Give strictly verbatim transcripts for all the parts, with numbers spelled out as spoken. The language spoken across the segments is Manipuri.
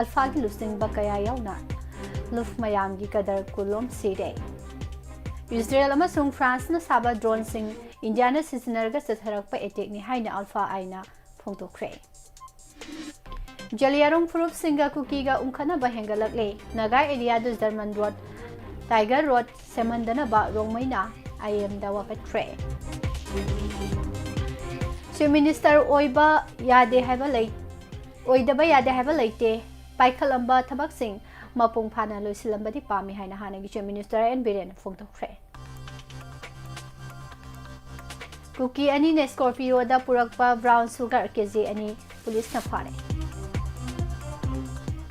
ꯑꯜꯐꯥꯒꯤ ꯂꯨꯆꯤꯡꯕ ꯀꯌꯥ ꯌꯥꯎꯅ ꯂꯨꯐ ꯃꯌꯥꯝꯒꯤ ꯀꯗꯔ ꯀꯨꯟꯂꯣꯝ ꯁꯤꯔꯦ꯫ ꯏꯖꯔꯦꯜ ꯑꯃꯁꯨꯡ ꯐ꯭ꯔꯥꯟꯁꯅ ꯁꯥꯕ ꯗ꯭ꯔꯣꯟꯁꯤꯡ ꯏꯟꯗꯤꯌꯥꯅ ꯁꯤꯖꯤꯟꯅꯔꯒ ꯆꯠꯊꯔꯛꯄ ꯑꯦꯇꯦꯛꯅꯤ ꯍꯥꯏꯅ ꯑꯜꯐꯥ ꯑꯥꯏꯅ ꯐꯣꯡꯗꯣꯛꯈ꯭ꯔꯦ꯫ ꯖꯂꯤꯌꯥꯔꯣꯡ ꯐꯨꯔꯨꯞꯁꯤꯡꯒ ꯀꯨꯀꯤꯒ ꯎꯪꯈꯠꯅꯕ ꯍꯦꯟꯒꯠꯂꯛꯂꯦ꯫ ꯅꯥꯒꯥ ꯑꯦꯔꯤꯌꯥꯗ ꯖꯔꯃꯟ ꯔꯣꯗ, ꯇꯥꯏꯒꯔ ꯔꯣꯗ ꯁꯦꯝꯍꯟꯗꯅꯕ ꯔꯣꯡꯃꯩꯅ ꯑꯥꯏ ꯑꯦꯝꯗ ꯋꯥꯀꯠꯈ꯭ꯔꯦ꯫ ꯆꯤꯐ ꯃꯤꯅꯤꯁꯇꯔ ꯑꯣꯏꯕ ꯌꯥꯗꯦ ꯍꯥꯏꯕ ꯂꯩ-, ꯑꯣꯏꯗꯕ ꯌꯥꯗꯦ ꯍꯥꯏꯕ ꯂꯩꯇꯦ꯫ ꯄꯥꯏꯈꯠꯂꯝꯕ ꯊꯕꯛꯁꯤꯡ ꯃꯄꯨꯡ ꯐꯥꯅ ꯂꯣꯏꯁꯤꯜꯂꯝꯕꯗꯤ ꯄꯥꯝꯃꯤ ꯍꯥꯏꯅ ꯍꯥꯟꯅꯒꯤ ꯆꯤꯐ ꯃꯤꯅꯤꯁꯇꯔ ꯑꯦꯟ ꯕꯤꯔꯦꯟꯅ ꯐꯣꯡꯗꯣꯛꯈ꯭ꯔꯦ꯫ ꯀꯨꯀꯤ ꯑꯅꯤꯅ ꯁ꯭ꯀꯣꯔꯄꯤꯌꯣꯗ ꯄꯨꯔꯛꯄ ꯕ꯭ꯔꯥꯎꯟ ꯁꯨꯒꯔ ꯀꯦꯖꯤ ꯑꯅꯤ ꯄꯨꯂꯤꯁꯅ ꯐꯥꯔꯦ꯫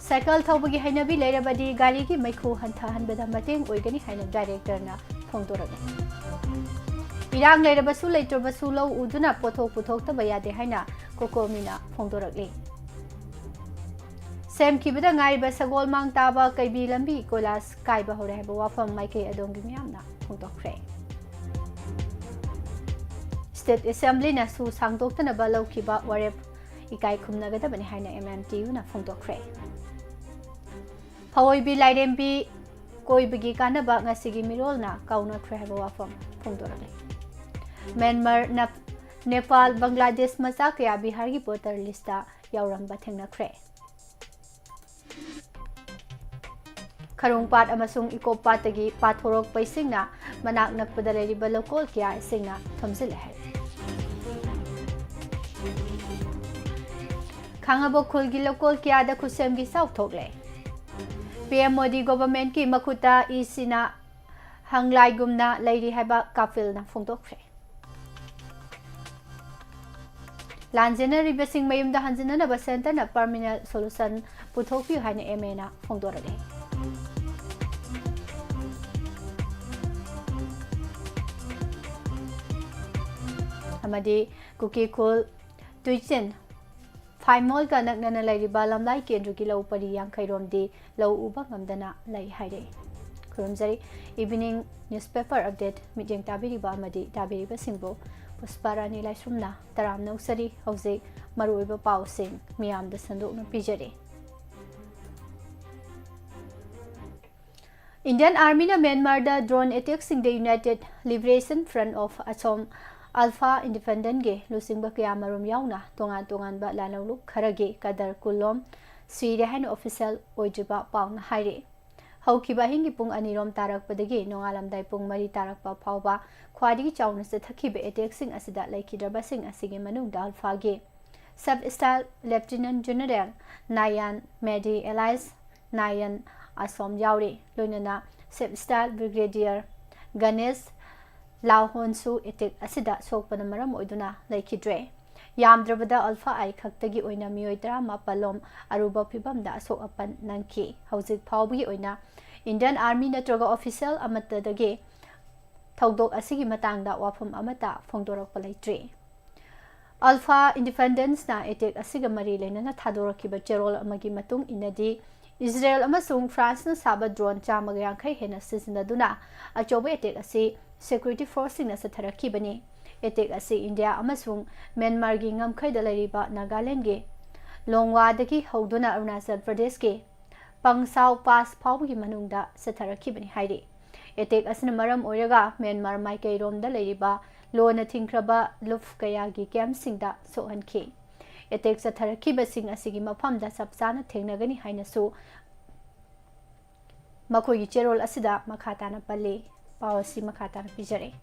ꯁꯥꯏꯀꯜ ꯊꯧꯕꯒꯤ ꯍꯩꯅꯕꯤ ꯂꯩꯔꯕꯗꯤ ꯒꯥꯔꯤꯒꯤ ꯃꯩꯈꯨ ꯍꯟꯊꯍꯟꯕꯗ ꯃꯇꯦꯡ ꯑꯣꯏꯒꯅꯤ ꯍꯥꯏꯅ ꯗꯥꯏꯔꯦꯛꯇꯔꯅ ꯐꯣꯡꯗꯣꯔꯛꯂꯤ꯫ ꯏꯔꯥꯡ ꯂꯩꯔꯕꯁꯨ ꯂꯩꯇ꯭ꯔꯕꯁꯨ ꯂꯧ ꯎꯗꯨꯅ ꯄꯣꯠꯊꯣꯛ ꯄꯨꯊꯣꯛꯇꯕ ꯌꯥꯗꯦ ꯍꯥꯏꯅ ꯀꯣꯀꯣꯃꯤꯅ ꯐꯣꯡꯗꯣꯔꯛꯂꯤ꯫ ꯁꯦꯝꯈꯤꯕꯗ ꯉꯥꯏꯔꯤꯕ ꯁꯒꯣꯜ ꯃꯥꯡ ꯇꯥꯕ ꯀꯩꯕꯤ ꯂꯝꯕꯤ ꯀꯣꯏꯂꯥꯁ ꯀꯥꯏꯕ ꯍꯧꯔꯦ ꯍꯥꯏꯕ ꯋꯥꯐꯝ ꯃꯥꯏꯀꯩ ꯑꯗꯣꯝꯒꯤ ꯃꯤꯌꯥꯝꯅ ꯐꯣꯡꯗꯣꯛꯈ꯭ꯔꯦ꯫ ꯁ꯭ꯇꯦꯠ ꯑꯦꯁꯦꯝꯕ꯭ꯂꯤꯅ ꯁꯨ ꯁꯥꯡꯗꯣꯛꯇꯅꯕ ꯂꯧꯈꯤꯕ ꯋꯥꯔꯦꯞ ꯏꯀꯥꯏ ꯈꯨꯝꯅꯒꯗꯕꯅꯤ ꯍꯥꯏꯅ ꯑꯦꯝ ꯑꯦꯝ ꯇꯤ ꯌꯨꯅ ꯐꯣꯡꯗꯣꯛꯈ꯭ꯔꯦ꯫ ꯐꯑꯣꯏꯕꯤ ꯂꯥꯏꯔꯦꯝꯕꯤ ꯀꯣꯏꯕꯒꯤ ꯀꯥꯟꯅꯕ ꯉꯁꯤꯒꯤ ꯃꯤꯔꯣꯜꯅ ꯀꯥꯎꯅꯈ꯭ꯔꯦ ꯍꯥꯏꯕ ꯋꯥꯐꯝ ꯐꯣꯡꯗꯣꯔꯛꯂꯤ꯫ ꯃ꯭ꯌꯥꯟꯃꯥꯔ, ꯅꯞ-, ꯅꯦꯄꯥꯜ, ꯕꯪꯒ꯭ꯂꯥꯗꯦꯁ ꯃꯆꯥ ꯀꯌꯥ ꯕꯤꯍꯥꯔꯒꯤ ꯚꯣꯇꯔ ꯂꯤꯁꯇ ꯌꯥꯎꯔꯝꯕ ꯊꯦꯡꯅꯈ꯭ꯔꯦ꯫ ꯈꯔꯣꯡꯄꯥꯠ ꯑꯃꯁꯨꯡ ꯏꯀꯣꯞ ꯄꯥꯠꯇꯒꯤ ꯄꯥꯊꯣꯔꯛꯄ ꯏꯁꯤꯡꯅ ꯃꯅꯥꯛ ꯅꯛꯄꯗ ꯂꯩꯔꯤꯕ ꯂꯧꯀꯣꯜ ꯀꯌꯥ ꯏꯁꯤꯡꯅ ꯊꯨꯝꯖꯤꯜꯂꯦ ꯍꯥꯏ꯫ ꯈꯥꯡꯉꯕꯣꯛ ꯈꯨꯜꯒꯤ ꯂꯧꯀꯣꯜ ꯀꯌꯥꯗ ꯈꯨꯠꯁꯦꯝꯒꯤ ꯆꯥꯎ ꯊꯣꯛꯂꯦ꯫ ꯄꯤ ꯑꯦꯝ ꯃꯣꯗꯤ ꯒꯣꯚꯔꯟꯃꯦꯟꯠꯀꯤ ꯃꯈꯨꯠꯇ ꯏ ꯁꯤꯅ ꯍꯪꯂꯥꯏꯒꯨꯝꯅ ꯂꯩꯔꯤ ꯍꯥꯏꯕ ꯀꯥꯐꯤꯜꯅ ꯐꯣꯡꯗꯣꯛꯈ꯭ꯔꯦ꯫ ꯂꯥꯟꯖꯦꯟꯅꯔꯤꯕꯁꯤꯡ ꯃꯌꯨꯝꯗ ꯍꯟꯖꯤꯟꯅꯅꯕ ꯁꯦꯟꯇꯔꯅ ꯄꯔꯃꯤꯅꯦꯟ ꯁꯣꯂꯨꯁꯟ ꯄꯨꯊꯣꯛꯄꯤꯌꯨ ꯍꯥꯏꯅ ꯑꯦꯝ ꯑꯦꯅ ꯐꯣꯡꯗꯣꯔꯛꯂꯤ꯫ ꯑꯃꯗꯤ ꯀꯨꯀꯤ ꯈꯨꯜ ꯇꯨꯏꯆꯤꯟ ꯐꯥꯏꯃꯣꯜꯒ ꯅꯛꯅꯅ ꯂꯩꯔꯤꯕ ꯂꯝꯂꯥꯏ ꯀꯦꯟꯗ꯭ꯔꯒꯤ ꯂꯧ ꯄꯔꯤ ꯌꯥꯡꯈꯩ ꯔꯣꯝꯗꯤ ꯂꯧ ꯎꯕ ꯉꯝꯗꯅ ꯂꯩ ꯍꯥꯏꯔꯤ꯫ ꯈꯨꯔꯨꯝꯖꯔꯤ꯫ Evening newspaper update ꯃꯤꯠꯌꯦꯡ ꯇꯥꯕꯤꯔꯤꯕ ꯑꯃꯗꯤ ꯇꯥꯕꯤꯔꯤꯕꯁꯤꯡꯕꯨ ꯄꯨꯁꯄꯥꯔꯥꯅꯤ ꯂꯥꯏꯁ꯭ꯔꯝꯅ ꯇꯔꯥꯝꯅ ꯑꯣꯛꯆꯔꯤ꯫ ꯍꯧꯖꯤꯛ ꯃꯔꯨꯑꯣꯏꯕ ꯄꯥꯎꯁꯤꯡ ꯃꯤꯌꯥꯝꯗ ꯁꯟꯗꯣꯛꯅ ꯄꯤꯖꯔꯤ꯫ Indian Armyꯅ ꯃ꯭ꯌꯥꯟꯃꯥꯔꯗ drone attackꯁꯤꯡꯗ United Liberation Front of Assam, ULFA, Independentꯒꯤ ꯂꯨꯆꯤꯡꯕ ꯀꯌꯥꯃꯔꯨꯝ ꯌꯥꯎꯅ ꯇꯣꯉꯥꯟ ꯇꯣꯉꯥꯟꯕ ꯂꯥꯟꯂꯧꯂꯨꯞ ꯈꯔꯒꯤ ꯀꯗꯔ ꯀꯨꯟꯂꯣꯝ ꯁꯤꯔꯦ ꯍꯥꯏꯅ official ꯑꯣꯏꯗ꯭ꯔꯤꯕ ꯄꯥꯎꯅ ꯍꯥꯏꯔꯤ꯫ ꯍꯧꯈꯤꯕ ꯑꯍꯤꯡꯒꯤ ꯄꯨꯡ ꯑꯅꯤꯔꯣꯝ ꯇꯥꯔꯛꯄꯗꯒꯤ ꯅꯣꯡꯉꯥꯜꯂꯝꯗꯥꯏ ꯄꯨꯡ ꯃꯔꯤ ꯇꯥꯔꯛꯄ ꯐꯥꯎꯕ ꯈ꯭ꯋꯥꯏꯗꯒꯤ ꯆꯥꯎꯅ ꯆꯠꯊꯈꯤꯕ attackꯁꯤꯡ ꯑꯁꯤꯗ ꯂꯩꯈꯤꯗ꯭ꯔꯕꯁꯤꯡ ꯑꯁꯤꯒꯤ ꯃꯅꯨꯡꯗ ULFAꯒꯤ Sub Staff Lieutenant General ꯅꯥꯌꯥꯟ ꯃꯦꯗꯤ alias ꯅꯥꯌꯟ ꯑꯁꯣꯝ ꯌꯥꯎꯔꯤ꯫ ꯂꯣꯏꯅꯅ Sub Staff Brigadier Ganesh ꯂꯥꯍꯣꯟꯁꯨ attack ꯑꯁꯤꯗ ꯁꯣꯛꯄꯅ ꯃꯔꯝ ꯑꯣꯏꯗꯨꯅ ꯂꯩꯈꯤꯗ꯭ꯔꯦ꯫ ꯌꯥꯝꯗ꯭ꯔꯕꯗ ULFA-I ꯈꯛꯇꯒꯤ ꯑꯣꯏꯅ ꯃꯤꯑꯣꯏ ꯇꯔꯥꯃꯥꯄꯜ ꯂꯣꯝ ꯑꯔꯨꯕ ꯐꯤꯕꯝꯗ ꯑꯁꯣꯛ ꯑꯄꯟ ꯅꯪꯈꯤ꯫ ꯍꯧꯖꯤꯛ ꯐꯥꯎꯕꯒꯤ ꯑꯣꯏꯅ Indian Army ꯅꯠꯇ꯭ꯔꯒ official ꯑꯃꯠꯇꯗꯒꯤ ꯊꯧꯗꯣꯛ ꯑꯁꯤꯒꯤ ꯃꯇꯥꯡꯗ ꯋꯥꯐꯝ ꯑꯃꯠꯇ ꯐꯣꯡꯗꯣꯔꯛꯄ ꯂꯩꯇ꯭ꯔꯤ꯫ ULFA Independentꯅ attack ꯑꯁꯤꯒ ꯃꯔꯤ ꯂꯩꯅꯅ ꯊꯥꯗꯣꯔꯛꯈꯤꯕ ꯆꯦꯔꯣꯜ ꯑꯃꯒꯤ ꯃꯇꯨꯡ ꯏꯟꯅꯗꯤ, ꯏꯖꯔꯦꯜ ꯑꯃꯁꯨꯡ ꯐ꯭ꯔꯥꯟꯁꯅ ꯁꯥꯕ drone ꯆꯥꯝꯃꯒ ꯌꯥꯡꯈꯩ ꯍꯦꯟꯅ ꯁꯤꯖꯤꯟꯅꯗꯨꯅ ꯑꯆꯧꯕ attack ꯑꯁꯤ security forceꯁꯤꯡꯅ ꯆꯠꯊꯔꯛꯈꯤꯕꯅꯤ꯫ Attack ꯑꯁꯤ ꯏꯟꯗꯤꯌꯥ ꯑꯃꯁꯨꯡ ꯃ꯭ꯌꯥꯟꯃꯥꯔꯒꯤ ꯉꯝꯈꯩꯗ ꯂꯩꯔꯤꯕ ꯅꯥꯒꯥꯂꯦꯟꯗꯒꯤ ꯂꯣꯡꯋꯥꯗꯒꯤ ꯍꯧꯗꯨꯅ ꯑꯔꯨꯅꯥꯆꯜ ꯄ꯭ꯔꯗꯦꯁꯀꯤ ꯄꯪꯁꯥꯎ ꯄꯥꯁ ꯐꯥꯎꯕꯒꯤ ꯃꯅꯨꯡꯗ ꯆꯠꯊꯔꯛꯈꯤꯕꯅꯤ ꯍꯥꯏꯔꯤ꯫ Attack ꯑꯁꯤꯅ ꯃꯔꯝ ꯑꯣꯏꯔꯒ ꯃ꯭ꯌꯥꯟꯃꯥꯔ ꯃꯥꯏꯀꯩꯔꯣꯝꯗ ꯂꯩꯔꯤꯕ ꯂꯣꯟꯅ ꯊꯤꯡꯈ꯭ꯔꯕ ꯂꯨꯞ ꯀꯌꯥꯒꯤ campꯁꯤꯡꯗ ꯁꯣꯛꯍꯟꯈꯤ꯫ Attack ꯆꯠꯊꯔꯛꯈꯤꯕꯁꯤꯡ ꯑꯁꯤꯒꯤ ꯃꯐꯝꯗ ꯆꯞ ꯆꯥꯅ ꯊꯦꯡꯅꯒꯅꯤ ꯍꯥꯏꯅꯁꯨ ꯃꯈꯣꯏꯒꯤ ꯆꯦꯔꯣꯜ ꯑꯁꯤꯗ ꯃꯈꯥ ꯇꯥꯅ ꯄꯜꯂꯤ꯫ ꯄꯥꯎ ꯑꯁꯤ ꯃꯈꯥ ꯇꯥꯅ ꯄꯤꯖꯔꯛꯏ꯫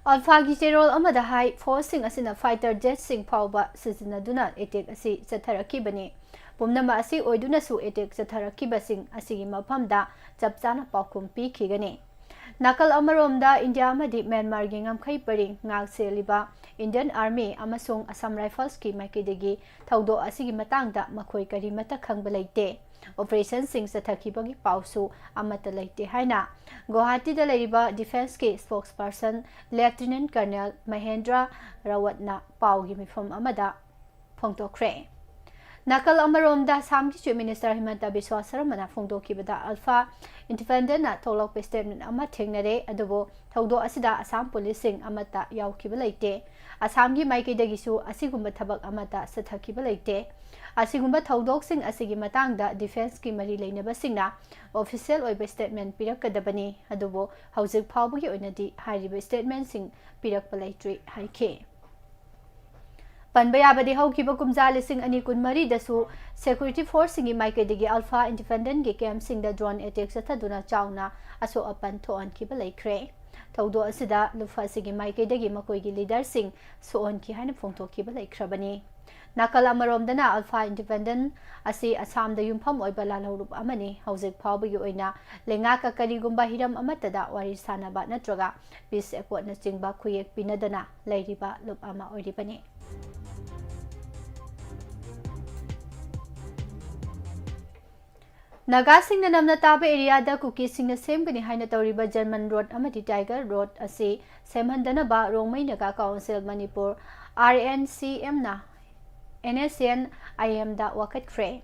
ULFAꯒꯤ ꯆꯦꯔꯣꯜ ꯑꯃꯗ ꯍꯥꯏ, forceꯁꯤꯡ ꯑꯁꯤꯅ fighter jetꯁꯤꯡ ꯐꯥꯎꯕ ꯁꯤꯖꯤꯟꯅꯗꯨꯅ attack ꯑꯁꯤ ꯆꯠꯊꯔꯛꯈꯤꯕꯅꯤ꯫ ꯄꯨꯝꯅꯃꯛ ꯑꯁꯤ ꯑꯣꯏꯗꯨꯅꯁꯨ attack ꯆꯠꯊꯔꯛꯈꯤꯕꯁꯤꯡ ꯑꯁꯤꯒꯤ ꯃꯐꯝꯗ ꯆꯞ ꯆꯥꯅ ꯄꯥꯎꯈꯨꯝ ꯄꯤꯈꯤꯒꯅꯤ꯫ ꯅꯥꯀꯜ ꯑꯃꯔꯣꯝꯗ ꯏꯟꯗꯤꯌꯥ ꯑꯃꯗꯤ ꯃ꯭ꯌꯥꯟꯃꯥꯔꯒꯤ ꯉꯝꯈꯩ ꯄꯔꯤꯡ ꯉꯥꯛ ꯁꯦꯜꯂꯤꯕ Indian Army ꯑꯃꯁꯨꯡ Assam Riflesꯀꯤ ꯃꯥꯏꯀꯩꯗꯒꯤ ꯊꯧꯗꯣꯛ ꯑꯁꯤꯒꯤ ꯃꯇꯥꯡꯗ ꯃꯈꯣꯏ ꯀꯔꯤꯃꯠꯇ ꯈꯪꯕ ꯂꯩꯇꯦ꯫ Operationꯁꯤꯡ ꯆꯠꯊꯈꯤꯕꯒꯤ ꯄꯥꯎꯁꯨ ꯑꯃꯠꯇ ꯂꯩꯇꯦ ꯍꯥꯏꯅ ꯒꯨꯋꯥꯍꯥꯇꯤꯗ ꯂꯩꯔꯤꯕ Defenceꯀꯤ spokesperson Lieutenant Colonel Mahendra Rawatꯅ ꯄꯥꯎꯒꯤ ꯃꯤꯐꯝ ꯑꯃꯗ ꯐꯣꯡꯗꯣꯛꯈ꯭ꯔꯦ꯫ ꯅꯥꯀꯜ ꯑꯃꯔꯣꯝꯗ, ꯑꯁꯥꯝꯒꯤ Chief Minister ꯍꯤꯃꯟꯇ ꯕꯤꯁ꯭ꯋ ꯁꯔꯃꯅ ꯐꯣꯡꯗꯣꯛꯈꯤꯕꯗ, Alpha Independentꯅ ꯊꯣꯛꯂꯛꯄ statement ꯑꯃ ꯊꯦꯡꯅꯔꯦ, ꯑꯗꯨꯕꯨ ꯊꯧꯗꯣꯛ ꯑꯁꯤꯗ ꯑꯁꯥꯝ ꯄꯨꯂꯤꯁꯁꯤꯡ ꯑꯃꯠꯇ ꯌꯥꯎꯈꯤꯕ ꯂꯩꯇꯦ꯫ ꯑꯁꯥꯝꯒꯤ ꯃꯥꯏꯀꯩꯗꯒꯤꯁꯨ ꯑꯁꯤꯒꯨꯝꯕ ꯊꯕꯛ ꯑꯃꯠꯇ ꯆꯠꯊꯈꯤꯕ ꯂꯩꯇꯦ꯫ ꯑꯁꯤꯒꯨꯝꯕ ꯊꯧꯗꯣꯛꯁꯤꯡ ꯑꯁꯤꯒꯤ ꯃꯇꯥꯡꯗ Defenceꯀꯤ ꯃꯔꯤ ꯂꯩꯅꯕꯁꯤꯡꯅ official ꯑꯣꯏꯕ statement ꯄꯤꯔꯛꯀꯗꯕꯅꯤ, ꯑꯗꯨꯕꯨ ꯍꯧꯖꯤꯛ ꯐꯥꯎꯕꯒꯤ ꯑꯣꯏꯅꯗꯤ ꯍꯥꯏꯔꯤꯕ statementꯁꯤꯡ ꯄꯤꯔꯛꯄ ꯂꯩꯇ꯭ꯔꯤ ꯍꯥꯏꯈꯤ꯫ ꯄꯟꯕ ꯌꯥꯕꯗꯤ, ꯍꯧꯈꯤꯕ ꯀꯨꯝꯖꯥ ꯂꯤꯁꯤꯡ ꯑꯅꯤ ꯀꯨꯟꯃꯔꯤꯗꯁꯨ security forceꯁꯤꯡꯒꯤ ꯃꯥꯏꯀꯩꯗꯒꯤ Alpha Independentꯀꯤ campꯁꯤꯡꯗ drone attack ꯆꯠꯊꯗꯨꯅ ꯆꯥꯎꯅ ꯑꯁꯣꯛ ꯑꯄꯟ ꯊꯣꯛꯍꯟꯈꯤꯕ ꯂꯩꯈ꯭ꯔꯦ꯫ ꯊꯧꯗꯣꯛ ꯑꯁꯤꯗ ꯂꯨꯐꯥꯁꯤꯒꯤ ꯃꯥꯏꯀꯩꯗꯒꯤ ꯃꯈꯣꯏꯒꯤ leaderꯁꯤꯡ ꯁꯣꯛꯍꯟꯈꯤ ꯍꯥꯏꯅ ꯐꯣꯡꯗꯣꯛꯈꯤꯕ ꯂꯩꯈ꯭ꯔꯕꯅꯤ꯫ ꯅꯥꯀꯜ ꯑꯃꯔꯣꯝꯗꯅ, Alpha Independent ꯑꯁꯤ ꯑꯁꯥꯝꯗ ꯌꯨꯝꯐꯝ ꯑꯣꯏꯕ ꯂꯥꯜꯍꯧꯂꯨꯞ ꯑꯃꯅꯤ꯫ ꯍꯧꯖꯤꯛ ꯐꯥꯎꯕꯒꯤ ꯑꯣꯏꯅ ꯂꯩꯉꯥꯛꯀ ꯀꯔꯤꯒꯨꯝꯕ ꯍꯤꯔꯝ ꯑꯃꯠꯇꯗ ꯋꯥꯔꯤ ꯁꯥꯅꯕ ꯅꯠꯇ꯭ꯔꯒ peace accordꯅꯆꯤꯡꯕ ꯈꯨꯌꯦꯛ ꯄꯤꯅꯗꯅ ꯂꯩꯔꯤꯕ ꯂꯨꯞ ꯑꯃ ꯑꯣꯏꯔꯤꯕꯅꯤ꯫ ꯅꯥꯒꯥꯁꯤꯡꯅ ꯅꯝꯅ ꯇꯥꯕ areaꯗ ꯀꯨꯀꯤꯁꯤꯡꯅ ꯁꯦꯝꯒꯅꯤ ꯍꯥꯏꯅ ꯇꯧꯔꯤꯕ German Road ꯑꯃꯗꯤ Tiger Road ꯑꯁꯤ ꯁꯦꯝꯍꯟꯗꯅꯕ Rongmei Naga Council Manipur, RNCMꯅ NSCN-IMꯗ ꯋꯥꯀꯠꯈ꯭ꯔꯦ꯫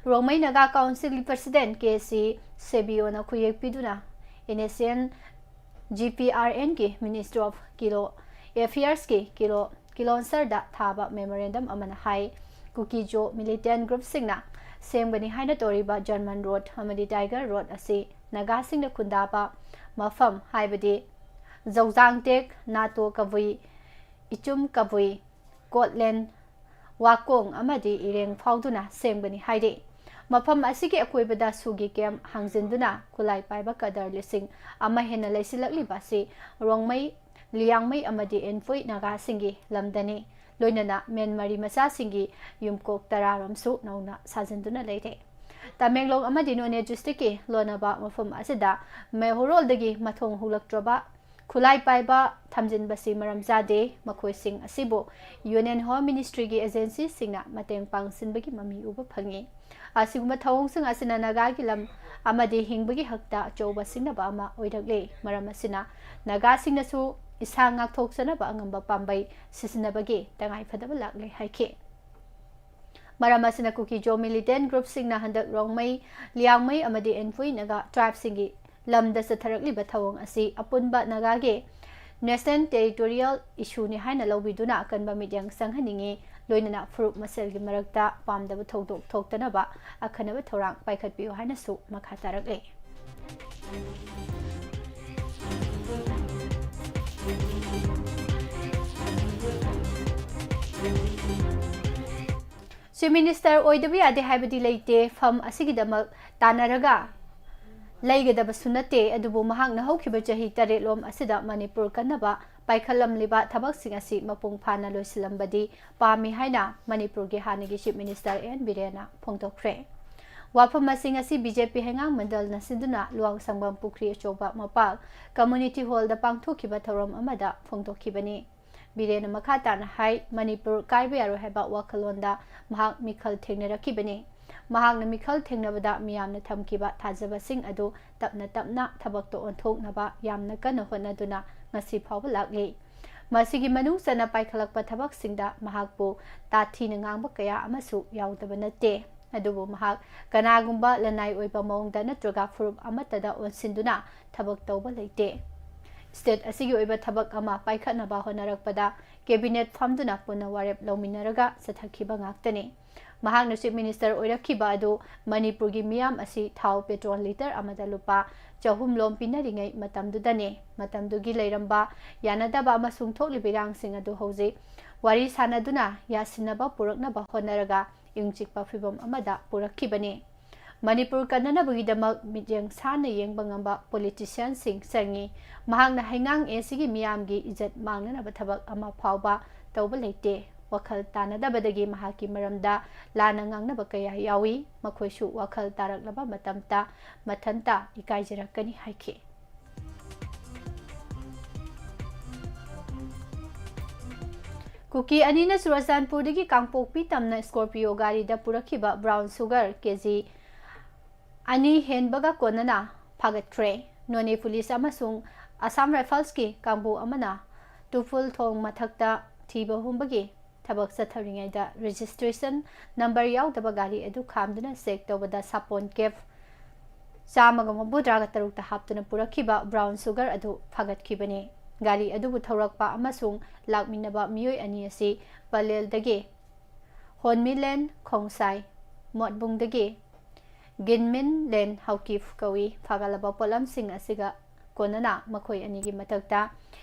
Rongmei Naga Councilꯒꯤ President K C ꯁꯦꯕꯤꯌꯣꯅ ꯈꯨꯌꯦꯛ ꯄꯤꯗꯨꯅ NSCN GPRNꯒꯤ Ministry of Kilo Affairsꯀꯤ Kilo Kilonserꯗ ꯊꯥꯕ memorandum ꯑꯃꯅ ꯍꯥꯏ, ꯀꯨꯀꯤꯖꯣ militant groupꯁꯤꯡꯅ ꯁꯦꯝꯒꯅꯤ ꯍꯥꯏꯅ ꯇꯧꯔꯤꯕ German Road ꯑꯃꯗꯤ Tiger Road ꯑꯁꯤ ꯅꯥꯒꯥꯁꯤꯡꯅ ꯈꯨꯟꯗꯥꯕ ꯃꯐꯝ, ꯍꯥꯏꯕꯗꯤ ꯖꯧꯖꯥꯡꯇꯦꯛ, ꯅꯥꯇꯣ ꯀꯕꯨꯏ, ꯏꯆꯨꯝ ꯀꯕꯨꯏ, ꯀꯣꯠꯂꯦꯟ, ꯋꯥꯀꯣꯡ ꯑꯃꯗꯤ ꯏꯔꯦꯡ ꯐꯥꯎꯗꯨꯅ ꯁꯦꯝꯒꯅꯤ ꯍꯥꯏꯔꯤ꯫ ꯃꯐꯝ ꯑꯁꯤꯒꯤ ꯑꯀꯣꯏꯕꯗ ꯁꯨꯒꯤ camp ꯍꯥꯡꯖꯤꯟꯗꯨꯅ ꯈꯨꯠꯂꯥꯏ ꯄꯥꯏꯕ ꯀꯗꯔ ꯂꯤꯁꯤꯡ ꯑꯃ ꯍꯦꯟꯅ ꯂꯩꯁꯤꯜꯂꯛꯂꯤꯕ ꯑꯁꯤ ꯔꯣꯡꯃꯩ, ꯂꯤꯌꯥꯡꯃꯩ ꯑꯃꯗꯤ ꯏꯟꯐꯨꯏ ꯅꯥꯒꯥꯁꯤꯡꯒꯤ ꯂꯝꯗꯅꯤ꯫ ꯂꯣꯏꯅꯅ ꯃꯦꯟꯃꯥꯔꯤ ꯃꯆꯥꯁꯤꯡꯒꯤ ꯌꯨꯝꯀꯣꯛ ꯇꯔꯥꯔꯣꯝꯁꯨ ꯅꯧꯅ ꯁꯥꯖꯤꯟꯗꯨꯅ ꯂꯩꯔꯦ꯫ ꯇꯃꯦꯡꯂꯣꯡ ꯑꯃꯗꯤ ꯅꯣꯅꯦ districtꯀꯤ ꯂꯣꯟꯅꯕ ꯃꯐꯝ ꯑꯁꯤꯗ ꯃꯩꯍꯧꯔꯣꯜꯗꯒꯤ ꯃꯊꯣꯡ ꯍꯨꯂꯛꯇ꯭ꯔꯕ ꯈꯨꯠꯂꯥꯏ ꯄꯥꯏꯕ ꯊꯝꯖꯤꯟꯕꯁꯤ ꯃꯔꯝ ꯆꯥꯗꯦ꯫ ꯃꯈꯣꯏꯁꯤꯡ ꯑꯁꯤꯕꯨ Union Home Ministryꯒꯤ agencyꯁꯤꯡꯅ ꯃꯇꯦꯡ ꯄꯥꯡꯁꯤꯟꯕꯒꯤ ꯃꯃꯤ ꯎꯕ ꯐꯪꯏ꯫ ꯑꯁꯤꯒꯨꯝꯕ ꯊꯧꯑꯣꯡꯁꯤꯡ ꯑꯁꯤꯅ ꯅꯥꯒꯥꯒꯤ ꯂꯝ ꯑꯃꯗꯤ ꯍꯤꯡꯕꯒꯤ ꯍꯛꯇ ꯑꯆꯧꯕ ꯁꯤꯡꯅꯕ ꯑꯃ ꯑꯣꯏꯔꯛꯂꯦ꯫ ꯃꯔꯝ ꯑꯁꯤꯅ ꯅꯥꯒꯥꯁꯤꯡꯅꯁꯨ ꯏꯁꯥ ꯉꯥꯛꯊꯣꯛꯆꯅꯕ ꯑꯉꯝꯕ ꯄꯥꯝꯕꯩ ꯁꯤꯖꯤꯟꯅꯕꯒꯤ ꯇꯉꯥꯏꯐꯗꯕ ꯂꯥꯛꯂꯦ ꯍꯥꯏꯈꯤ꯫ ꯃꯔꯝ ꯑꯁꯤꯅ ꯀꯨꯀꯤ-ꯖꯣ militant groupꯁꯤꯡꯅ ꯍꯟꯗꯛ ꯔꯣꯡꯃꯩ, ꯂꯤꯌꯥꯡꯃꯩ ꯑꯃꯗꯤ ꯑꯦꯟꯐꯨꯏ ꯅꯥꯒꯥ tribeꯁꯤꯡꯒꯤ ꯂꯝꯗ ꯆꯠꯊꯔꯛꯂꯤꯕ ꯊꯧꯑꯣꯡ ꯑꯁꯤ ꯑꯄꯨꯟꯕ ꯅꯥꯒꯥꯒꯤ national territorial issueꯅꯤ ꯍꯥꯏꯅ ꯂꯧꯕꯤꯗꯨꯅ ꯑꯀꯟꯕ ꯃꯤꯠꯌꯦꯡ ꯆꯪꯍꯟꯅꯤꯡꯏ, ꯂꯣꯏꯅꯅ ꯐꯨꯔꯨꯞ ꯃꯁꯦꯜꯒꯤ ꯃꯔꯛꯇ ꯄꯥꯝꯗꯕ ꯊꯧꯗꯣꯛ ꯊꯣꯛꯇꯅꯕ ꯑꯈꯟꯅꯕ ꯊꯧꯔꯥꯡ ꯄꯥꯏꯈꯠꯄꯤꯌꯨ ꯍꯥꯏꯅꯁꯨ ꯃꯈꯥ ꯇꯥꯔꯛꯂꯤ꯫ Chief Minister ꯑꯣꯏꯗꯕ ꯌꯥꯗꯦ ꯍꯥꯏꯕꯗꯤ ꯂꯩꯇꯦ, ꯐꯝ ꯑꯁꯤꯒꯤꯗꯃꯛ ꯇꯥꯟꯅꯔꯒ ꯂꯩꯒꯗꯕꯁꯨ ꯅꯠꯇꯦ, ꯑꯗꯨꯕꯨ ꯃꯍꯥꯛꯅ ꯍꯧꯈꯤꯕ ꯆꯍꯤ ꯇꯔꯦꯠꯂꯣꯝ ꯑꯁꯤꯗ ꯃꯅꯤꯄꯨꯔ ꯀꯟꯅꯕ ꯄꯥꯏꯈꯠꯂꯝꯂꯤꯕ ꯊꯕꯛꯁꯤꯡ ꯑꯁꯤ ꯃꯄꯨꯡ ꯐꯥꯅ ꯂꯣꯏꯁꯤꯜꯂꯝꯕꯗꯤ ꯄꯥꯝꯃꯤ ꯍꯥꯏꯅ ꯃꯅꯤꯄꯨꯔꯒꯤ ꯍꯥꯟꯅꯒꯤ Chief Minister ꯑꯦꯟ ꯕꯤꯔꯦꯟꯅ ꯐꯣꯡꯗꯣꯛꯈ꯭ꯔꯦ꯫ ꯋꯥꯐꯝ ꯑꯁꯤꯡ ꯑꯁꯤ ꯕꯤ ꯖꯦ ꯄꯤ ꯍꯩꯉꯥꯡ ꯃꯟꯗꯜꯅ ꯁꯤꯟꯗꯨꯅ ꯂꯨꯋꯥꯡꯁꯪꯕꯝ ꯄꯨꯈ꯭ꯔꯤ ꯑꯆꯧꯕ ꯃꯄꯥꯜ community hallꯗ ꯄꯥꯡꯊꯣꯛꯈꯤꯕ ꯊꯧꯔꯝ ꯑꯃꯗ ꯐꯣꯡꯗꯣꯛꯈꯤꯕꯅꯤ꯫ ꯕꯤꯔꯦꯟꯅ ꯃꯈꯥ ꯇꯥꯅ ꯍꯥꯏ, ꯃꯅꯤꯄꯨꯔ ꯀꯥꯏꯕ ꯌꯥꯔꯣꯏ ꯍꯥꯏꯕ ꯋꯥꯈꯜꯂꯣꯟꯗ ꯃꯍꯥꯛ ꯃꯤꯈꯜ ꯊꯦꯡꯅꯔꯛꯈꯤꯕꯅꯤ꯫ ꯃꯍꯥꯛꯅ ꯃꯤꯈꯜ ꯊꯦꯡꯅꯕꯗ ꯃꯤꯌꯥꯝꯅ ꯊꯝꯈꯤꯕ ꯊꯥꯖꯕꯁꯤꯡ ꯑꯗꯨ ꯇꯞꯅ ꯇꯞꯅ ꯊꯕꯛꯇ ꯑꯣꯟꯊꯣꯛꯅꯕ ꯌꯥꯝꯅ ꯀꯟꯅ ꯍꯣꯠꯅꯗꯨꯅ ꯉꯁꯤ ꯐꯥꯎꯕ ꯂꯥꯛꯂꯤ꯫ ꯃꯁꯤꯒꯤ ꯃꯅꯨꯡ ꯆꯟꯅ ꯄꯥꯏꯈꯠꯂꯛꯄ ꯊꯕꯛꯁꯤꯡꯗ ꯃꯍꯥꯛꯄꯨ ꯇꯥꯊꯤꯅ ꯉꯥꯡꯕ ꯀꯌꯥ ꯑꯃꯁꯨ ꯌꯥꯎꯗꯕ ꯅꯠꯇꯦ꯫ ꯑꯗꯨꯕꯨ ꯃꯍꯥꯛ ꯀꯅꯥꯒꯨꯝꯕ ꯂꯅꯥꯏ ꯑꯣꯏꯕ ꯃꯑꯣꯡꯗ ꯅꯠꯇ꯭ꯔꯒ ꯐꯨꯔꯨꯞ ꯑꯃꯠꯇꯗ ꯑꯣꯟꯁꯤꯟꯗꯨꯅ ꯊꯕꯛ ꯇꯧꯕ ꯂꯩꯇꯦ꯫ State ꯑꯁꯤꯒꯤ ꯑꯣꯏꯕ ꯊꯕꯛ ꯑꯃ ꯄꯥꯏꯈꯠꯅꯕ ꯍꯣꯠꯅꯔꯛꯄꯗ cabinet ꯐꯝꯗꯨꯅ ꯄꯨꯟꯅ ꯋꯥꯔꯦꯞ ꯂꯧꯃꯤꯟꯅꯔꯒ ꯆꯠꯊꯈꯤꯕ ꯉꯥꯛꯇꯅꯤ꯫ ꯃꯍꯥꯛꯅ Chief Minister ꯑꯣꯏꯔꯛꯈꯤꯕ ꯑꯗꯨ ꯃꯅꯤꯄꯨꯔꯒꯤ ꯃꯤꯌꯥꯝ ꯑꯁꯤ ꯊꯥꯎ petrol litre ꯑꯃꯗ ꯂꯨꯄꯥ ꯆꯍꯨꯝ ꯂꯣꯝ ꯄꯤꯅꯔꯤꯉꯩ ꯃꯇꯝꯗꯨꯗꯅꯤ꯫ ꯃꯇꯝꯗꯨꯒꯤ ꯂꯩꯔꯝꯕ ꯌꯥꯅꯗꯕ ꯑꯃꯁꯨꯡ ꯊꯣꯛꯂꯤꯕ ꯏꯔꯥꯡꯁꯤꯡ ꯑꯗꯨ ꯍꯧꯖꯤꯛ ꯋꯥꯔꯤ ꯁꯥꯅꯗꯨꯅ ꯌꯥꯁꯤꯟꯅꯕ ꯄꯨꯔꯛꯅꯕ ꯍꯣꯠꯅꯔꯒ ꯏꯪ ꯆꯤꯛꯄ ꯐꯤꯚꯝ ꯑꯃꯗ ꯄꯨꯔꯛꯈꯤꯕꯅꯤ꯫ ꯃꯅꯤꯄꯨꯔ ꯀꯟꯅꯅꯕꯒꯤꯗꯃꯛ ꯃꯤꯠꯌꯦꯡ ꯁꯥꯟꯅ ꯌꯦꯡꯕ ꯉꯝꯕ politicianꯁꯤꯡ ꯆꯪꯏ꯫ ꯃꯍꯥꯛꯅ ꯍꯩꯉꯥꯡ ꯑꯦꯁꯤꯒꯤ ꯃꯤꯌꯥꯝꯒꯤ ꯏꯖꯠ ꯃꯥꯡꯅꯅꯕ ꯊꯕꯛ ꯑꯃ ꯐꯥꯎꯕ ꯇꯧꯕ ꯂꯩꯇꯦ꯫ ꯋꯥꯈꯜ ꯇꯥꯅꯗꯕꯗꯒꯤ ꯃꯍꯥꯛꯀꯤ ꯃꯔꯝꯗ ꯂꯥꯟꯅ ꯉꯥꯡꯅꯕ ꯀꯌꯥ ꯌꯥꯎꯏ꯫ ꯃꯈꯣꯏꯁꯨ ꯋꯥꯈꯜ ꯇꯥꯔꯛꯂꯕ ꯃꯇꯝꯗ ꯃꯊꯟꯇ ꯏꯀꯥꯏꯖꯔꯛꯀꯅꯤ ꯍꯥꯏꯈꯤ꯫ ꯀꯨꯀꯤ ꯑꯅꯤꯅ ꯆꯨꯔꯆꯥꯟꯄꯨꯔꯗꯒꯤ ꯀꯥꯡꯄꯣꯛꯄꯤ ꯇꯝꯅ Scorpio ꯒꯥꯔꯤꯗ ꯄꯨꯔꯛꯈꯤꯕ brown sugar ꯀꯦ ꯖꯤ ꯑꯅꯤ ꯍꯦꯟꯕꯒ ꯀꯣꯟꯅꯅ ꯐꯥꯒꯠꯈ꯭ꯔꯦ꯫ ꯅꯣꯅꯦ ꯄꯨꯂꯤꯁ ꯑꯃꯁꯨꯡ Assam Riflesꯀꯤ ꯀꯥꯡꯕꯨ ꯑꯃꯅ ꯇꯨꯐꯨꯜ ꯊꯣꯡ ꯃꯊꯛꯇ ꯊꯤꯕ ꯍꯨꯝꯕꯒꯤ ꯊꯕꯛ ꯆꯠꯊꯔꯤꯉꯩꯗ registration number ꯌꯥꯎꯗꯕ ꯒꯥꯔꯤ ꯑꯗꯨ ꯈꯥꯝꯗꯨꯅ check ꯇꯧꯕꯗ ꯁꯥꯄꯣꯟ case ꯆꯥꯝꯃꯒ ꯃꯧꯗ꯭ꯔꯥꯒ ꯇꯔꯨꯛꯇ ꯍꯥꯞꯇꯨꯅ ꯄꯨꯔꯛꯈꯤꯕ brown sugar ꯑꯗꯨ ꯐꯥꯒꯠꯈꯤꯕꯅꯤ꯫ ꯒꯥꯔꯤ ꯑꯗꯨꯕꯨ ꯊꯧꯔꯛꯄ ꯑꯃꯁꯨꯡ ꯂꯥꯛꯃꯤꯟꯅꯕ ꯃꯤꯑꯣꯏ ꯑꯅꯤ ꯑꯁꯤ ꯄꯂꯦꯜꯗꯒꯤ ꯍꯣꯟꯃꯤꯂꯦꯟ ꯈꯣꯡꯁꯥꯏ, ꯃꯣꯠꯕꯨꯡꯗꯒꯤ ꯒꯤꯟꯃꯤꯟꯂꯦꯟ ꯍꯧꯀꯤꯐ ꯀꯧꯏ꯫ ꯐꯥꯒꯠꯂꯕ ꯄꯣꯠꯂꯝꯁꯤꯡ ꯑꯁꯤꯒ ꯀꯣꯟꯅꯅ ꯃꯈꯣꯏ ꯑꯅꯤꯒꯤ ꯃꯊꯛꯇ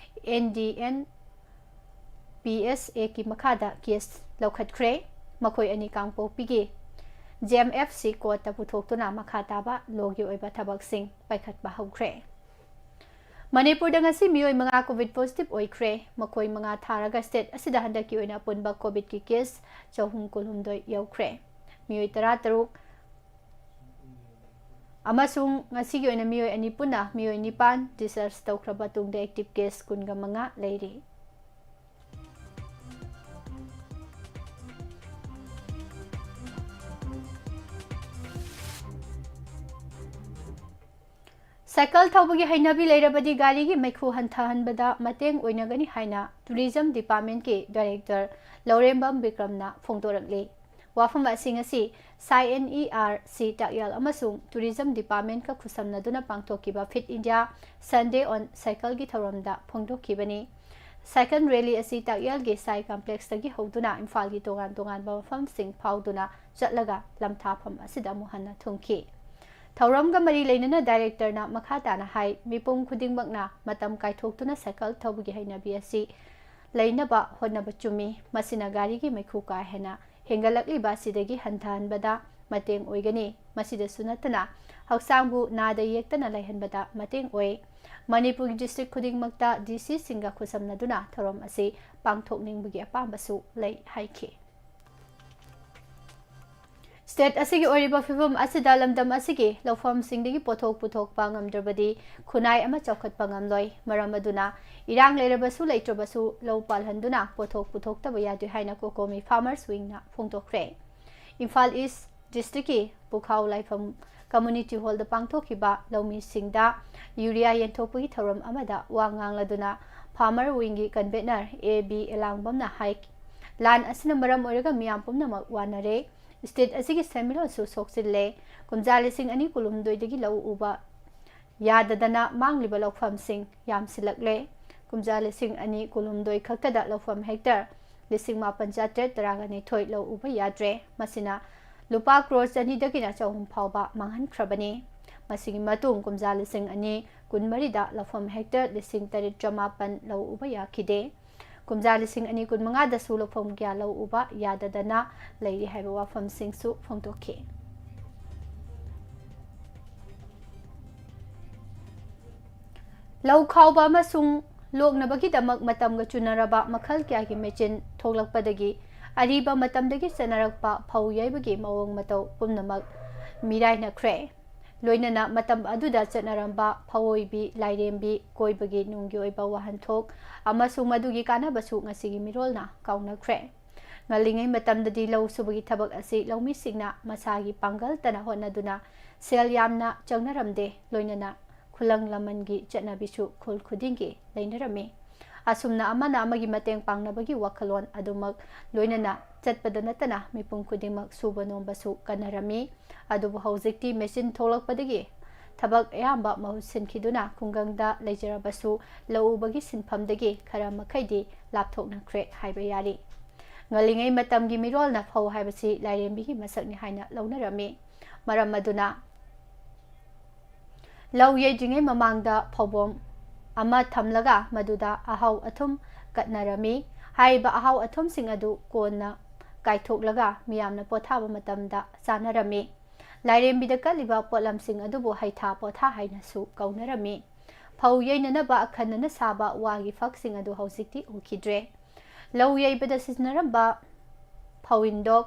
N D N P S Aꯀꯤ ꯃꯈꯥꯗ case ꯂꯧꯈꯠꯈ꯭ꯔꯦ꯫ ꯃꯈꯣꯏ ꯑꯅꯤ ꯀꯥꯡꯄꯣꯛꯄꯤꯒꯤ J M F C courtꯇ ꯄꯨꯊꯣꯛꯇꯨꯅ ꯃꯈꯥ ꯇꯥꯕ lawꯒꯤ ꯑꯣꯏꯕ ꯊꯕꯛꯁꯤꯡ ꯄꯥꯏꯈꯠꯄ ꯍꯧꯈ꯭ꯔꯦ꯫ ꯃꯅꯤꯄꯨꯔꯗ ꯉꯁꯤ ꯃꯤꯑꯣꯏ ꯃꯉꯥ COVID positive ꯑꯣꯏꯈ꯭ꯔꯦ꯫ ꯃꯈꯣꯏ ꯃꯉꯥ ꯊꯥꯔꯒ state ꯑꯁꯤꯗ ꯍꯟꯗꯛꯀꯤ ꯑꯣꯏꯅ ꯑꯄꯨꯟꯕ COVIDꯀꯤ case ꯆꯍꯨꯝ ꯀꯨꯟꯍꯨꯝꯗꯣꯏ ꯌꯧꯈ꯭ꯔꯦ꯫ ꯃꯤꯑꯣꯏ ꯇꯔꯥꯇꯔꯨꯛ ꯑꯃꯁꯨꯡ ꯉꯁꯤꯒꯤ ꯑꯣꯏꯅ ꯃꯤꯑꯣꯏ ꯑꯅꯤ ꯄꯨꯟꯅ ꯃꯤꯑꯣꯏ ꯅꯤꯄꯥꯟ discharge ꯇꯧꯈ꯭ꯔꯕ ꯇꯨꯡꯗ active case ꯀꯨꯟꯒ ꯃꯉꯥ ꯂꯩꯔꯤ꯫ ꯁꯥꯏꯀꯜ ꯊꯧꯕꯒꯤ ꯍꯩꯅꯕꯤ ꯂꯩꯔꯕꯗꯤ ꯒꯥꯔꯤꯒꯤ ꯃꯩꯈꯨ ꯍꯟꯊꯍꯟꯕꯗ ꯃꯇꯦꯡ ꯑꯣꯏꯅꯒꯅꯤ ꯍꯥꯏꯅ Tourism Departmentꯀꯤ Director ꯂꯧꯔꯦꯝꯕꯝ ꯕꯤꯀ꯭ꯔꯝꯅ ꯐꯣꯡꯗꯣꯔꯛꯂꯤ꯫ ꯋꯥꯐꯝ ꯑꯁꯤ ꯉꯁꯤ ꯁꯥꯏ NERC ꯇꯥꯛꯌꯦꯜ ꯑꯃꯁꯨꯡ Tourism Departmentꯀ ꯈꯨꯠꯁꯝꯅꯗꯨꯅ ꯄꯥꯡꯊꯣꯛꯈꯤꯕ Fit India Sunday on Cycleꯒꯤ ꯊꯧꯔꯝꯗ ꯐꯣꯡꯗꯣꯛꯈꯤꯕꯅꯤ꯫ Cycle rally ꯑꯁꯤ ꯇꯥꯛꯌꯦꯜꯒꯤ ꯁꯥꯏ complexꯇꯒꯤ ꯍꯧꯗꯨꯅ ꯏꯝꯐꯥꯜꯒꯤ ꯇꯣꯉꯥꯟ ꯇꯣꯉꯥꯟꯕ ꯃꯐꯝꯁꯤꯡ ꯐꯥꯎꯗꯨꯅ ꯆꯠꯂꯒ ꯂꯝꯊꯥꯐꯝ ꯑꯁꯤꯗ ꯑꯃꯨꯛ ꯍꯟꯅ ꯊꯨꯡꯈꯤ꯫ ꯊꯧꯔꯝꯒ ꯃꯔꯤ ꯂꯩꯅꯅ directorꯅ ꯃꯈꯥ ꯇꯥꯅ ꯍꯥꯏ, ꯃꯤꯄꯨꯝ ꯈꯨꯗꯤꯡꯃꯛꯅ ꯃꯇꯝ ꯀꯥꯏꯊꯣꯛꯇꯨꯅ ꯁꯥꯏꯀꯜ ꯊꯧꯕꯒꯤ ꯍꯩꯅꯕꯤ ꯑꯁꯤ ꯂꯩꯅꯕ ꯍꯣꯠꯅꯕ ꯆꯨꯝꯃꯤ꯫ ꯃꯁꯤꯅ ꯒꯥꯔꯤꯒꯤ ꯃꯩꯈꯨ ꯀꯥ ꯍꯦꯟꯅ ꯍꯦꯟꯒꯠꯂꯛꯂꯤꯕ ꯑꯁꯤꯗꯒꯤ ꯍꯟꯊꯍꯟꯕꯗ ꯃꯇꯦꯡ ꯑꯣꯏꯒꯅꯤ꯫ ꯃꯁꯤꯗꯁꯨ ꯅꯠꯇꯅ ꯍꯛꯆꯥꯡꯕꯨ ꯅꯥꯗ ꯌꯦꯛꯇꯅ ꯂꯩꯍꯟꯕꯗ ꯃꯇꯦꯡ ꯑꯣꯏ꯫ ꯃꯅꯤꯄꯨꯔꯒꯤ district ꯈꯨꯗꯤꯡꯃꯛꯇ DCꯁꯤꯡꯒ ꯈꯨꯠꯁꯝꯅꯗꯨꯅ ꯊꯧꯔꯝ ꯑꯁꯤ ꯄꯥꯡꯊꯣꯛꯅꯤꯡꯕꯒꯤ ꯑꯄꯥꯝꯕꯁꯨ ꯂꯩ ꯍꯥꯏꯈꯤ꯫ ꯁ꯭ꯇꯦꯠ ꯑꯁꯤꯒꯤ ꯑꯣꯏꯔꯤꯕ ꯐꯤꯕꯝ ꯑꯁꯤꯗ ꯂꯝꯗꯝ ꯑꯁꯤꯒꯤ ꯂꯧꯐꯝꯁꯤꯡꯗꯒꯤ ꯄꯣꯠꯊꯣꯛ ꯄꯨꯊꯣꯛꯄ ꯉꯝꯗ꯭ꯔꯕꯗꯤ ꯈꯨꯟꯅꯥꯏ ꯑꯃ ꯆꯥꯎꯈꯠꯄ ꯉꯝꯂꯣꯏ꯫ ꯃꯔꯝ ꯑꯗꯨꯅ ꯏꯔꯥꯡ ꯂꯩꯔꯕꯁꯨ ꯂꯩꯇ꯭ꯔꯕꯁꯨ ꯂꯧ ꯄꯥꯜꯍꯟꯗꯨꯅ ꯄꯣꯠꯊꯣꯛ ꯄꯨꯊꯣꯛꯇꯕ ꯌꯥꯗꯦ ꯍꯥꯏꯅ ꯀꯣꯀꯣꯃꯤ ꯐꯥꯔꯃꯔꯁ ꯋꯤꯡꯅ ꯐꯣꯡꯗꯣꯛꯈ꯭ꯔꯦ꯫ ꯏꯝꯐꯥꯜ ꯏꯁ ꯗꯤꯁꯇ꯭ꯔꯤꯛꯀꯤ ꯄꯨꯈꯥꯎ ꯂꯥꯏꯐꯝ ꯀꯝꯃ꯭ꯌꯨꯅꯤꯇꯤ ꯍꯣꯜꯗ ꯄꯥꯡꯊꯣꯛꯈꯤꯕ ꯂꯧꯃꯤꯁꯤꯡꯗ ꯌꯨꯔꯤꯌꯥ ꯌꯦꯟꯊꯣꯛꯄꯒꯤ ꯊꯧꯔꯝ ꯑꯃꯗ ꯋꯥ ꯉꯥꯡꯂꯗꯨꯅ ꯐꯥꯔꯃꯔ ꯋꯤꯡꯒꯤ ꯀꯟꯚꯦꯅꯔ ꯑꯦ ꯕꯤ ꯑꯦꯂꯥꯡꯕꯝꯅ ꯍꯥꯏ, ꯂꯥꯟ ꯑꯁꯤꯅ ꯃꯔꯝ ꯑꯣꯏꯔꯒ ꯃꯤꯌꯥꯝ ꯄꯨꯝꯅꯃꯛ ꯋꯥꯅꯔꯦ꯫ ꯁ꯭ꯇꯦꯠ ꯑꯁꯤꯒꯤ ꯁꯦꯟꯃꯤꯠꯂꯣꯟꯁꯨ ꯁꯣꯛꯆꯤꯜꯂꯦ꯫ ꯀꯨꯝꯖꯥ ꯂꯤꯁꯤꯡ ꯑꯅꯤ ꯀꯨꯟꯍꯨꯝꯗꯣꯏꯗꯒꯤ ꯂꯧ ꯎꯕ ꯌꯥꯗꯗꯅ ꯃꯥꯡꯂꯤꯕ ꯂꯧꯐꯝꯁꯤꯡ ꯌꯥꯝꯁꯤꯜꯂꯛꯂꯦ꯫ ꯀꯨꯝꯖꯥ ꯂꯤꯁꯤꯡ ꯑꯅꯤ ꯀꯨꯟꯍꯨꯝꯗꯣꯏ ꯈꯛꯇꯗ ꯂꯧꯐꯝ ꯍꯦꯛꯇꯔ ꯂꯤꯁꯤꯡ ꯃꯥꯄꯟ ꯆꯥꯇ꯭ꯔꯦꯠ ꯇꯔꯥꯒ ꯅꯤꯊꯣꯏ ꯂꯧ ꯎꯕ ꯌꯥꯗ꯭ꯔꯦ꯫ ꯃꯁꯤꯅ ꯂꯨꯄꯥ ꯀ꯭ꯔꯣꯔ ꯆꯅꯤꯗꯒꯤꯅ ꯆꯍꯨꯝ ꯐꯥꯎꯕ ꯃꯥꯡꯍꯟꯈ꯭ꯔꯕꯅꯤ꯫ ꯃꯁꯤꯒꯤ ꯃꯇꯨꯡ ꯀꯨꯝꯖꯥ ꯂꯤꯁꯤꯡ ꯑꯅꯤ ꯀꯨꯟꯃꯔꯤꯗ ꯂꯧꯐꯝ ꯍꯦꯛꯇꯔ ꯂꯤꯁꯤꯡ ꯇꯔꯦꯠ ꯆꯃꯥꯄꯟ ꯂꯧ ꯎꯕ ꯌꯥꯈꯤꯗꯦ꯫ ꯀꯨꯝꯖꯥ ꯂꯤꯁꯤꯡ ꯑꯅꯤ ꯀꯨꯟꯃꯉꯥꯗꯁꯨ ꯂꯧꯐꯝ ꯀꯌꯥ ꯂꯧ ꯎꯕ ꯌꯥꯗꯗꯅ ꯂꯩꯔꯤ ꯍꯥꯏꯕ ꯋꯥꯐꯝꯁꯤꯡꯁꯨ ꯐꯣꯡꯗꯣꯛꯈꯤ꯫ ꯂꯧ ꯈꯥꯎꯕ ꯑꯃꯁꯨꯡ ꯂꯣꯛꯅꯕꯒꯤꯗꯃꯛ ꯃꯇꯝꯒ ꯆꯨꯅꯔꯕ ꯃꯈꯜ ꯀꯌꯥꯒꯤ ꯃꯦꯆꯤꯟ ꯊꯣꯛꯂꯛꯄꯗꯒꯤ ꯑꯔꯤꯕ ꯃꯇꯝꯗꯒꯤ ꯆꯠꯅꯔꯛꯄ ꯐꯧ ꯌꯩꯕꯒꯤ ꯃꯑꯣꯡ ꯃꯇꯧ ꯄꯨꯝꯅꯃꯛ ꯃꯤꯔꯥꯏꯅꯈ꯭ꯔꯦ꯫ ꯂꯣꯏꯅꯅ ꯃꯇꯝ ꯑꯗꯨꯗ ꯆꯠꯅꯔꯝꯕ ꯐꯧ ꯑꯣꯏꯕꯤ, ꯂꯥꯏꯔꯦꯝꯕꯤ ꯀꯣꯏꯕꯒꯤ ꯅꯨꯡꯒꯤ ꯑꯣꯏꯕ ꯋꯥꯍꯟꯊꯣꯛ ꯑꯃꯁꯨꯡ ꯃꯗꯨꯒꯤ ꯀꯥꯟꯅꯕꯁꯨ ꯉꯁꯤꯒꯤ ꯃꯤꯔꯣꯜꯅ ꯀꯥꯎꯅꯈ꯭ꯔꯦ꯫ ꯉꯜꯂꯤꯉꯩ ꯃꯇꯝꯗꯗꯤ ꯂꯧ ꯁꯨꯕꯒꯤ ꯊꯕꯛ ꯑꯁꯤ ꯂꯧꯃꯤꯁꯤꯡꯅ ꯃꯁꯥꯒꯤ ꯄꯥꯡꯒꯜꯇꯅ ꯍꯣꯠꯅꯗꯨꯅ ꯁꯦꯜ ꯌꯥꯝꯅ ꯆꯪꯅꯔꯝꯗꯦ, ꯂꯣꯏꯅꯅ ꯈꯨꯂꯪ ꯂꯃꯟꯒꯤ ꯆꯠꯅꯕꯤꯁꯨ ꯈꯨꯜ ꯈꯨꯗꯤꯡꯒꯤ ꯂꯩꯅꯔꯝꯃꯤ꯫ ꯑꯁꯨꯝꯅ ꯑꯃꯅ ꯑꯃꯒꯤ ꯃꯇꯦꯡ ꯄꯥꯡꯅꯕꯒꯤ ꯋꯥꯈꯜꯂꯣꯟ ꯑꯗꯨꯃꯛ ꯂꯣꯏꯅꯅ ꯆꯠꯄꯗ ꯅꯠꯇꯅ ꯃꯤꯄꯨꯝ ꯈꯨꯗꯤꯡꯃꯛ ꯁꯨꯕ ꯅꯣꯝꯕꯁꯨ ꯀꯟꯅꯔꯝꯃꯤ꯫ ꯑꯗꯨꯕꯨ ꯍꯧꯖꯤꯛꯇꯤ ꯃꯦꯆꯤꯟ ꯊꯣꯛꯂꯛꯄꯗꯒꯤ ꯊꯕꯛ ꯑꯌꯥꯝꯕ ꯃꯍꯨꯠ ꯁꯤꯟꯈꯤꯗꯨꯅ ꯈꯨꯡꯒꯪꯗ ꯂꯩꯖꯔꯕꯁꯨ ꯂꯧ ꯎꯕꯒꯤ ꯁꯤꯟꯐꯝꯗꯒꯤ ꯈꯔ ꯃꯈꯩꯗꯤ ꯂꯥꯞꯊꯣꯛꯅꯈ꯭ꯔꯦ ꯍꯥꯏꯕ ꯌꯥꯔꯤ꯫ ꯉꯜꯂꯤꯉꯩ ꯃꯇꯝꯒꯤ ꯃꯤꯔꯣꯜꯅ ꯐꯧ ꯍꯥꯏꯕꯁꯤ ꯂꯥꯏꯔꯦꯝꯕꯤꯒꯤ ꯃꯁꯛꯅꯤ ꯍꯥꯏꯅ ꯂꯧꯅꯔꯝꯃꯤ꯫ ꯃꯔꯝ ꯑꯗꯨꯅ ꯂꯧ ꯌꯩꯗ꯭ꯔꯤꯉꯩ ꯃꯃꯥꯡꯗ ꯐꯧꯕꯣꯝ ꯑꯃ ꯊꯝꯂꯒ ꯃꯗꯨꯗ ꯑꯍꯥꯎ ꯑꯊꯨꯝ ꯀꯠꯅꯔꯝꯃꯤ꯫ ꯍꯥꯏꯔꯤꯕ ꯑꯍꯥꯎ ꯑꯊꯨꯝꯁꯤꯡ ꯑꯗꯨ ꯀꯣꯟꯅ ꯀꯥꯏꯊꯣꯛꯂꯒ ꯃꯤꯌꯥꯝꯅ ꯄꯣꯊꯥꯕ ꯃꯇꯝꯗ ꯆꯥꯅꯔꯝꯃꯤ꯫ ꯂꯥꯏꯔꯦꯝꯕꯤꯗ ꯀꯠꯂꯤꯕ ꯄꯣꯠꯂꯝꯁꯤꯡ ꯑꯗꯨꯕꯨ ꯍꯩꯊꯥ ꯄꯣꯊꯥ ꯍꯥꯏꯅꯁꯨ ꯀꯧꯅꯔꯝꯃꯤ꯫ ꯐꯧ ꯌꯩꯅꯅꯕ ꯑꯈꯟꯅꯅ ꯁꯥꯕ ꯋꯥꯒꯤ ꯐꯛꯁꯤꯡ ꯑꯗꯨ ꯍꯧꯖꯤꯛꯇꯤ ꯎꯈꯤꯗ꯭ꯔꯦ꯫ ꯂꯧ ꯌꯩꯕꯗ ꯁꯤꯖꯤꯟꯅꯔꯝꯕ ꯐꯧꯏꯟꯗꯣꯛ,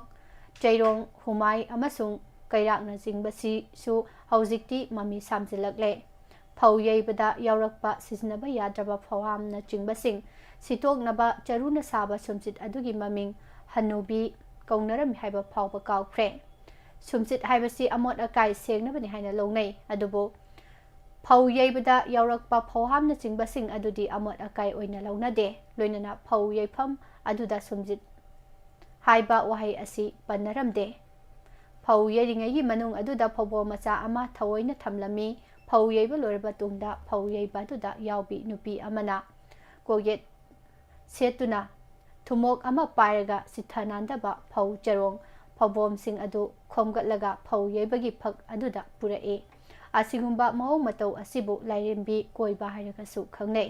ꯆꯩꯔꯣꯡ, ꯍꯨꯃꯥꯏ ꯑꯃꯁꯨꯡ ꯀꯩꯔꯥꯛꯅꯆꯤꯡꯕꯁꯤꯁꯨ ꯍꯧꯖꯤꯛꯇꯤ ꯃꯃꯤ ꯁꯥꯝꯖꯤꯜꯂꯛꯂꯦ꯫ ꯐꯧ ꯌꯩꯕꯗ ꯌꯥꯎꯔꯛꯄ ꯁꯤꯖꯤꯟꯅꯕ ꯌꯥꯗ꯭ꯔꯕ ꯐꯧꯍꯥꯝꯅꯆꯤꯡꯕꯁꯤꯡ ꯁꯤꯠꯇꯣꯛꯅꯕ ꯆꯔꯨꯅ ꯁꯥꯕ ꯁꯨꯝꯆꯤꯠ ꯑꯗꯨꯒꯤ ꯃꯃꯤꯡ ꯍꯅꯨꯕꯤ ꯀꯧꯅꯔꯝꯃꯤ ꯍꯥꯏꯕ ꯐꯥꯎꯕ ꯀꯥꯎꯈ꯭ꯔꯦ꯫ ꯁꯨꯝꯆꯤꯠ ꯍꯥꯏꯕꯁꯤ ꯑꯃꯣꯠ ꯑꯀꯥꯏ ꯁꯦꯡꯅꯕꯅꯤ ꯍꯥꯏꯅ ꯂꯧꯅꯩ, ꯑꯗꯨꯕꯨ ꯐꯧ ꯌꯩꯕꯗ ꯌꯥꯎꯔꯛꯄ ꯐꯧꯍꯥꯝꯅꯆꯤꯡꯕꯁꯤꯡ ꯑꯗꯨꯗꯤ ꯑꯃꯣꯠ ꯑꯀꯥꯏ ꯑꯣꯏꯅ ꯂꯧꯅꯗꯦ꯫ ꯂꯣꯏꯅꯅ ꯐꯧ ꯌꯩꯐꯝ ꯑꯗꯨꯗ ꯁꯨꯝꯆꯤꯠ ꯍꯥꯏꯕ ꯋꯥꯍꯩ ꯑꯁꯤ ꯄꯟꯅꯔꯝꯗꯦ꯫ ꯐꯧ ꯌꯩꯔꯤꯉꯩꯒꯤ ꯃꯅꯨꯡ ꯑꯗꯨꯗ ꯐꯧꯕꯣꯝ ꯃꯆꯥ ꯑꯃ ꯊꯑꯣꯏꯅ ꯊꯝꯂꯝꯃꯤ꯫ ꯐꯧ ꯌꯩꯕ ꯂꯣꯏꯔꯕ ꯇꯨꯡꯗ ꯐꯧ ꯌꯩꯕ ꯑꯗꯨꯗ ꯌꯥꯎꯕꯤ ꯅꯨꯄꯤ ꯑꯃꯅ ꯀꯣꯛꯌꯦꯠ ꯁꯦꯠꯇꯨꯅ ꯊꯨꯝꯃꯣꯛ ꯑꯃ ꯄꯥꯏꯔꯒ ꯆꯤꯠꯊ ꯅꯥꯟꯗꯕ ꯐꯧ ꯆꯔꯣꯡ ꯐꯧꯕꯣꯝꯁꯤꯡ ꯑꯗꯨ ꯈꯣꯝꯒꯠꯂꯒ ꯐꯧ ꯌꯩꯕꯒꯤ ꯐꯛ ꯑꯗꯨꯗ ꯄꯨꯔꯛꯏ꯫ ꯑꯁꯤꯒꯨꯝꯕ ꯃꯑꯣꯡ ꯃꯇꯧ ꯑꯁꯤꯕꯨ ꯂꯥꯏꯔꯦꯝꯕꯤ ꯀꯣꯏꯕ ꯍꯥꯏꯔꯒꯁꯨ ꯈꯪꯅꯩ꯫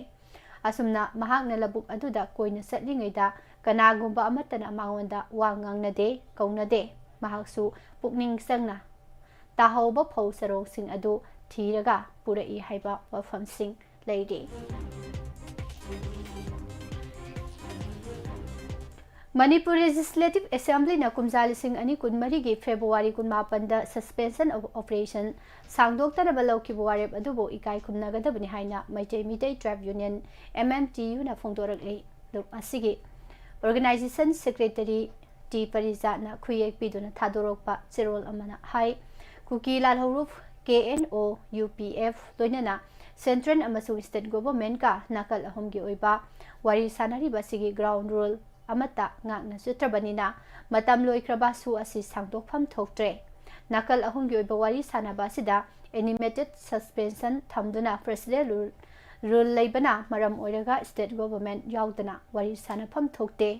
ꯑꯁꯨꯝꯅ ꯃꯍꯥꯛꯅ ꯂꯧꯕꯨꯛ ꯑꯗꯨꯗ ꯀꯣꯏꯅ ꯆꯠꯂꯤꯉꯩꯗ ꯀꯅꯥꯒꯨꯝꯕ ꯑꯃꯠꯇꯅ ꯃꯉꯣꯟꯗ ꯋꯥ ꯉꯥꯡꯅꯗꯦ, ꯀꯧꯅꯗꯦ꯫ ꯃꯍꯥꯛꯁꯨ ꯄꯨꯛꯅꯤꯡ ꯆꯪꯅ ꯇꯥꯍꯧꯕ ꯐꯧ ꯆꯔꯣꯡꯁꯤꯡ ꯑꯗꯨ ꯊꯤꯔꯒ ꯄꯨꯔꯛꯏ ꯍꯥꯏꯕ ꯋꯥꯐꯝꯁꯤꯡ ꯂꯩꯔꯤ꯫ ꯃꯅꯤꯄꯨꯔ ꯂꯦꯖꯤꯁꯂꯦꯇꯤꯚ ꯑꯦꯁꯦꯝꯕ꯭ꯂꯤꯅ ꯀꯨꯝꯖꯥ ꯂꯤꯁꯤꯡ ꯑꯅꯤ ꯀꯨꯟꯃꯔꯤꯒꯤ ꯐꯦꯕ꯭ꯔꯨꯋꯥꯔꯤ ꯀꯨꯟꯃꯥꯄꯟꯗ suspension of operation ꯁꯥꯡꯗꯣꯛꯇꯅꯕ ꯂꯧꯈꯤꯕ ꯋꯥꯔꯦꯞ ꯑꯗꯨꯕꯨ ꯏꯀꯥꯏ ꯈꯨꯝꯅꯒꯗꯕꯅꯤ ꯍꯥꯏꯅ ꯃꯩꯇꯩ ꯃꯤꯇꯩ ꯇ꯭ꯔꯥꯏꯕ union, M M T U, ꯅ ꯐꯣꯡꯗꯣꯔꯛꯂꯤ꯫ ꯂꯨꯞ ꯑꯁꯤꯒꯤ organization secretary T ꯄꯔꯤꯖꯥꯠꯅ ꯈꯨꯌꯦꯛ ꯄꯤꯗꯨꯅ ꯊꯥꯗꯣꯔꯛꯄ ꯆꯦꯔꯣꯜ ꯑꯃꯅ ꯍꯥꯏ, ꯀꯨꯀꯤ ꯂꯥꯜꯍꯧꯂꯨꯞ K N O, U P F ꯂꯣꯏꯅꯅ central ꯑꯃꯁꯨꯡ state government ꯀ ꯅꯥꯀꯜ ꯑꯍꯨꯝꯒꯤ ꯑꯣꯏꯕ ꯋꯥꯔꯤ ꯁꯥꯅꯔꯤꯕ ꯑꯁꯤꯒꯤ ground rule ꯑꯃꯠꯇ ꯉꯥꯛꯅ ꯆꯠꯇ꯭ꯔꯕꯅꯤꯅ ꯃꯇꯝ ꯂꯣꯏꯈ꯭ꯔꯕ ꯁꯨ ꯑꯁꯤ ꯁꯥꯡꯗꯣꯛꯐꯝ ꯊꯣꯛꯇ꯭ꯔꯦ꯫ ꯅꯥꯀꯜ ꯑꯍꯨꯝꯒꯤ ꯑꯣꯏꯕ ꯋꯥꯔꯤ ꯁꯥꯅꯕ ꯑꯁꯤꯗ animated suspension ꯊꯝꯗꯨꯅ presidential rule, rule ꯂꯩꯕꯅ ꯃꯔꯝ ꯑꯣꯏꯔꯒ state government ꯌꯥꯎꯗꯅ ꯋꯥꯔꯤ ꯁꯥꯅꯐꯝ ꯊꯣꯛꯇꯦ꯫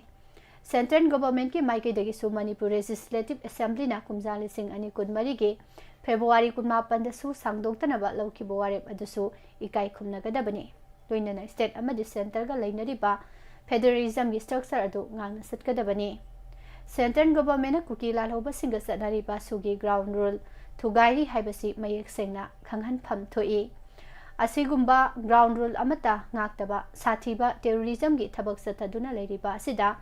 Central government ꯀꯤ ꯃꯥꯏꯀꯩꯗꯒꯤꯁꯨ ꯃꯅꯤꯄꯨꯔ ꯂꯦꯖꯤꯁꯂꯦꯇꯤꯚ ꯑꯦꯁꯦꯝꯕ꯭ꯂꯤꯅ ꯀꯨꯝꯖꯥ ꯂꯤꯁꯤꯡ ꯑꯅꯤ ꯀꯨꯟꯃꯔꯤꯒꯤ ꯐꯦꯕ꯭ꯔꯨꯋꯥꯔꯤ ꯀꯨꯟꯃꯥꯄꯟꯗꯁꯨ ꯁꯥꯡꯗꯣꯛꯇꯅꯕ ꯂꯧꯈꯤꯕ ꯋꯥꯔꯦꯞ ꯑꯗꯨꯁꯨ ꯏꯀꯥꯏ ꯈꯨꯝꯅꯒꯗꯕꯅꯤ꯫ ꯂꯣꯏꯅꯅ state ꯑꯃꯗꯤ centre ꯒ ꯂꯩꯅꯔꯤꯕ federalism ꯒꯤ structure ꯑꯗꯨ ꯉꯥꯛꯅ ꯆꯠꯀꯗꯕꯅꯤ꯫ Central government ꯅ ꯀꯨꯀꯤ ꯂꯥꯜꯍꯧꯕꯁꯤꯡꯒ ꯆꯠꯅꯔꯤꯕ ꯁꯨꯒꯤ ground rule ꯊꯨꯒꯥꯏꯔꯤ ꯍꯥꯏꯕꯁꯤ ꯃꯌꯦꯛ ꯁꯦꯡꯅ ꯈꯪꯍꯟꯐꯝ ꯊꯣꯛꯏ꯫ ꯑꯁꯤꯒꯨꯝꯕ ground rule ꯑꯃꯠꯇ ꯉꯥꯛꯇꯕ ꯁꯥꯊꯤꯕ terrorism ꯒꯤ ꯊꯕꯛ ꯆꯠꯊꯗꯨꯅ ꯂꯩꯔꯤꯕ ꯑꯁꯤꯗ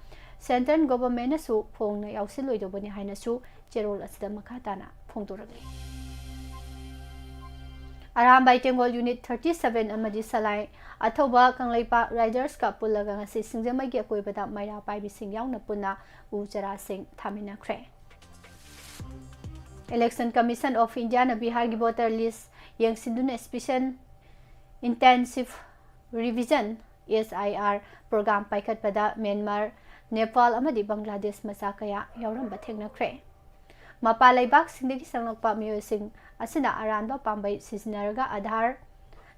ꯁꯦꯟꯇ꯭ꯔꯦꯜ ꯒꯣꯚꯔꯟꯃꯦꯟꯠꯅꯁꯨ ꯐꯣꯡꯅ ꯌꯥꯎꯁꯤꯜꯂꯣꯏꯗꯧꯕꯅꯤ ꯍꯥꯏꯅꯁꯨ ꯆꯦꯔꯣꯜ ꯑꯁꯤꯗ ꯃꯈꯥ ꯇꯥꯅ ꯐꯣꯡꯗꯣꯔꯛꯂꯤ꯫ ꯑꯔꯥꯝꯕꯥꯏ ꯇꯦꯡꯒꯣꯜ ꯌꯨꯅꯤꯠ ꯊꯥꯔꯇꯤ ꯁꯚꯦꯟ ꯑꯃꯗꯤ ꯁꯂꯥꯏ ꯑꯊꯧꯕ ꯀꯪꯂꯩꯄꯥꯛ ꯔꯥꯏꯗꯔꯁꯀ ꯄꯨꯜꯂꯒ ꯉꯁꯤ ꯁꯤꯡꯖꯃꯩꯒꯤ ꯑꯀꯣꯏꯕꯗ ꯃꯩꯔꯥ ꯄꯥꯏꯕꯤꯁꯤꯡ ꯌꯥꯎꯅ ꯄꯨꯟꯅ ꯎ ꯆꯥꯔꯥꯁꯤꯡ ꯊꯥꯃꯤꯟꯅꯈ꯭ꯔꯦ꯫ Election Commission of Indiaꯅ ꯕꯤꯍꯥꯔꯒꯤ voter list ꯌꯦꯡꯁꯤꯟꯗꯨꯅ Special Intensive Revision, S I R, program ꯄꯥꯏꯈꯠꯄꯗ ꯃ꯭ꯌꯥꯟꯃꯥꯔ, ꯅꯦꯄꯥꯜ ꯑꯃꯗꯤ ꯕꯪꯒ꯭ꯂꯥꯗꯦꯁ ꯃꯆꯥ ꯀꯌꯥ ꯌꯥꯎꯔꯝꯕ ꯊꯦꯡꯅꯈ꯭ꯔꯦ꯫ ꯃꯄꯥꯟ ꯂꯩꯕꯥꯛꯁꯤꯡꯗꯒꯤ ꯆꯪꯂꯛꯄ ꯃꯤꯑꯣꯏꯁꯤꯡ ꯑꯁꯤꯅ ꯑꯔꯥꯟꯕ ꯄꯥꯝꯕꯩ ꯁꯤꯖꯤꯟꯅꯔꯒ ꯑꯥꯙꯥꯔ,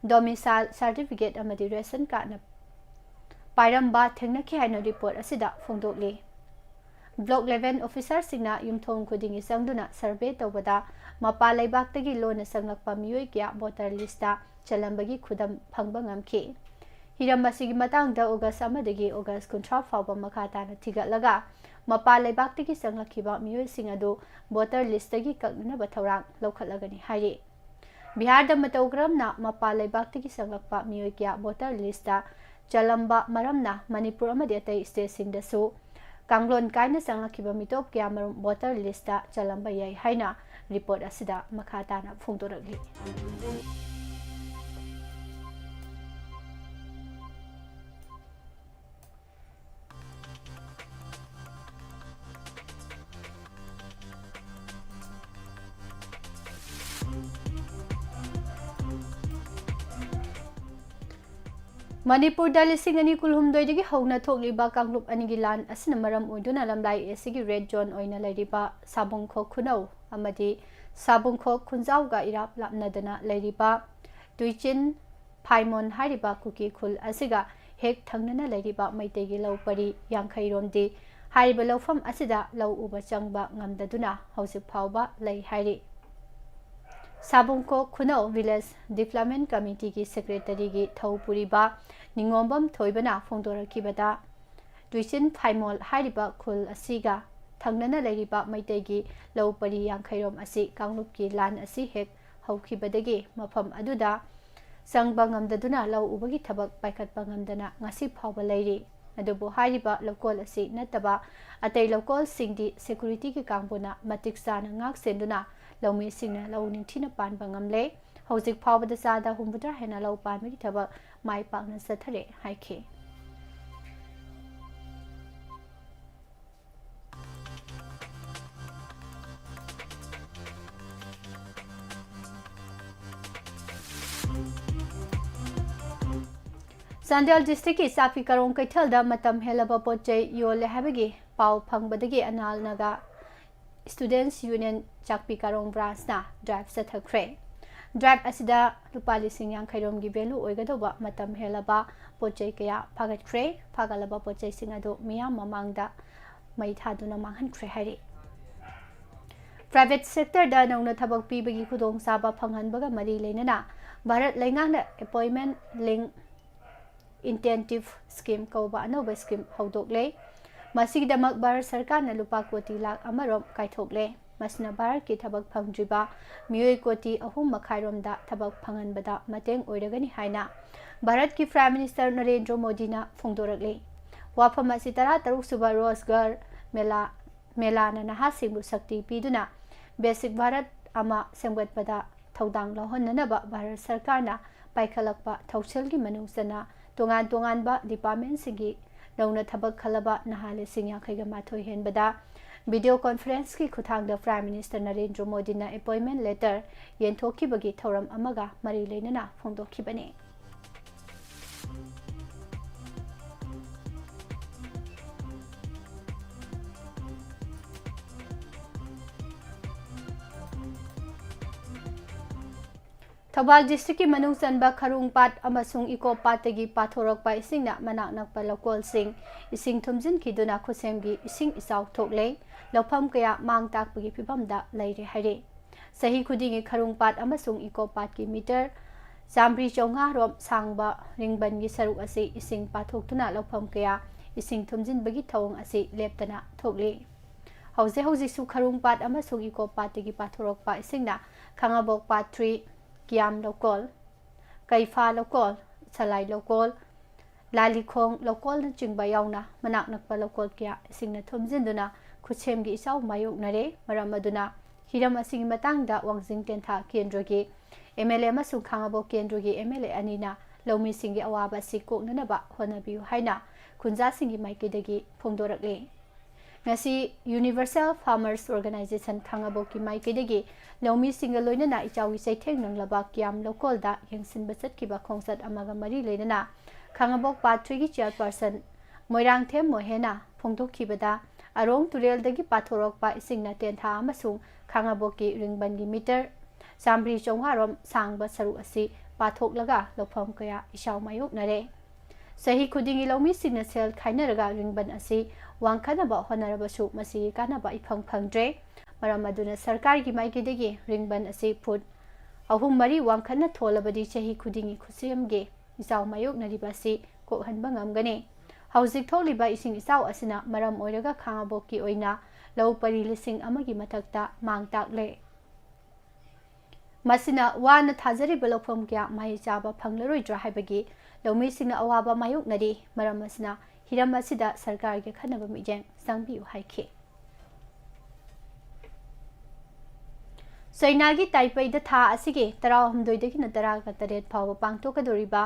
domicile certificate ꯑꯃꯗꯤ ration cardꯅ ꯄꯥꯏꯔꯝꯕ ꯊꯦꯡꯅꯈꯤ ꯍꯥꯏꯅ report ꯑꯁꯤꯗ ꯐꯣꯡꯗꯣꯛꯂꯤ꯫ Block level officerꯁꯤꯡꯅ ꯌꯨꯝꯊꯣꯡ ꯈꯨꯗꯤꯡꯒꯤ ꯆꯪꯗꯨꯅ survey ꯇꯧꯕꯗ ꯃꯄꯥꯟ ꯂꯩꯕꯥꯛꯇꯒꯤ ꯂꯣꯟꯅ ꯆꯪꯂꯛꯄ ꯃꯤꯑꯣꯏ ꯀꯌꯥ voter listꯇ ꯆꯜꯂꯝꯕꯒꯤ ꯈꯨꯗꯝ ꯐꯪꯕ ꯉꯝꯈꯤ꯫ ꯍꯤꯔꯝ ꯑꯁꯤꯒꯤ ꯃꯇꯥꯡꯗ August ꯑꯃꯗꯒꯤ August ꯀꯨꯟꯊ꯭ꯔꯥ ꯐꯥꯎꯕ ꯃꯈꯥ ꯇꯥꯅ ꯊꯤꯒꯠꯂꯒ ꯃꯄꯥꯟ ꯂꯩꯕꯥꯛꯇꯒꯤ ꯆꯪꯂꯛꯈꯤꯕ ꯃꯤꯑꯣꯏꯁꯤꯡ ꯑꯗꯨ voter listꯇꯒꯤ ꯀꯛꯅꯅꯕ ꯊꯧꯔꯥꯡ ꯂꯧꯈꯠꯂꯒꯅꯤ ꯍꯥꯏꯔꯤ꯫ ꯕꯤꯍꯥꯔꯗ ꯃꯇꯧ ꯀꯔꯝꯅ ꯃꯄꯥꯟ ꯂꯩꯕꯥꯛꯇꯒꯤ ꯆꯪꯂꯛꯄ ꯃꯤꯑꯣꯏ ꯀꯌꯥ voter listꯇ ꯆꯜꯂꯝꯕ ꯃꯔꯝꯅ ꯃꯅꯤꯄꯨꯔ ꯑꯃꯗꯤ ꯑꯇꯩ stateꯁꯤꯡꯗꯁꯨ ꯀꯥꯡꯂꯣꯟ ꯀꯥꯏꯅ ꯆꯪꯂꯛꯈꯤꯕ ꯃꯤꯇꯣꯞ ꯀꯌꯥꯃꯔꯨꯝ voter listꯇ ꯆꯜꯂꯝꯕ ꯌꯥꯏ ꯍꯥꯏꯅ report ꯑꯁꯤꯗ ꯃꯈꯥ ꯇꯥꯅ ꯐꯣꯡꯗꯣꯔꯛꯂꯤ꯫ ꯃꯅꯤꯄꯨꯔꯗ ꯂꯤꯁꯤꯡ ꯑꯅꯤ ꯀꯨꯟꯍꯨꯝꯗꯣꯏꯗꯒꯤ ꯍꯧꯅ ꯊꯣꯛꯂꯤꯕ ꯀꯥꯡꯂꯨꯞ ꯑꯅꯤꯒꯤ ꯂꯥꯟ ꯑꯁꯤꯅ ꯃꯔꯝ ꯑꯣꯏꯗꯨꯅ ꯂꯝꯂꯥꯏ ꯑꯦꯁꯤꯒꯤ red zone ꯑꯣꯏꯅ ꯂꯩꯔꯤꯕ ꯁꯥꯕꯨꯡꯈꯣꯛ ꯈꯨꯅꯧ ꯑꯃꯗꯤ ꯁꯥꯕꯨꯡꯈꯣꯛ ꯈꯨꯟꯖꯥꯎꯒ ꯏꯔꯥꯞ ꯂꯥꯞꯅꯗꯅ ꯂꯩꯔꯤꯕ ꯇꯨꯏꯆꯤꯟ ꯐꯥꯏꯃꯣꯟ ꯍꯥꯏꯔꯤꯕ ꯀꯨꯀꯤ ꯈꯨꯜ ꯑꯁꯤꯒ ꯍꯦꯛ ꯊꯪꯅꯅ ꯂꯩꯔꯤꯕ ꯃꯩꯇꯩꯒꯤ ꯂꯧ ꯄꯔꯤ ꯌꯥꯡꯈꯩꯔꯣꯝꯗꯤ ꯍꯥꯏꯔꯤꯕ ꯂꯧꯐꯝ ꯑꯁꯤꯗ ꯂꯧ ꯎꯕ ꯆꯪꯕ ꯉꯝꯗꯗꯨꯅ ꯍꯧꯖꯤꯛ ꯐꯥꯎꯕ ꯂꯩ ꯍꯥꯏꯔꯤ꯫ ꯁꯥꯕꯨꯡꯈꯣꯛ ꯈꯨꯅꯧ village development committeeꯒꯤ secretaryꯒꯤ ꯊꯧ ꯄꯨꯔꯤꯕ ꯅꯤꯉꯣꯝꯕꯝ ꯊꯣꯏꯕꯅ ꯐꯣꯡꯗꯣꯔꯛꯈꯤꯕꯗ, ꯇꯨꯏꯆꯤꯟ ꯐꯥꯏꯃꯣꯜ ꯍꯥꯏꯔꯤꯕ ꯈꯨꯜ ꯑꯁꯤꯒ ꯊꯪꯅꯅ ꯂꯩꯔꯤꯕ ꯃꯩꯇꯩꯒꯤ ꯂꯧ ꯄꯔꯤ ꯌꯥꯡꯈꯩꯔꯣꯝ ꯑꯁꯤ ꯀꯥꯡꯂꯨꯞꯀꯤ ꯂꯥꯟ ꯑꯁꯤ ꯍꯦꯛ ꯍꯧꯈꯤꯕꯗꯒꯤ ꯃꯐꯝ ꯑꯗꯨꯗ ꯆꯪꯕ ꯉꯝꯗꯗꯨꯅ ꯂꯧ ꯎꯕꯒꯤ ꯊꯕꯛ ꯄꯥꯏꯈꯠꯄ ꯉꯝꯗꯅ ꯉꯁꯤ ꯐꯥꯎꯕ ꯂꯩꯔꯤ꯫ ꯑꯗꯨꯕꯨ ꯍꯥꯏꯔꯤꯕ ꯂꯧꯀꯣꯜ ꯑꯁꯤ ꯅꯠꯇꯕ ꯑꯇꯩ ꯂꯧꯀꯣꯜꯁꯤꯡꯗꯤ ꯁꯦꯀ꯭ꯌꯨꯔꯤꯇꯤꯒꯤ ꯀꯥꯡꯕꯨꯅ ꯃꯇꯤꯛ ꯆꯥꯅ ꯉꯥꯛ ꯁꯦꯟꯗꯨꯅ ꯂꯧꯃꯤꯁꯤꯡꯅ ꯂꯧ ꯅꯤꯡꯊꯤꯅ ꯄꯥꯟꯕ ꯉꯝꯂꯦ꯫ ꯍꯧꯖꯤꯛ ꯐꯥꯎꯕꯗ ꯆꯥꯗ ꯍꯨꯝꯐꯨꯇꯔꯥ ꯍꯦꯟꯅ ꯂꯧ ꯄꯥꯟꯕꯒꯤ ꯊꯕꯛ ꯃꯥꯏ ꯄꯥꯛꯅ ꯆꯠꯊꯔꯦ ꯍꯥꯏꯈꯤ꯫ ꯆꯥꯟꯗꯦꯜ ꯗꯤꯁꯇ꯭ꯔꯤꯛꯀꯤ ꯆꯥꯛꯄꯤ ꯀꯔꯣꯡ ꯀꯩꯊꯦꯜꯗ ꯃꯇꯝ ꯍꯦꯜꯂꯕ ꯄꯣꯠ ꯆꯩ ꯌꯣꯜꯂꯦ ꯍꯥꯏꯕꯒꯤ ꯄꯥꯎ ꯐꯪꯕꯗꯒꯤ ꯑꯅꯥꯜ ꯅꯥꯒꯥ ꯁ꯭ꯇꯨꯗꯦꯟꯠꯁ ꯌꯨꯅꯤꯌꯟ ꯆꯥꯛꯄꯤ ꯀꯔꯣꯡ ꯕ꯭ꯔꯥꯟꯁꯅ ꯗ꯭ꯔꯥꯏꯚ ꯆꯠꯊꯈ꯭ꯔꯦ꯫ ꯗ꯭ꯔꯥꯏꯚ ꯑꯁꯤꯗ ꯂꯨꯄꯥ ꯂꯤꯁꯤꯡ ꯌꯥꯡꯈꯩ ꯔꯣꯝꯒꯤ ꯚꯦꯂꯨ ꯑꯣꯏꯒꯗꯧꯕ ꯃꯇꯝ ꯍꯦꯜꯂꯕ ꯄꯣꯠ ꯆꯩ ꯀꯌꯥ ꯐꯥꯒꯠꯈ꯭ꯔꯦ꯫ ꯐꯥꯒꯠꯂꯕ ꯄꯣꯠ ꯆꯩꯁꯤꯡ ꯑꯗꯨ ꯃꯤꯌꯥꯝ ꯃꯃꯥꯡꯗ ꯃꯩ ꯊꯥꯗꯨꯅ ꯃꯥꯡꯍꯟꯈ꯭ꯔꯦ ꯍꯥꯏꯔꯤ꯫ ꯄ꯭ꯔꯥꯏꯚꯦꯠ ꯁꯦꯛꯇꯔꯗ ꯅꯧꯅ ꯊꯕꯛ ꯄꯤꯕꯒꯤ ꯈꯨꯗꯣꯡꯆꯥꯕ ꯐꯪꯍꯟꯕꯒ ꯃꯔꯤ ꯂꯩꯅꯅ ꯚꯥꯔꯠ ꯂꯩꯉꯥꯛꯅ ꯑꯦꯄꯣꯏꯟꯃꯦꯟꯠ ꯂꯤꯡꯛ ꯏꯟꯁꯦꯟꯇꯤꯚ ꯁ꯭ꯀꯤꯝ ꯀꯧꯕ ꯑꯅꯧꯕ ꯁ꯭ꯀꯤꯝ ꯍꯧꯗꯣꯛꯂꯦ꯫ ꯃꯁꯤꯒꯤꯗꯃꯛ ꯚꯥꯔꯠ ꯁꯔꯀꯥꯔꯅ ꯂꯨꯄꯥ ꯀꯣꯇꯤ ꯂꯥꯈ ꯑꯃ ꯔꯣꯝ ꯀꯥꯏꯊꯣꯛꯂꯦ꯫ ꯃꯁꯤꯅ ꯚꯥꯔꯠꯀꯤ ꯊꯕꯛ ꯐꯪꯗ꯭ꯔꯤꯕ ꯃꯤꯑꯣꯏ ꯀꯣꯇꯤ ꯑꯍꯨꯝ ꯃꯈꯥꯏ ꯔꯣꯝꯗ ꯊꯕꯛ ꯐꯪꯍꯟꯕꯗ ꯃꯇꯦꯡ ꯑꯣꯏꯔꯒꯅꯤ ꯍꯥꯏꯅ ꯚꯥꯔꯠꯀꯤ ꯄ꯭ꯔꯥꯏꯝ ꯃꯤꯅꯤꯁꯇꯔ ꯅꯔꯦꯟꯗ꯭ꯔ ꯃꯣꯗꯤꯅ ꯐꯣꯡꯗꯣꯔꯛꯂꯤ꯫ ꯋꯥꯐꯝ ꯑꯁꯤ ꯇꯔꯥ ꯇꯔꯨꯛ ꯁꯨꯕ ꯔꯣꯖꯒꯥꯔ ꯃꯦꯂꯥ, ꯃꯦꯂꯥꯅ ꯅꯍꯥꯁꯤꯡꯕꯨ ꯁꯛꯇꯤ ꯄꯤꯗꯨꯅ ꯕꯤꯛꯁꯤꯠ ꯚꯥꯔꯠ ꯑꯃ ꯁꯦꯝꯒꯠꯄꯗ ꯊꯧꯗꯥꯡ ꯂꯧꯍꯟꯅꯅꯕ ꯚꯥꯔꯠ ꯁꯔꯀꯥꯔꯅ ꯄꯥꯏꯈꯠꯂꯛꯄ ꯊꯧꯁꯤꯜꯒꯤ ꯃꯅꯨꯡ ꯆꯟꯅ ꯇꯣꯉꯥꯟ ꯇꯣꯉꯥꯟꯕ ꯗꯤꯄꯥꯔꯠꯃꯦꯟꯠꯁꯤꯡꯒꯤ ꯅꯧꯅ ꯊꯕꯛ ꯈꯜꯂꯕ ꯅꯍꯥ ꯂꯤꯁꯤꯡ ꯌꯥꯡꯈꯩꯒ ꯃꯥꯊꯣꯏ ꯍꯦꯟꯕꯗ ꯚꯤꯗꯤꯑꯣ ꯀꯣꯟꯐꯔꯦꯟꯁꯀꯤ ꯈꯨꯠꯊꯥꯡꯗ ꯄ꯭ꯔꯥꯏꯝ ꯃꯤꯅꯤꯁꯇꯔ ꯅꯔꯦꯟꯗ꯭ꯔ ꯃꯣꯗꯤꯅ ꯑꯦꯄꯣꯏꯟꯃꯦꯟꯠ ꯂꯦꯇꯔ ꯌꯦꯟꯊꯣꯛꯈꯤꯕꯒꯤ ꯊꯧꯔꯝ ꯑꯃꯒ ꯃꯔꯤ ꯂꯩꯅꯅ ꯐꯣꯡꯗꯣꯛꯈꯤꯕꯅꯤ꯫ ꯊꯧꯕꯥꯜ ꯗꯤꯁꯇ꯭ꯔꯤꯛꯀꯤ ꯃꯅꯨꯡ ꯆꯟꯕ ꯈꯔꯨꯡ ꯄꯥꯠ ꯑꯃꯁꯨꯡ ꯏꯀꯣ ꯄꯥꯠꯇꯒꯤ ꯄꯥꯊꯣꯔꯛꯄ ꯏꯁꯤꯡꯅ ꯃꯅꯥꯛ ꯅꯛꯄ ꯂꯧꯀꯣꯜꯁꯤꯡ ꯏꯁꯤꯡ ꯊꯨꯝꯖꯤꯟꯈꯤꯗꯨꯅ ꯈꯨꯠꯁꯦꯝꯒꯤ ꯏꯁꯤꯡ ꯏꯆꯥꯎ ꯊꯣꯛꯂꯦ꯫ ꯂꯧꯐꯝ ꯀꯌꯥ ꯃꯥꯡ ꯇꯥꯛꯄꯒꯤ ꯐꯤꯕꯝꯗ ꯂꯩꯔꯦ ꯍꯥꯏꯔꯤ꯫ ꯆꯍꯤ ꯈꯨꯗꯤꯡꯒꯤ ꯈꯔꯨꯡ ꯄꯥꯠ ꯑꯃꯁꯨꯡ ꯏꯀꯣ ꯄꯥꯠꯀꯤ ꯃꯤꯇꯔ ꯆꯥꯃꯔꯤ ꯆꯥꯝꯃꯉꯥ ꯔꯣꯝ ꯁꯥꯡꯕ ꯔꯤꯡꯕꯟꯒꯤ ꯁꯔꯨꯛ ꯑꯁꯤ ꯏꯁꯤꯡ ꯄꯥꯊꯣꯛꯇꯨꯅ ꯂꯧꯐꯝ ꯀꯌꯥ ꯏꯁꯤꯡ ꯊꯨꯝꯖꯤꯟꯕꯒꯤ ꯊꯧꯑꯣꯡ ꯑꯁꯤ ꯂꯦꯞꯇꯅ ꯊꯣꯛꯂꯤ꯫ ꯍꯧꯖꯤꯛ ꯍꯧꯖꯤꯛꯁꯨ ꯈꯔꯨꯡ ꯄꯥꯠ ꯑꯃꯁꯨꯡ ꯏꯀꯣ ꯄꯥꯠꯇꯒꯤ ꯄꯥꯊꯣꯔꯛꯄ ꯏꯁꯤꯡꯅ ꯈꯥꯉꯕꯣꯛ ꯄꯥꯠ ꯊ꯭ꯔꯤ, ꯀꯤꯌꯥꯝ ꯂꯧꯀꯣꯜ, ꯀꯩꯐꯥ ꯂꯧꯀꯣꯜ, ꯁꯂꯥꯏ ꯂꯧꯀꯣꯜ, ꯂꯥꯂꯤꯈꯣꯡ ꯂꯧꯀꯣꯜꯅꯆꯤꯡꯕ ꯌꯥꯎꯅ ꯃꯅꯥꯛ ꯅꯛꯄ ꯂꯧꯀꯣꯜ ꯀꯌꯥ ꯏꯁꯤꯡꯅ ꯊꯨꯝꯖꯤꯟꯗꯨꯅ ꯈꯨꯠꯁꯦꯝꯒꯤ ꯏꯆꯥꯎ ꯃꯥꯌꯣꯛꯅꯔꯦ꯫ ꯃꯔꯝ ꯑꯗꯨꯅ ꯍꯤꯔꯝ ꯑꯁꯤꯒꯤ ꯃꯇꯥꯡꯗ ꯋꯥꯡꯖꯤꯡ ꯇꯦꯟꯊꯥ ꯀꯦꯟꯗ꯭ꯔꯒꯤ ꯑꯦꯝ ꯑꯦꯜ ꯑꯦ ꯑꯃꯁꯨꯡ ꯈꯥꯉꯕꯣꯛ ꯀꯦꯟꯗ꯭ꯔꯒꯤ ꯑꯦꯝ ꯑꯦꯜ ꯑꯦ ꯑꯅꯤꯅ ꯂꯧꯃꯤꯁꯤꯡꯒꯤ ꯑꯋꯥꯕ ꯑꯁꯤ ꯀꯣꯛꯅꯅꯕ ꯍꯣꯠꯅꯕꯤꯌꯨ ꯍꯥꯏꯅ ꯈꯨꯟꯖꯥꯁꯤꯡꯒꯤ ꯃꯥꯏꯀꯩꯗꯒꯤ ꯐꯣꯡꯗꯣꯔꯛꯂꯤ꯫ ꯉꯁꯤ Universal Farmers Organization ꯈꯥꯉꯕꯣꯛꯀꯤ ꯃꯥꯏꯀꯩꯗꯒꯤ ꯂꯧꯃꯤꯁꯤꯡꯒ ꯂꯣꯏꯅꯅ ꯏꯆꯥꯎꯒꯤ ꯆꯩꯊꯦꯡ ꯅꯪꯂꯕ ꯀꯤꯌꯥꯝ ꯂꯧꯀꯣꯜꯗ ꯌꯦꯡꯁꯤꯟꯕ ꯆꯠꯈꯤꯕ ꯈꯣꯡꯆꯠ ꯑꯃꯒ ꯃꯔꯤ ꯂꯩꯅꯅ ꯈꯥꯉꯕꯣꯛ ꯄꯥꯠ ꯊ꯭ꯔꯤꯒꯤ ꯆꯤꯌꯔꯄꯔꯁꯟ ꯃꯣꯏꯔꯥꯡꯊꯦꯝ ꯃꯣꯍꯦꯅ ꯐꯣꯡꯗꯣꯛꯈꯤꯕꯗ, ꯑꯔꯣꯡ ꯇꯨꯔꯦꯜꯗꯒꯤ ꯄꯥꯊꯣꯔꯛꯄ ꯏꯁꯤꯡꯅ ꯇꯦꯟꯊꯥ ꯑꯃꯁꯨꯡ ꯈꯥꯉꯕꯣꯛꯀꯤ ꯔꯤꯡꯕꯟꯒꯤ ꯃꯤꯇꯔ ꯆꯥꯃꯔꯤ ꯆꯥꯝꯃꯉꯥ ꯔꯣꯝ ꯁꯥꯡꯕ ꯁꯔꯨꯛ ꯑꯁꯤ ꯄꯥꯊꯣꯛꯂꯒ ꯂꯧꯐꯝ ꯀꯌꯥ ꯏꯆꯥꯎ ꯃꯥꯌꯣꯛꯅꯔꯦ꯫ ꯆꯍꯤ ꯈꯨꯗꯤꯡꯒꯤ ꯂꯧꯃꯤꯁꯤꯡꯅ ꯁꯦꯜ ꯈꯥꯏꯅꯔꯒ ꯔꯤꯡꯕꯟ ꯑꯁꯤ ꯋꯥꯡꯈꯠꯅꯕ ꯍꯣꯠꯅꯔꯕꯁꯨ ꯃꯁꯤꯒꯤ ꯀꯥꯟꯅꯕ ꯏꯐꯪ ꯐꯪꯗ꯭ꯔꯦ꯫ ꯃꯔꯝ ꯑꯗꯨꯅ ꯁꯔꯀꯥꯔꯒꯤ ꯃꯥꯏꯀꯩꯗꯒꯤ ꯔꯤꯡꯕꯟ ꯑꯁꯤ ꯐꯨꯠ ꯑꯍꯨꯝ ꯃꯔꯤ ꯋꯥꯡꯈꯠꯅ ꯊꯣꯜꯂꯕꯗꯤ ꯆꯍꯤ ꯈꯨꯗꯤꯡꯒꯤ ꯈꯨꯠꯁꯦꯝꯒꯤ ꯏꯆꯥꯎ ꯃꯥꯌꯣꯛꯅꯔꯤꯕ ꯑꯁꯤ ꯀꯣꯛꯍꯟꯕ ꯉꯝꯒꯅꯤ꯫ ꯍꯧꯖꯤꯛ ꯊꯣꯛꯂꯤꯕ ꯏꯁꯤꯡ ꯏꯆꯥꯎ ꯑꯁꯤꯅ ꯃꯔꯝ ꯑꯣꯏꯔꯒ ꯈꯥꯉꯕꯣꯛꯀꯤ ꯑꯣꯏꯅ ꯂꯧ ꯄꯔꯤ ꯂꯤꯁꯤꯡ ꯑꯃꯒꯤ ꯃꯊꯛꯇ ꯃꯥꯡ ꯇꯥꯛꯂꯦ꯫ ꯃꯁꯤꯅ ꯋꯥꯅ ꯊꯥꯖꯔꯤꯕ ꯂꯧꯐꯝ ꯀꯌꯥ ꯃꯍꯩ ꯆꯥꯕ ꯐꯪꯂꯔꯣꯏꯗ꯭ꯔꯥ ꯍꯥꯏꯕꯒꯤ ꯂꯧꯃꯤꯁꯤꯡꯅ ꯑꯋꯥꯕ ꯃꯥꯌꯣꯛꯅꯔꯤ꯫ ꯃꯔꯝ ꯑꯁꯤꯅ ꯍꯤꯔꯝ ꯑꯁꯤꯗ ꯁꯔꯀꯥꯔꯒꯤ ꯑꯈꯟꯅꯕ ꯃꯤꯠꯌꯦꯡ ꯆꯪꯕꯤꯌꯨ ꯍꯥꯏꯈꯤ꯫ ꯆꯩꯅꯥꯒꯤ ꯇꯥꯏꯄꯩꯗ ꯊꯥ ꯑꯁꯤꯒꯤ ꯇꯔꯥꯍꯨꯝꯗꯣꯏꯗꯒꯤꯅ ꯇꯔꯥꯒ ꯇꯔꯦꯠ ꯐꯥꯎꯕ ꯄꯥꯡꯊꯣꯛꯀꯗꯧꯔꯤꯕ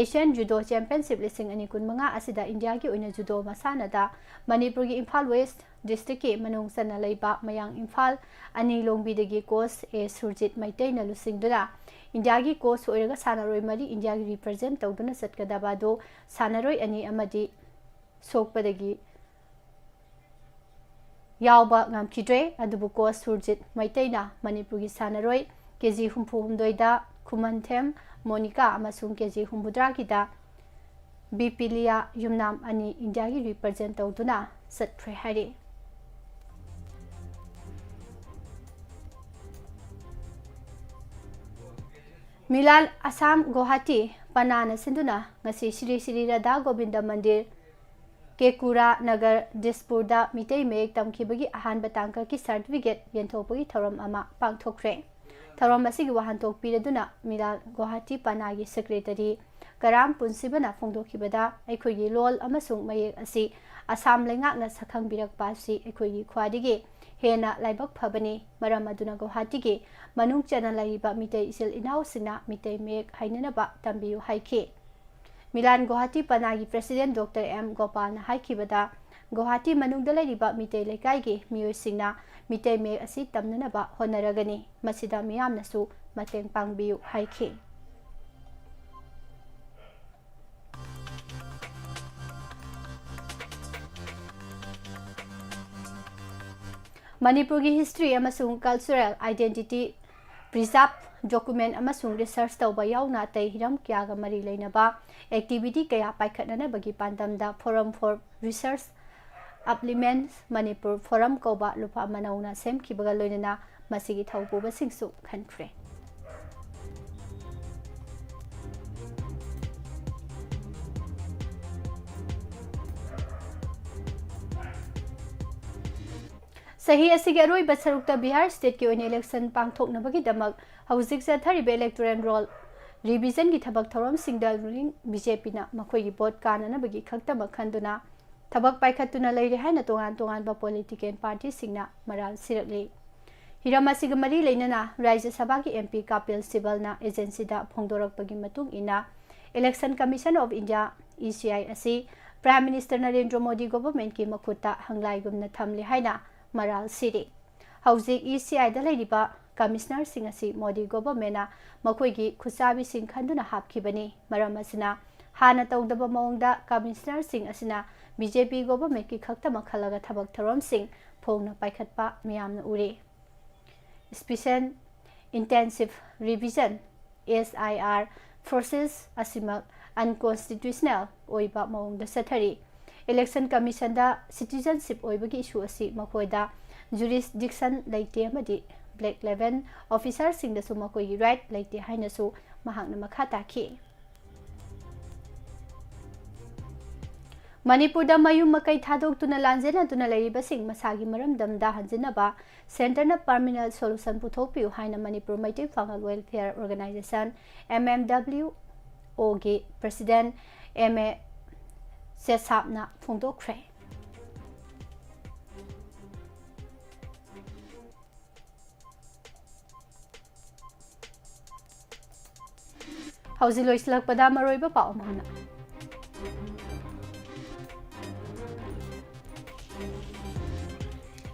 Asian Judo Championship ꯂꯤꯁꯤꯡ ꯑꯅꯤ ꯀꯨꯟꯃꯉꯥ ꯑꯁꯤꯗ ꯏꯟꯗꯤꯌꯥꯒꯤ ꯑꯣꯏꯅ ꯖꯨꯗꯣ ꯃꯁꯥꯟꯅꯗ ꯃꯅꯤꯄꯨꯔꯒꯤ ꯏꯝꯐꯥꯜ ꯋꯦꯁ ꯗꯤꯁꯇ꯭ꯔꯤꯛꯀꯤ ꯃꯅꯨꯡ ꯆꯟꯅ ꯂꯩꯕ ꯃꯌꯥꯡ ꯏꯝꯐꯥꯜ ꯑꯅꯤ ꯂꯣꯡꯕꯤꯗꯒꯤ ꯀꯣꯆ ꯑꯦ ꯁꯨꯔꯖꯤꯠ ꯃꯩꯇꯩꯅ ꯂꯨꯆꯤꯡꯗꯨꯅ ꯏꯟꯗꯤꯌꯥꯒꯤ ꯀꯣꯆ ꯑꯣꯏꯔꯒ ꯁꯥꯟꯅꯔꯣꯏ ꯃꯔꯤ ꯏꯟꯗꯤꯌꯥꯒꯤ ꯔꯤꯄ꯭ꯔꯖꯦꯟ ꯇꯧꯗꯨꯅ ꯆꯠꯀꯗꯕ ꯑꯗꯨ ꯁꯥꯟꯅꯔꯣꯏ ꯑꯅꯤ ꯑꯃꯗꯤ ꯁꯣꯛꯄꯗꯒꯤ ꯌꯥꯎꯕ ꯉꯝꯈꯤꯗ꯭ꯔꯦ꯫ ꯑꯗꯨꯕꯨ ꯀꯣꯆ ꯁꯨꯔꯖꯤꯠ ꯃꯩꯇꯩꯅ ꯃꯅꯤꯄꯨꯔꯒꯤ ꯁꯥꯟꯅꯔꯣꯏ ꯀꯦ ꯖꯤ ꯍꯨꯝꯐꯨ ꯍꯨꯝꯗꯣꯏꯗ ꯈꯨꯃꯟꯊꯦꯝ ꯃꯣꯅꯤꯀꯥ ꯑꯃꯁꯨꯡ ꯀꯦ ꯖꯤ ꯍꯨꯝꯐꯨꯇꯔꯥꯒꯤꯗ ꯕꯤꯄꯤꯂꯤꯌꯥ ꯌꯨꯝꯅꯥꯝ ꯑꯅꯤ ꯏꯟꯗꯤꯌꯥꯒꯤ ꯔꯤꯄ꯭ꯔꯖꯦꯟ ꯇꯧꯗꯨꯅ ꯆꯠꯈ꯭ꯔꯦ ꯍꯥꯏꯔꯤ꯫ ꯃꯤꯂꯥꯜ ꯑꯁꯥꯝ ꯒꯨꯋꯥꯍꯥꯇꯤ ꯄꯅꯥꯅ ꯁꯤꯟꯗꯨꯅ ꯉꯁꯤ ꯁ꯭ꯔꯤ ꯁ꯭ꯔꯤ ꯔꯥꯙꯥ ꯒꯣꯕꯤꯟꯗ ꯃꯟꯗꯤꯔ, ꯀꯦꯀꯨꯔꯥ ꯅꯒꯔ, ꯗꯤꯁꯄꯨꯔꯗ ꯃꯤꯇꯩ ꯃꯌꯦꯛ ꯇꯝꯈꯤꯕꯒꯤ ꯑꯍꯥꯟꯕ ꯇꯥꯡꯀꯛꯀꯤ ꯁꯥꯔꯇꯤꯐꯤꯀꯦꯠ ꯌꯦꯟꯊꯣꯛꯄꯒꯤ ꯊꯧꯔꯝ ꯑꯃ ꯄꯥꯡꯊꯣꯛꯈ꯭ꯔꯦ꯫ ꯊꯧꯔꯝ ꯑꯁꯤꯒꯤ ꯋꯥꯍꯟꯊꯣꯛ ꯄꯤꯔꯗꯨꯅ ꯃꯤꯂꯥꯜ ꯒꯨꯋꯥꯍꯥꯇꯤ ꯄꯅꯥꯒꯤ ꯁꯦꯀ꯭ꯔꯦꯇꯔꯤ ꯀꯔꯥꯝ ꯄꯨꯟꯁꯤꯕꯅ ꯐꯣꯡꯗꯣꯛꯈꯤꯕꯗ, ꯑꯩꯈꯣꯏꯒꯤ ꯂꯣꯜ ꯑꯃꯁꯨꯡ ꯃꯌꯦꯛ ꯑꯁꯤ ꯑꯁꯥꯝ ꯂꯩꯉꯥꯛꯅ ꯁꯛꯈꯪꯕꯤꯔꯛꯄ ꯑꯁꯤ ꯑꯩꯈꯣꯏꯒꯤ ꯈ꯭ꯋꯥꯏꯗꯒꯤ ꯍꯦꯟꯅ ꯂꯥꯏꯕꯛ ꯐꯕꯅꯤ꯫ ꯃꯔꯝ ꯑꯗꯨꯅ ꯒꯧꯍꯥꯇꯤꯒꯤ ꯃꯅꯨꯡ ꯆꯟꯅ ꯂꯩꯔꯤꯕ ꯃꯤꯇꯩ ꯏꯆꯤꯜ ꯏꯅꯥꯎꯁꯤꯡꯅ ꯃꯤꯇꯩ ꯃꯌꯦꯛ ꯍꯩꯅꯅꯕ ꯇꯝꯕꯤꯌꯨ ꯍꯥꯏꯈꯤ꯫ Milan Guwahati ꯄꯅꯥꯒꯤ president doctor M ꯒꯣꯄꯥꯜꯅ ꯍꯥꯏꯈꯤꯕꯗ, Guwahati ꯃꯅꯨꯡꯗ ꯂꯩꯔꯤꯕ ꯃꯤꯇꯩ ꯂꯩꯀꯥꯏꯒꯤ ꯃꯤꯑꯣꯏꯁꯤꯡꯅ ꯃꯤꯇꯩ ꯃꯌꯦꯛ ꯑꯁꯤ ꯇꯝꯅꯅꯕ ꯍꯣꯠꯅꯔꯒꯅꯤ꯫ ꯃꯁꯤꯗ ꯃꯤꯌꯥꯝꯅꯁꯨ ꯃꯇꯦꯡ ꯄꯥꯡꯕꯤꯌꯨ ꯍꯥꯏꯈꯤ꯫ ꯃꯅꯤꯄꯨꯔꯒꯤ history ꯑꯃꯁꯨꯡ cultural identity preserve, document ꯑꯃꯁꯨꯡ research ꯇꯧꯕ ꯌꯥꯎꯅ ꯑꯇꯩ ꯍꯤꯔꯝ ꯀꯌꯥꯒ ꯃꯔꯤ ꯂꯩꯅꯕ activity ꯀꯌꯥ ꯄꯥꯏꯈꯠꯅꯅꯕꯒꯤ ꯄꯥꯟꯗꯝꯗ Forum for Research Upliftment Manipur Forum ꯀꯧꯕ ꯂꯨꯞꯐꯝ ꯑꯃ ꯅꯧꯅ ꯁꯦꯝꯈꯤꯕꯒ ꯂꯣꯏꯅꯅ ꯃꯁꯤꯒꯤ ꯊꯧ ꯄꯨꯕꯁꯤꯡꯁꯨ ꯈꯟꯈ꯭ꯔꯦ꯫ ꯆꯍꯤ ꯑꯁꯤꯒꯤ ꯑꯔꯣꯏꯕ ꯁꯔꯨꯛꯇ ꯕꯤꯍꯥꯔ stateꯀꯤ ꯑꯣꯏꯅ election ꯄꯥꯡꯊꯣꯛꯅꯕꯒꯤꯗꯃꯛ ꯍꯧꯖꯤꯛ ꯆꯠꯊꯔꯤꯕ electoral roll revisionꯒꯤ ꯊꯕꯛ ꯊꯧꯔꯝꯁꯤꯡꯗ ruling BJPꯅ ꯃꯈꯣꯏꯒꯤ vote ꯀꯥꯅꯅꯕꯒꯤ ꯈꯛꯇꯃꯛ ꯈꯟꯗꯨꯅ ꯊꯕꯛ ꯄꯥꯏꯈꯠꯇꯨꯅ ꯂꯩꯔꯤ ꯍꯥꯏꯅ ꯇꯣꯉꯥꯟ ꯇꯣꯉꯥꯟꯕ political partyꯁꯤꯡꯅ ꯃꯔꯥꯜ ꯁꯤꯔꯛꯂꯤ꯫ ꯍꯤꯔꯝ ꯑꯁꯤꯒ ꯃꯔꯤ ꯂꯩꯅꯅ ꯔꯥꯖ꯭ꯌ ꯁꯚꯥꯒꯤ MP ꯀꯥꯄꯤꯜ ꯁꯤꯕꯜꯅ agencyꯗ ꯐꯣꯡꯗꯣꯔꯛꯄꯒꯤ ꯃꯇꯨꯡ ꯏꯟꯅ, Election Commission of India, ECI, ꯑꯁꯤ Prime Minister ꯅꯔꯦꯟꯗ꯭ꯔ ꯃꯣꯗꯤ governmentꯀꯤ ꯃꯈꯨꯠꯇ ꯍꯪꯂꯥꯏꯒꯨꯝꯅ ꯊꯝꯂꯤ ꯍꯥꯏꯅ ꯃꯔꯥꯜ ꯁꯤꯔꯤ꯫ ꯍꯧꯖꯤꯛ ECIꯗ ꯂꯩꯔꯤꯕ commissionerꯁꯤꯡ ꯑꯁꯤ ꯃꯣꯗꯤ governmentꯅ ꯃꯈꯣꯏꯒꯤ ꯈꯨꯠꯆꯥꯕꯤꯁꯤꯡ ꯈꯟꯗꯨꯅ ꯍꯥꯞꯈꯤꯕꯅꯤ꯫ ꯃꯔꯝ ꯑꯁꯤꯅ, ꯍꯥꯟꯅ ꯇꯧꯗꯕ ꯃꯑꯣꯡꯗ commissionerꯁꯤꯡ ꯑꯁꯤꯅ BJP governmentꯀꯤ ꯈꯛꯇꯃꯛ ꯈꯜꯂꯒ ꯊꯕꯛ ꯊꯧꯔꯝꯁꯤꯡ ꯐꯣꯡꯅ ꯄꯥꯏꯈꯠꯄ ꯃꯤꯌꯥꯝꯅ ꯎꯔꯦ꯫ Special Intensive Revision, SIR, process ꯑꯁꯤꯃꯛ unconstitutional ꯑꯣꯏꯕ ꯃꯑꯣꯡꯗ ꯆꯠꯊꯔꯤ꯫ Election Commissionꯗ citizenship ꯑꯣꯏꯕꯒꯤ issue ꯑꯁꯤ ꯃꯈꯣꯏꯗ jurisdiction ꯂꯩꯇꯦ ꯑꯃꯗꯤ black level officerꯁꯤꯡꯗꯁꯨ ꯃꯈꯣꯏꯒꯤ right ꯂꯩꯇꯦ ꯍꯥꯏꯅꯁꯨ ꯃꯍꯥꯛꯅ ꯃꯈꯥ ꯇꯥꯈꯤ꯫ ꯃꯅꯤꯄꯨꯔꯗ ꯃꯌꯨꯝ ꯃꯀꯩ ꯊꯥꯗꯣꯛꯇꯨꯅ ꯂꯥꯟꯖꯦꯟꯅꯗꯨꯅ ꯂꯩꯔꯤꯕꯁꯤꯡ ꯃꯁꯥꯒꯤ ꯃꯔꯝꯗꯝꯗ ꯍꯟꯖꯤꯟꯅꯕ centreꯅ permanent solution ꯄꯨꯊꯣꯛꯄꯤꯌꯨ ꯍꯥꯏꯅ ꯃꯅꯤꯄꯨꯔ ꯃꯩꯇꯩ ꯄꯥꯉꯜ welfare organisation, MMW, ꯑꯣꯒꯤ ꯄ꯭ꯔꯦꯁꯤꯗꯦꯟ ꯑꯦꯝ ꯑꯦ ꯁꯦꯁꯥꯞꯅ ꯐꯣꯡꯗꯣꯛꯈ꯭ꯔꯦ꯫ ꯍꯧꯖꯤꯛ ꯂꯣꯏꯁꯤꯜꯂꯛꯄꯗ ꯃꯔꯨꯑꯣꯏꯕ ꯄꯥꯎ ꯑꯃ ꯍꯥꯟꯅ꯫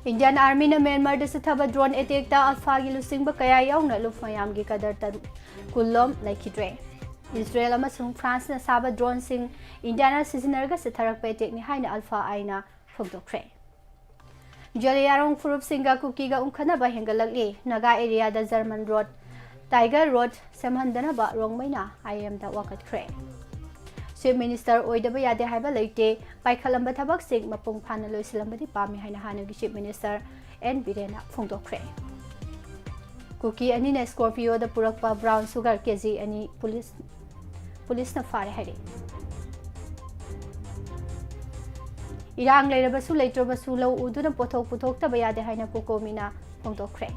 ꯏꯟꯗꯤꯌꯥꯟ ꯑꯥꯔꯃꯤꯅ ꯃ꯭ꯌꯥꯟꯃꯥꯔꯗ ꯆꯠꯊꯕ ꯗ꯭ꯔꯣꯟ ꯑꯦꯇꯦꯛꯇ ꯑꯜꯐꯥꯒꯤ ꯂꯨꯆꯤꯡꯕ ꯀꯌꯥ ꯌꯥꯎꯅ ꯂꯨꯞ ꯃꯌꯥꯝꯒꯤ ꯀꯗꯔ ꯇꯔꯨꯛ ꯀꯨꯟꯂꯣꯝ ꯂꯩꯈꯤꯗ꯭ꯔꯦ꯫ ꯏꯖꯔꯦꯜ ꯑꯃꯁꯨꯡ ꯐ꯭ꯔꯥꯟꯁꯅ ꯁꯥꯕ ꯗ꯭ꯔꯣꯟꯁꯤꯡ ꯏꯟꯗꯤꯌꯥꯅ ꯁꯤꯖꯤꯟꯅꯔꯒ ꯆꯠꯊꯔꯛꯄ ꯑꯦꯇꯦꯛꯅꯤ ꯍꯥꯏꯅ ꯑꯜꯐꯥ ꯑꯥꯏꯅ ꯐꯣꯡꯗꯣꯛꯈ꯭ꯔꯦ꯫ ꯖꯂꯤꯌꯥꯔꯣꯡ ꯐꯨꯔꯨꯞꯁꯤꯡꯒ ꯀꯨꯀꯤꯒ ꯎꯪꯈꯠꯅꯕ ꯍꯦꯟꯒꯠꯂꯛꯂꯤ꯫ ꯅꯥꯒꯥ ꯑꯦꯔꯤꯌꯥꯗ ꯖꯔꯃꯟ ꯔꯣꯗ, ꯇꯥꯏꯒꯔ ꯔꯣꯗ ꯁꯦꯝꯍꯟꯗꯅꯕ ꯔꯣꯡꯃꯩꯅ ꯑꯥꯏ ꯑꯦꯝꯗ ꯋꯥꯀꯠꯈ꯭ꯔꯦ꯫ ꯆꯤꯐ ꯃꯤꯅꯤꯁꯇꯔ ꯑꯣꯏꯗꯕ ꯌꯥꯗꯦ ꯍꯥꯏꯕ ꯂꯩꯇꯦ꯫ ꯄꯥꯏꯈꯠꯂꯝꯕ ꯊꯕꯛꯁꯤꯡ ꯃꯄꯨꯡ ꯐꯥꯅ ꯂꯣꯏꯁꯤꯜꯂꯝꯕꯗꯤ ꯄꯥꯝꯃꯤ ꯍꯥꯏꯅ ꯍꯥꯟꯅꯒꯤ ꯆꯤꯐ ꯃꯤꯅꯤꯁꯇꯔ ꯑꯦꯟ ꯕꯤꯔꯦꯟꯅ ꯐꯣꯡꯗꯣꯛꯈ꯭ꯔꯦ꯫ ꯀꯨꯀꯤ ꯑꯅꯤꯅ ꯁ꯭ꯀꯣꯔꯄꯤꯌꯣꯗ ꯄꯨꯔꯛꯄ ꯕ꯭ꯔꯥꯎꯟ ꯁꯨꯒꯔ ꯀꯦꯖꯤ ꯑꯅꯤ ꯄꯨꯂꯤꯁ, ꯄꯨꯂꯤꯁꯅ ꯐꯥꯔꯦ ꯍꯥꯏꯔꯤ꯫ ꯏꯔꯥꯡ ꯂꯩꯔꯕꯁꯨ ꯂꯩꯇ꯭ꯔꯕꯁꯨ ꯂꯧ ꯎꯗꯨꯅ ꯄꯣꯠꯊꯣꯛ ꯄꯨꯊꯣꯛꯇꯕ ꯌꯥꯗꯦ ꯍꯥꯏꯅ ꯀꯣꯀꯣꯃꯤꯅ ꯐꯣꯡꯗꯣꯛꯈ꯭ꯔꯦ꯫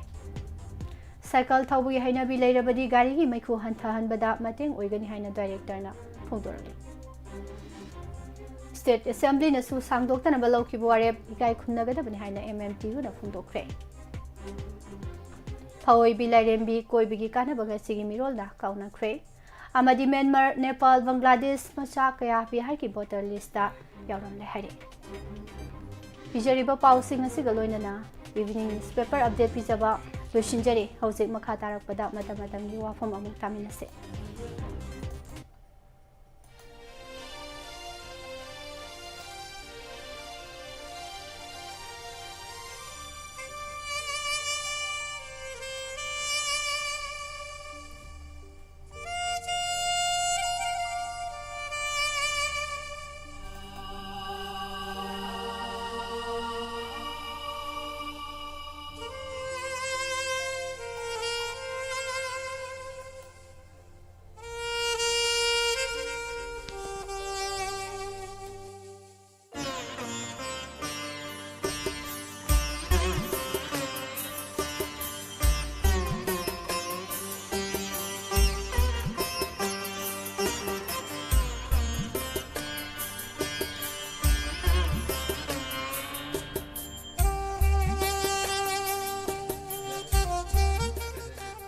ꯁꯥꯏꯀꯜ ꯊꯧꯕꯒꯤ ꯍꯩꯅꯕꯤ ꯂꯩꯔꯕꯗꯤ ꯒꯥꯔꯤꯒꯤ ꯃꯩꯈꯨ ꯍꯟꯊꯍꯟꯕꯗ ꯃꯇꯦꯡ ꯑꯣꯏꯒꯅꯤ ꯍꯥꯏꯅ ꯗꯥꯏꯔꯦꯛꯇꯔꯅ ꯐꯣꯡꯗꯣꯔꯛꯂꯤ꯫ ꯁ꯭ꯇꯦꯠ ꯑꯦꯁꯦꯝꯕ꯭ꯂꯤꯅꯁꯨ ꯁꯥꯡꯗꯣꯛꯇꯅꯕ ꯂꯧꯈꯤꯕ ꯋꯥꯔꯦꯞ ꯏꯀꯥꯏ ꯈꯨꯝꯅꯒꯗꯕꯅꯤ ꯍꯥꯏꯅ ꯑꯦꯝ ꯑꯦꯝ ꯇꯤ ꯌꯨꯅ ꯐꯣꯡꯗꯣꯛꯈ꯭ꯔꯦ꯫ ꯐꯑꯣꯏꯕꯤ ꯂꯥꯏꯔꯦꯝꯕꯤ ꯀꯣꯏꯕꯒꯤ ꯀꯥꯟꯅꯕ ꯉꯁꯤꯒꯤ ꯃꯤꯔꯣꯜꯗ ꯀꯥꯎꯅꯈ꯭ꯔꯦ꯫ ꯑꯃꯗꯤ ꯃ꯭ꯌꯥꯟꯃꯥꯔ, ꯅꯦꯄꯥꯜ, ꯕꯪꯒ꯭ꯂꯥꯗꯦꯁ ꯃꯆꯥ ꯀꯌꯥ ꯕꯤꯍꯥꯔꯒꯤ ꯚꯣꯇꯔ ꯂꯤꯁꯇ ꯌꯥꯎꯔꯝꯂꯦ ꯍꯥꯏꯔꯤ꯫ ꯄꯤꯖꯔꯤꯕ ꯄꯥꯎꯁꯤꯡ ꯑꯁꯤꯒ ꯂꯣꯏꯅꯅ ꯏꯚꯤꯅꯤꯡ ꯅ꯭ꯌꯨꯁꯄꯦꯄꯔ ꯑꯞꯗꯦꯠ ꯄꯤꯖꯕ ꯂꯣꯏꯁꯤꯟꯖꯔꯦ꯫ ꯍꯧꯖꯤꯛ ꯃꯈꯥ ꯇꯥꯔꯛꯄꯗ ꯃꯇꯝ ꯃꯇꯝꯒꯤ ꯋꯥꯐꯝ ꯑꯃꯨꯛ ꯇꯥꯃꯤꯟꯅꯁꯦ꯫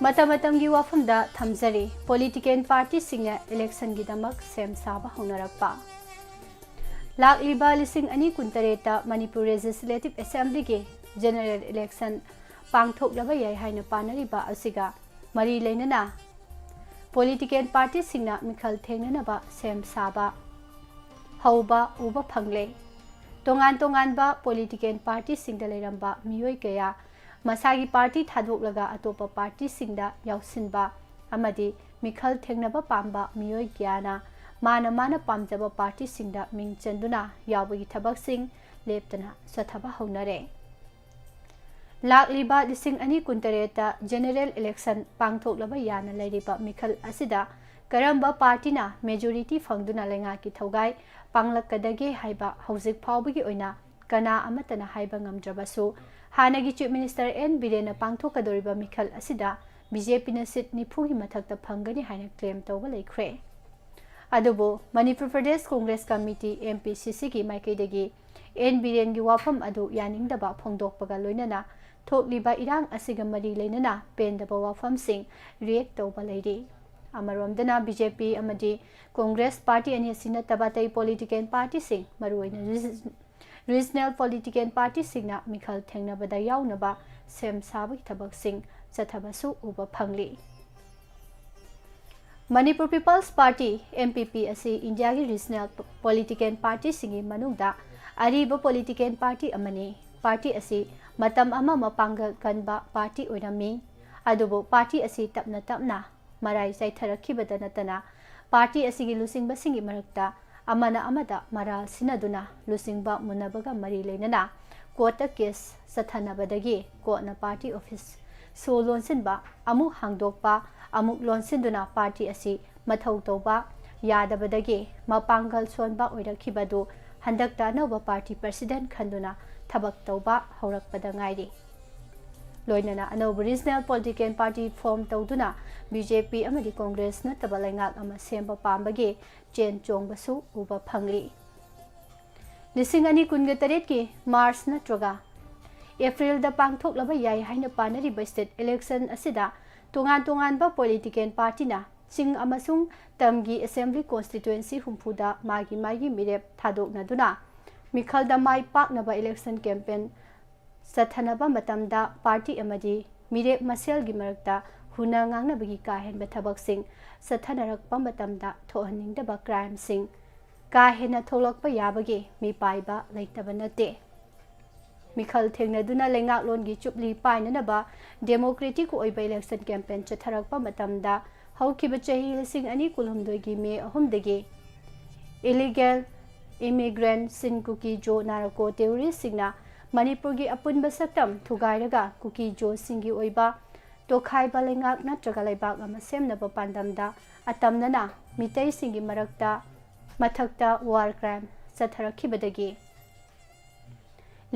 ꯃꯇꯝ ꯃꯇꯝꯒꯤ ꯋꯥꯐꯝꯗ ꯊꯝꯖꯔꯤ꯫ ꯄꯣꯂꯤꯇꯤꯀꯦꯜ ꯄꯥꯔꯇꯤꯁꯤꯡꯅ ꯏꯂꯦꯛꯁꯟꯒꯤꯗꯃꯛ ꯁꯦꯝ ꯁꯥꯕ ꯍꯧꯅꯔꯛꯄ꯫ ꯂꯥꯛꯂꯤꯕ ꯂꯤꯁꯤꯡ ꯑꯅꯤ ꯀꯨꯟꯇꯔꯦꯠꯇ ꯃꯅꯤꯄꯨꯔ ꯂꯦꯖꯤꯁꯂꯦꯇꯤꯚ ꯑꯦꯁꯦꯝꯕ꯭ꯂꯤꯒꯤ ꯖꯦꯅꯔꯦꯜ ꯏꯂꯦꯛꯁꯟ ꯄꯥꯡꯊꯣꯛꯂꯕ ꯌꯥꯏ ꯍꯥꯏꯅ ꯄꯥꯅꯔꯤꯕ ꯑꯁꯤꯒ ꯃꯔꯤ ꯂꯩꯅꯅ ꯄꯣꯂꯤꯇꯤꯀꯦꯜ ꯄꯥꯔꯇꯤꯁꯤꯡꯅ ꯃꯤꯈꯜ ꯊꯦꯡꯅꯅꯕ ꯁꯦꯝ ꯁꯥꯕ ꯍꯧꯕ ꯎꯕ ꯐꯪꯂꯦ꯫ ꯇꯣꯉꯥꯟ ꯇꯣꯉꯥꯟꯕ ꯄꯣꯂꯤꯇꯤꯀꯦꯜ ꯄꯥꯔꯇꯤꯁꯤꯡꯗ ꯂꯩꯔꯝꯕ ꯃꯤꯑꯣꯏ ꯀꯌꯥ ꯃꯁꯥꯒꯤ ꯄꯥꯔꯇꯤ ꯊꯥꯗꯣꯛꯂꯒ ꯑꯇꯣꯞꯄ ꯄꯥꯔꯇꯤꯁꯤꯡꯗ ꯌꯥꯎꯁꯤꯟꯕ ꯑꯃꯗꯤ ꯃꯤꯈꯜ ꯊꯦꯡꯅꯕ ꯄꯥꯝꯕ ꯃꯤꯑꯣꯏ ꯀꯌꯥꯅ ꯃꯥꯅ ꯃꯥꯅ ꯄꯥꯝꯖꯕ ꯄꯥꯔꯇꯤꯁꯤꯡꯗ ꯃꯤꯡ ꯆꯟꯗꯨꯅ ꯌꯥꯎꯕꯒꯤ ꯊꯕꯛꯁꯤꯡ ꯂꯦꯞꯇꯅ ꯆꯠꯊꯕ ꯍꯧꯅꯔꯦ꯫ ꯂꯥꯛꯂꯤꯕ ꯂꯤꯁꯤꯡ ꯑꯅꯤ ꯀꯨꯟꯇꯔꯦꯠꯇ ꯖꯦꯅꯔꯦꯜ ꯏꯂꯦꯛꯁꯟ ꯄꯥꯡꯊꯣꯛꯂꯕ ꯌꯥꯅ ꯂꯩꯔꯤꯕ ꯃꯤꯈꯜ ꯑꯁꯤꯗ ꯀꯔꯝꯕ ꯄꯥꯔꯇꯤꯅ ꯃꯦꯖꯣꯔꯤꯇꯤ ꯐꯪꯗꯨꯅ ꯂꯩꯉꯥꯛꯀꯤ ꯊꯧꯒꯥꯏ ꯄꯥꯡꯂꯛꯀꯗꯒꯦ ꯍꯥꯏꯕ ꯍꯧꯖꯤꯛ ꯐꯥꯎꯕꯒꯤ ꯑꯣꯏꯅ ꯀꯅꯥ ꯑꯃꯠꯇꯅ ꯍꯥꯏꯕ ꯉꯝꯗ꯭ꯔꯕꯁꯨ, ꯍꯥꯟꯅꯒꯤ ꯆꯤꯐ ꯃꯤꯅꯤꯁꯇꯔ ꯑꯦꯟ ꯕꯤꯔꯦꯟꯅ ꯄꯥꯡꯊꯣꯛꯀꯗꯧꯔꯤꯕ ꯃꯤꯈꯜ ꯑꯁꯤꯗ ꯕꯤ ꯖꯦ ꯄꯤꯅ ꯁꯤꯠ ꯅꯤꯐꯨꯒꯤ ꯃꯊꯛꯇ ꯐꯪꯒꯅꯤ ꯍꯥꯏꯅ ꯀ꯭ꯂꯦꯝ ꯇꯧꯕ ꯂꯩꯈ꯭ꯔꯦ꯫ ꯑꯗꯨꯕꯨ Manipur Pradesh Congress committee, M P ꯁꯤ ꯁꯤꯒꯤ ꯃꯥꯏꯀꯩꯗꯒꯤ ꯑꯦꯟ ꯕꯤꯔꯦꯟꯒꯤ ꯋꯥꯐꯝ ꯑꯗꯨ ꯌꯥꯅꯤꯡꯗꯕ ꯐꯣꯡꯗꯣꯛꯄꯒ ꯂꯣꯏꯅꯅ ꯊꯣꯛꯂꯤꯕ ꯏꯔꯥꯡ ꯑꯁꯤꯒ ꯃꯔꯤ ꯂꯩꯅꯅ ꯄꯦꯟꯗꯕ ꯋꯥꯐꯝꯁꯤꯡ ꯔꯤꯌꯦꯛ ꯇꯧꯕ ꯂꯩꯔꯤ꯫ ꯑꯃꯔꯣꯝꯗꯅ ꯕꯤ ꯖꯦ ꯄꯤ ꯑꯃꯗꯤ ꯀꯣꯡꯒ꯭ꯔꯦꯁ ꯄꯥꯔꯇꯤ ꯑꯅꯤ ꯑꯁꯤ ꯅꯠꯇꯕ ꯑꯇꯩ ꯄꯣꯂꯤꯇꯤꯀꯦꯜ ꯄꯥꯔꯇꯤꯁꯤꯡ, ꯃꯔꯨꯑꯣꯏꯅ ꯔꯤꯖ-, ꯔꯤꯖꯅꯦꯜ ꯄꯣꯂꯤꯇꯤꯀꯦꯜ ꯄꯥꯔꯇꯤꯁꯤꯡꯅ ꯃꯤꯈꯜ ꯊꯦꯡꯅꯕꯗ ꯌꯥꯎꯅꯕ ꯁꯦꯝ ꯁꯥꯕꯒꯤ ꯊꯕꯛꯁꯤꯡ ꯆꯠꯊꯕꯁꯨ ꯎꯕ ꯐꯪꯂꯤ꯫ Manipur peoples party, M P P, ꯑꯁꯤ ꯏꯟꯗꯤꯌꯥꯒꯤ ꯔꯤꯖꯅꯦꯜ ꯄꯣꯂꯤꯇꯤꯀꯦꯜ ꯄꯥꯔꯇꯤꯁꯤꯡꯒꯤ ꯃꯅꯨꯡꯗ ꯑꯔꯤꯕ ꯄꯣꯂꯤꯇꯤꯀꯦꯜ ꯄꯥꯔꯇꯤ ꯑꯃꯅꯤ꯫ ꯄꯥꯔꯇꯤ ꯑꯁꯤ ꯃꯇꯝ ꯑꯃ ꯃꯄꯥꯡꯒꯜ ꯀꯟꯕ ꯄꯥꯔꯇꯤ ꯑꯣꯏꯔꯝꯃꯤ, ꯑꯗꯨꯕꯨ ꯄꯥꯔꯇꯤ ꯑꯁꯤ ꯇꯞꯅ ꯇꯞꯅ ꯃꯔꯥꯏ ꯆꯥꯏꯊꯔꯛꯈꯤꯕꯗ ꯅꯠꯇꯅ ꯄꯥꯔꯇꯤ ꯑꯁꯤꯒꯤ ꯂꯨꯆꯤꯡꯕꯁꯤꯡꯒꯤ ꯃꯔꯛꯇ ꯑꯃꯅ ꯑꯃꯗ ꯃꯔꯥꯜ ꯁꯤꯟꯅꯗꯨꯅ ꯂꯨꯆꯤꯡꯕ ꯃꯨꯟꯅꯕꯒ ꯃꯔꯤ ꯂꯩꯅꯅ ꯀꯣꯔꯠꯇ ꯀꯦꯁ ꯆꯠꯊꯅꯕꯗꯒꯤ ꯀꯣꯔꯠꯅ ꯄꯥꯔꯇꯤ ꯑꯣꯐꯤꯁ ꯁꯣ ꯂꯣꯟꯁꯤꯟꯕ ꯑꯃꯨꯛ ꯍꯥꯡꯗꯣꯛꯄ, ꯑꯃꯨꯛ ꯂꯣꯟꯁꯤꯟꯗꯨꯅ ꯄꯥꯔꯇꯤ ꯑꯁꯤ ꯃꯊꯧ ꯇꯧꯕ ꯌꯥꯗꯕꯗꯒꯤ ꯃꯄꯥꯡꯒꯜ ꯁꯣꯟꯕ ꯑꯣꯏꯔꯛꯈꯤꯕꯗꯨ ꯍꯟꯗꯛꯇ ꯑꯅꯧꯕ ꯄꯥꯔꯇꯤ ꯄ꯭ꯔꯁꯤꯗꯦꯟꯠ ꯈꯟꯗꯨꯅ ꯊꯕꯛ ꯇꯧꯕ ꯍꯧꯔꯛꯄꯗ ꯉꯥꯏꯔꯤ꯫ ꯂꯣꯏꯅꯅ ꯑꯅꯧꯕ ꯔꯤꯖꯅꯦꯜ ꯄꯣꯂꯤꯇꯤꯀꯦꯜ ꯄꯥꯔꯇꯤ ꯐꯣꯔꯝ ꯇꯧꯗꯨꯅ ꯕꯤ ꯖꯦ ꯄꯤ ꯑꯃꯗꯤ ꯀꯣꯡꯒ꯭ꯔꯦꯁ ꯅꯠꯇꯕ ꯂꯩꯉꯥꯛ ꯑꯃ ꯁꯦꯝꯕ ꯄꯥꯝꯕꯒꯤ ꯆꯦꯟ ꯆꯣꯡꯕꯁꯨ ꯎꯕ ꯐꯪꯂꯤ꯫ ꯂꯤꯁꯤꯡ ꯑꯅꯤ ꯀꯨꯟꯒ ꯇꯔꯦꯠꯀꯤ ꯃꯥꯔꯆ ꯅꯠꯇ꯭ꯔꯒ ꯑꯦꯄ꯭ꯔꯤꯜꯗ ꯄꯥꯡꯊꯣꯛꯂꯕ ꯌꯥꯏ ꯍꯥꯏꯅ ꯄꯥꯅꯔꯤꯕ ꯁ꯭ꯇꯦꯠ ꯏꯂꯦꯛꯁꯟ ꯑꯁꯤꯗ ꯇꯣꯉꯥꯟ ꯇꯣꯉꯥꯟꯕ ꯄꯣꯂꯤꯇꯤꯀꯦꯜ ꯄꯥꯔꯇꯤꯅ ꯆꯤꯡ ꯑꯃꯁꯨꯡ ꯇꯝꯒꯤ ꯑꯦꯁꯦꯝꯕ꯭ꯂꯤ ꯀꯣꯟꯁꯇꯤꯇ꯭ꯌꯨꯑꯦꯟꯁꯤ ꯍꯨꯝꯐꯨꯗ ꯃꯥꯒꯤ ꯃꯥꯒꯤ ꯃꯤꯔꯦꯞ ꯊꯥꯗꯣꯛꯅꯗꯨꯅ ꯃꯤꯈꯜꯗ ꯃꯥꯏ ꯄꯥꯛꯅꯕ ꯏꯂꯦꯛꯁꯟ ꯀꯦꯝꯄꯦꯟ ꯆꯠꯊꯅꯕ ꯃꯇꯝꯗ ꯄꯥꯔꯇꯤ ꯑꯃꯗꯤ ꯃꯤꯔꯦꯞ ꯃꯁꯦꯜꯒꯤ ꯃꯔꯛꯇ ꯍꯨꯟꯅ ꯉꯥꯡꯅꯕꯒꯤ ꯀꯥ ꯍꯦꯟꯕ ꯊꯕꯛꯁꯤꯡ ꯆꯠꯊꯅꯔꯛꯄ ꯃꯇꯝꯗ ꯊꯣꯛꯍꯟꯅꯤꯡꯗꯕ ꯀ꯭ꯔꯥꯏꯝꯁꯤꯡ ꯀꯥ ꯍꯦꯟꯅ ꯊꯣꯛꯂꯛꯄ ꯌꯥꯕꯒꯤ ꯃꯤꯄꯥꯏꯕ ꯂꯩꯇꯕ ꯅꯠꯇꯦ꯫ ꯃꯤꯈꯜ ꯊꯦꯡꯅꯗꯨꯅ ꯂꯩꯉꯥꯛꯂꯣꯟꯒꯤ ꯆꯨꯞꯂꯤ ꯄꯥꯏꯅꯅꯕ ꯗꯦꯃꯣꯀ꯭ꯔꯦꯇꯤꯛ ꯑꯣꯏꯕ ꯏꯂꯦꯛꯁꯟ ꯀꯦꯝꯄꯦꯟ ꯆꯠꯊꯔꯛꯄ ꯃꯇꯝꯗ ꯍꯧꯈꯤꯕ ꯆꯍꯤ ꯂꯤꯁꯤꯡ ꯑꯅꯤ ꯀꯨꯟꯍꯨꯝꯗꯣꯏꯒꯤ ꯃꯦ ꯑꯍꯨꯝꯗꯒꯤ ꯏꯂꯤꯒꯦꯜ ꯏꯃꯤꯒ꯭ꯔꯦꯟꯠꯁꯤꯡ ꯀꯨꯀꯤ ꯖꯣ ꯅꯥꯔꯀꯣ ꯇꯦꯔꯣꯔꯤꯁꯁꯤꯡꯅ ꯃꯅꯤꯄꯨꯔꯒꯤ ꯑꯄꯨꯟꯕ ꯁꯛꯇꯝ ꯊꯨꯒꯥꯏꯔꯒ ꯀꯨꯀꯤ ꯖꯣꯁꯤꯡꯒꯤ ꯑꯣꯏꯕ ꯇꯣꯈꯥꯏꯕ ꯂꯩꯉꯥꯛ ꯅꯠꯇ꯭ꯔꯒ ꯂꯩꯕꯥꯛ ꯑꯃ ꯁꯦꯝꯅꯕ ꯄꯥꯟꯗꯝꯗ ꯑꯇꯝꯅꯅ ꯃꯤꯇꯩꯁꯤꯡꯒꯤ ꯃꯔꯛꯇ ꯃꯊꯛꯇ ꯋꯥꯔ ꯀ꯭ꯔꯥꯏꯝ ꯆꯠꯊꯔꯛꯈꯤꯕꯗꯒꯤ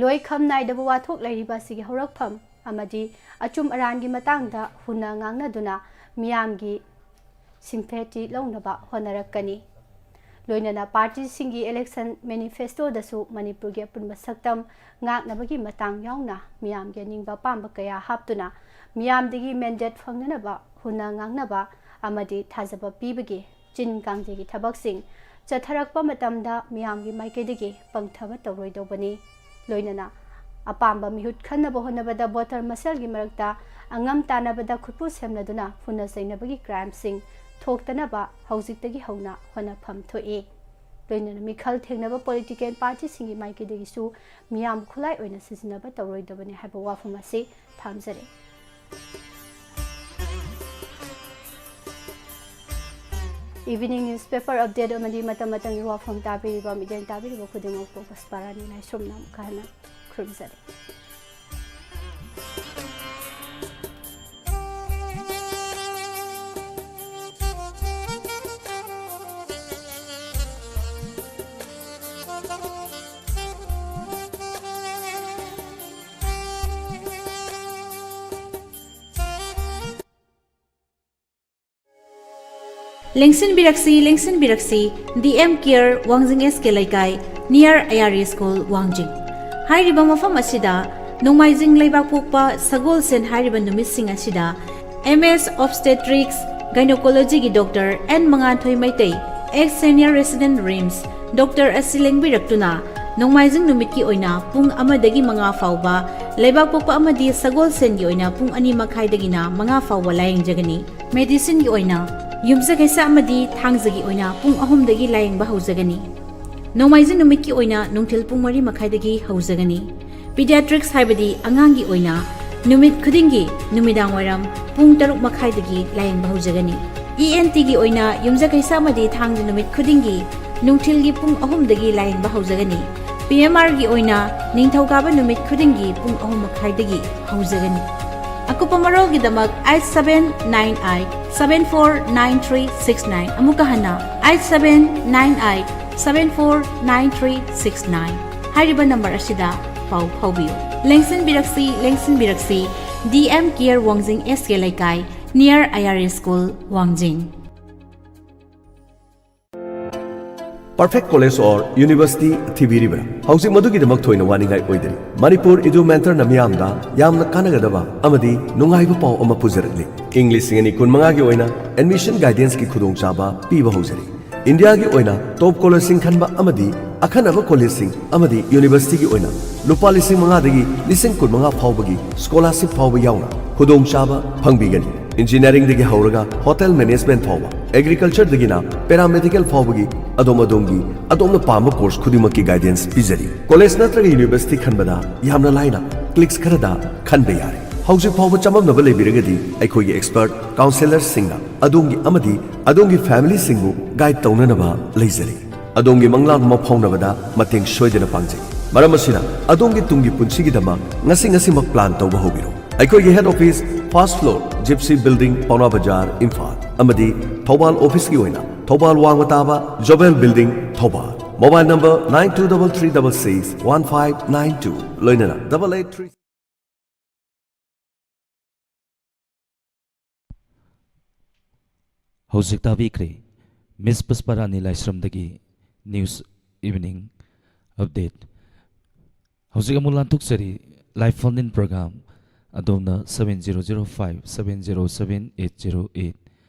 ꯂꯣꯏꯈꯝ ꯅꯥꯏꯗꯕ ꯋꯥꯊꯣꯛ ꯂꯩꯔꯤꯕ ꯑꯁꯤꯒꯤ ꯍꯧꯔꯛꯐꯝ ꯑꯃꯗꯤ ꯑꯆꯨꯝ ꯑꯔꯥꯟꯒꯤ ꯃꯇꯥꯡꯗ ꯍꯨꯟꯅ ꯉꯥꯡꯅꯗꯨꯅ ꯃꯤꯌꯥꯝꯒꯤ ꯁꯤꯝꯄꯦꯇꯤ ꯂꯧꯅꯕ ꯍꯣꯠꯅꯔꯛꯀꯅꯤ꯫ ꯂꯣꯏꯅꯅ ꯄꯥꯔꯇꯤꯁꯤꯡꯒꯤ ꯏꯂꯦꯛꯁꯟ ꯃꯦꯅꯤꯐꯦꯁꯇꯣꯗꯁꯨ ꯃꯅꯤꯄꯨꯔꯒꯤ ꯑꯄꯨꯟꯕ ꯁꯛꯇꯝ ꯉꯥꯛꯅꯕꯒꯤ ꯃꯇꯥꯡ ꯌꯥꯎꯅ ꯃꯤꯌꯥꯝꯒꯤ ꯑꯅꯤꯡꯕ ꯑꯄꯥꯝꯕ ꯀꯌꯥ ꯍꯥꯞꯇꯨꯅ ꯃꯤꯌꯥꯝꯗꯒꯤ ꯃꯦꯟꯗꯦꯠ ꯐꯪꯅꯅꯕ ꯍꯨꯟꯅ ꯉꯥꯡꯅꯕ ꯑꯃꯗꯤ ꯊꯥꯖꯕ ꯄꯤꯕꯒꯤ ꯆꯤꯟ ꯀꯥꯡꯖꯩꯒꯤ ꯊꯕꯛꯁꯤꯡ ꯆꯠꯊꯔꯛꯄ ꯃꯇꯝꯗ ꯃꯤꯌꯥꯝꯒꯤ ꯃꯥꯏꯀꯩꯗꯒꯤ ꯄꯪꯊꯕ ꯇꯧꯔꯣꯏꯗꯧꯕꯅꯤ꯫ ꯂꯣꯏꯅꯅ ꯑꯄꯥꯝꯕ ꯃꯤꯍꯨꯠ ꯈꯟꯅꯕ ꯍꯣꯠꯅꯕꯗ ꯚꯣꯇꯔ ꯃꯁꯦꯜꯒꯤ ꯃꯔꯛꯇ ꯑꯉꯝ ꯇꯥꯟꯅꯕꯗ ꯈꯨꯠꯄꯨ ꯁꯦꯝꯅꯗꯨꯅ ꯐꯨꯅ ꯆꯩꯅꯕꯒꯤ ꯀ꯭ꯔꯥꯏꯝꯁꯤꯡ ꯊꯣꯛꯇꯅꯕ ꯍꯧꯖꯤꯛꯇꯒꯤ ꯍꯧꯅ ꯍꯣꯠꯅꯐꯝ ꯊꯣꯛꯏ꯫ ꯂꯣꯏꯅꯅ ꯃꯤꯈꯜ ꯊꯦꯡꯅꯕ ꯄꯣꯂꯤꯇꯤꯀꯦꯜ ꯄꯥꯔꯇꯤꯁꯤꯡꯒꯤ ꯃꯥꯏꯀꯩꯗꯒꯤꯁꯨ ꯃꯤꯌꯥꯝ ꯈꯨꯠꯂꯥꯏ ꯑꯣꯏꯅ ꯁꯤꯖꯤꯟꯅꯕ ꯇꯧꯔꯣꯏꯗꯕꯅꯤ ꯍꯥꯏꯕ ꯋꯥꯐꯝ ꯑꯁꯤ ꯊꯝꯖꯔꯤ꯫ Evening newspaper update ꯑꯃꯗꯤ ꯃꯇꯝ ꯃꯇꯝꯒꯤ ꯋꯥꯐꯝ ꯇꯥꯕꯤꯔꯤꯕ, ꯃꯤꯠꯌꯦꯡ ꯇꯥꯕꯤꯔꯤꯕ ꯈꯨꯗꯤꯡꯃꯛꯄꯨ ꯄꯨꯁꯄꯥꯔꯥꯅꯤ ꯂꯥꯏꯁ꯭ꯔꯝꯅ ꯑꯃꯨꯛꯀ ꯍꯟꯅ ꯈꯨꯔꯨꯝꯖꯔꯤ꯫ ꯂꯦꯡꯁꯤꯟꯕꯤꯔꯛꯁꯤ, ꯂꯦꯡꯁꯤꯟꯕꯤꯔꯛꯁꯤ, ꯗꯤ ꯑꯦꯝ ꯀꯦꯌꯔ, ꯋꯥꯡꯖꯤꯡ ꯑꯦꯁ ꯀꯦ ꯂꯩꯀꯥꯏ, near ꯑꯥꯏ ꯑꯥꯔ ꯁ꯭ꯀꯨꯜ, ꯋꯥꯡꯖꯤꯡ꯫ ꯍꯥꯏꯔꯤꯕ ꯃꯐꯝ ꯑꯁꯤꯗ ꯅꯣꯡꯃꯥꯏꯖꯤꯡ ꯂꯩꯕꯥꯛꯄꯣꯛꯄ, ꯁꯒꯣꯜꯁꯦꯟ ꯍꯥꯏꯔꯤꯕ ꯅꯨꯃꯤꯠꯁꯤꯡ ꯑꯁꯤꯗ M S Obstetrics Gynecology ꯒꯤ Doctor N ꯃꯉꯥꯟꯊꯣꯏ Meitei, Ex Senior Resident RIMS, Doctor ꯑꯁꯤ ꯂꯦꯡꯕꯤꯔꯛꯇꯨꯅ ꯅꯣꯡꯃꯥꯏꯖꯤꯡ ꯅꯨꯃꯤꯠꯀꯤ ꯑꯣꯏꯅ ꯄꯨꯡ ꯑꯃꯗꯒꯤ ꯃꯉꯥ ꯐꯥꯎꯕ, ꯂꯩꯕꯥꯛꯄꯣꯛꯄ ꯑꯃꯗꯤ ꯁꯒꯣꯜꯁꯦꯟꯒꯤ ꯑꯣꯏꯅ ꯄꯨꯡ ꯑꯅꯤ ꯃꯈꯥꯏꯗꯒꯤꯅ ꯃꯉꯥ ꯐꯥꯎꯕ ꯂꯥꯌꯦꯡꯖꯒꯅꯤ꯫ Medicine ꯒꯤ ꯑꯣꯏꯅ ꯌꯨꯝꯁꯀꯩꯁ ꯑꯃꯗꯤ ꯊꯥꯡꯖꯒꯤ ꯑꯣꯏꯅ ꯄꯨꯡ ꯑꯍꯨꯝꯗꯒꯤ ꯂꯥꯌꯦꯡꯕ ꯍꯧꯖꯒꯅꯤ꯫ ꯅꯣꯡꯃꯥꯏꯖꯤꯡ ꯅꯨꯃꯤꯠꯀꯤ ꯑꯣꯏꯅ ꯅꯨꯡꯊꯤꯜ ꯄꯨꯡ ꯃꯔꯤ ꯃꯈꯥꯏꯗꯒꯤ ꯍꯧꯖꯒꯅꯤ꯫ Pediatrics ꯍꯥꯏꯕꯗꯤ ꯑꯉꯥꯡꯒꯤ ꯑꯣꯏꯅ ꯅꯨꯃꯤꯠ ꯈꯨꯗꯤꯡꯒꯤ ꯅꯨꯃꯤꯗꯥꯡ ꯋꯥꯏꯔꯝ ꯄꯨꯡ ꯇꯔꯨꯛ ꯃꯈꯥꯏꯗꯒꯤ ꯂꯥꯌꯦꯡꯕ ꯍꯧꯖꯒꯅꯤ꯫ E N T ꯒꯤ ꯑꯣꯏꯅ ꯌꯨꯝꯖꯀꯩꯁ ꯑꯃꯗꯤ ꯊꯥꯡꯖ ꯅꯨꯃꯤꯠ ꯈꯨꯗꯤꯡꯒꯤ ꯅꯨꯡꯊꯤꯜꯒꯤ ꯄꯨꯡ ꯑꯍꯨꯝꯗꯒꯤ ꯂꯥꯌꯦꯡꯕ ꯍꯧꯖꯒꯅꯤ꯫ P M R ꯒꯤ ꯑꯣꯏꯅ ꯅꯤꯡꯊꯧꯀꯥꯕ ꯅꯨꯃꯤꯠ ꯈꯨꯗꯤꯡꯒꯤ ꯄꯨꯡ ꯑꯍꯨꯝ ꯃꯈꯥꯏꯗꯒꯤ ꯍꯧꯖꯒꯅꯤ꯫ ꯑꯀꯨꯞꯄ ꯃꯔꯣꯜꯒꯤꯗꯃꯛ eight seven nine eight seven four nine three six nine, ꯑꯃꯨꯛꯀ ꯍꯟꯅ eight seven nine eight seven four nine three six nine ꯍꯥꯏꯔꯤꯕ ꯅꯝꯕꯔ ꯑꯁꯤꯗ ꯄꯥꯎ ꯐꯥꯎꯕꯤꯌꯨ꯫ ꯂꯦꯡꯁꯤꯟꯕꯤꯔꯛꯁꯤ, ꯂꯦꯡꯁꯤꯟꯕꯤꯔꯛꯁꯤ, D M Care ꯋꯥꯡꯖꯤꯡ S K ꯂꯩꯀꯥꯏ, near I R A school, ꯋꯥꯡꯖꯤꯡ꯫ Perfect college or university ꯊꯤꯕꯤꯔꯤꯕ꯭ꯔꯥ? ꯍꯧꯖꯤꯛ ꯃꯗꯨꯒꯤꯗꯃꯛ ꯊꯣꯏꯅ ꯋꯥꯅꯤꯡꯉꯥꯏ ꯑꯣꯏꯗꯔꯤ꯫ ꯃꯅꯤꯄꯨꯔ ꯏꯗꯨ ꯃꯦꯟꯇꯔꯅ ꯃꯤꯌꯥꯝꯗ ꯌꯥꯝꯅ ꯀꯥꯟꯅꯒꯗꯕ ꯑꯃꯗꯤ ꯅꯨꯡꯉꯥꯏꯕ ꯄꯥꯎ ꯑꯃ ꯄꯨꯖꯔꯛꯂꯤ꯫ ꯏꯪ ꯂꯤꯁꯤꯡ ꯑꯅꯤ ꯀꯨꯟꯃꯉꯥꯒꯤ ꯑꯣꯏꯅ admission guidanceꯀꯤ ꯈꯨꯗꯣꯡꯆꯥꯕ ꯄꯤꯕ ꯍꯧꯖꯔꯤ꯫ ꯏꯟꯗꯤꯌꯥꯒꯤ ꯑꯣꯏꯅ top collegeꯁꯤꯡ ꯈꯟꯕ ꯑꯃꯗꯤ ꯑꯈꯟꯅꯕ collegeꯁꯤꯡ ꯑꯃꯗꯤ universityꯒꯤ ꯑꯣꯏꯅ ꯂꯨꯄꯥ ꯂꯤꯁꯤꯡ ꯃꯉꯥꯗꯒꯤ ꯂꯤꯁꯤꯡ ꯀꯨꯟꯃꯉꯥ ꯐꯥꯎꯕꯒꯤ scholarship ꯐꯥꯎꯕ ꯌꯥꯎꯅ ꯈꯨꯗꯣꯡꯆꯥꯕ ꯐꯪꯕꯤꯒꯅꯤ꯫ Engineeringꯗꯒꯤ ꯍꯧꯔꯒ hotel management ꯐꯥꯎꯕ, agricultureꯗꯒꯤꯅ paramedical ꯐꯥꯎꯕꯒꯤ ꯑꯗꯣꯝ ꯑꯗꯣꯝꯒꯤ ꯑꯗꯣꯝꯅ ꯄꯥꯝꯕ course ꯈꯨꯗꯤꯡꯃꯛꯀꯤ guidance ꯄꯤꯖꯔꯤ꯫ College ꯅꯠꯇ꯭ꯔꯒ university ꯈꯟꯕꯗ ꯌꯥꯝꯅ ꯂꯥꯏꯅ clicks ꯈꯔꯗ ꯈꯟꯕ ꯌꯥꯔꯦ꯫ ꯍꯧꯖꯤꯛ ꯐꯥꯎꯕ ꯆꯃꯝꯅꯕ ꯂꯩꯕꯤꯔꯒꯗꯤ ꯑꯩꯈꯣꯏꯒꯤ expert counsellorꯁꯤꯡꯅ ꯑꯗꯣꯝꯒꯤ ꯑꯃꯗꯤ ꯑꯗꯣꯝꯒꯤ familyꯁꯤꯡꯕꯨ guide ꯇꯧꯅꯅꯕ ꯂꯩꯖꯔꯤ꯫ ꯑꯗꯣꯝꯒꯤ ꯃꯪꯂꯥꯟ ꯑꯃ ꯐꯥꯎꯅꯕꯗ ꯃꯇꯦꯡ ꯁꯣꯏꯗꯅ ꯄꯥꯡꯖꯩ꯫ ꯃꯔꯝ ꯑꯁꯤꯅ, ꯑꯗꯣꯝꯒꯤ ꯇꯨꯡꯒꯤ ꯄꯨꯟꯁꯤꯒꯤꯗꯃꯛ ꯉꯁꯤ ꯉꯁꯤꯃꯛ plan ꯇꯧꯕ ꯍꯧꯕꯤꯔꯣ꯫ ꯑꯩꯈꯣꯏꯒꯤ head office, first floor, Gypsy Building, ꯄꯥꯎꯅꯥ ꯕꯖꯥꯔ, ꯏꯝꯐꯥꯜ, ꯑꯃꯗꯤ ꯊꯧꯕꯥꯜ officeꯀꯤ ꯑꯣꯏꯅ ꯊꯧꯕꯥꯜ ꯋꯥꯡꯃ ꯇꯥꯕ Jobel Building, Thoubal. Mobile number nine two double three double six one five nine two, ꯂꯣꯏꯅꯅ double eight three. ꯍꯧꯖꯤꯛ ꯇꯥꯕꯤꯈ꯭ꯔꯦ ꯃꯤꯁ ꯄꯨꯁꯄꯥꯔꯥꯅꯤ ꯂꯥꯏꯁ꯭ꯔꯝꯗꯒꯤ news evening update꯫ ꯍꯧꯖꯤꯛ ꯑꯃꯨꯛ ꯂꯥꯟꯊꯣꯛꯆꯔꯤ live phone in program ꯑꯗꯣꯝꯅ seven zero zero five seven zero seven eight zero eight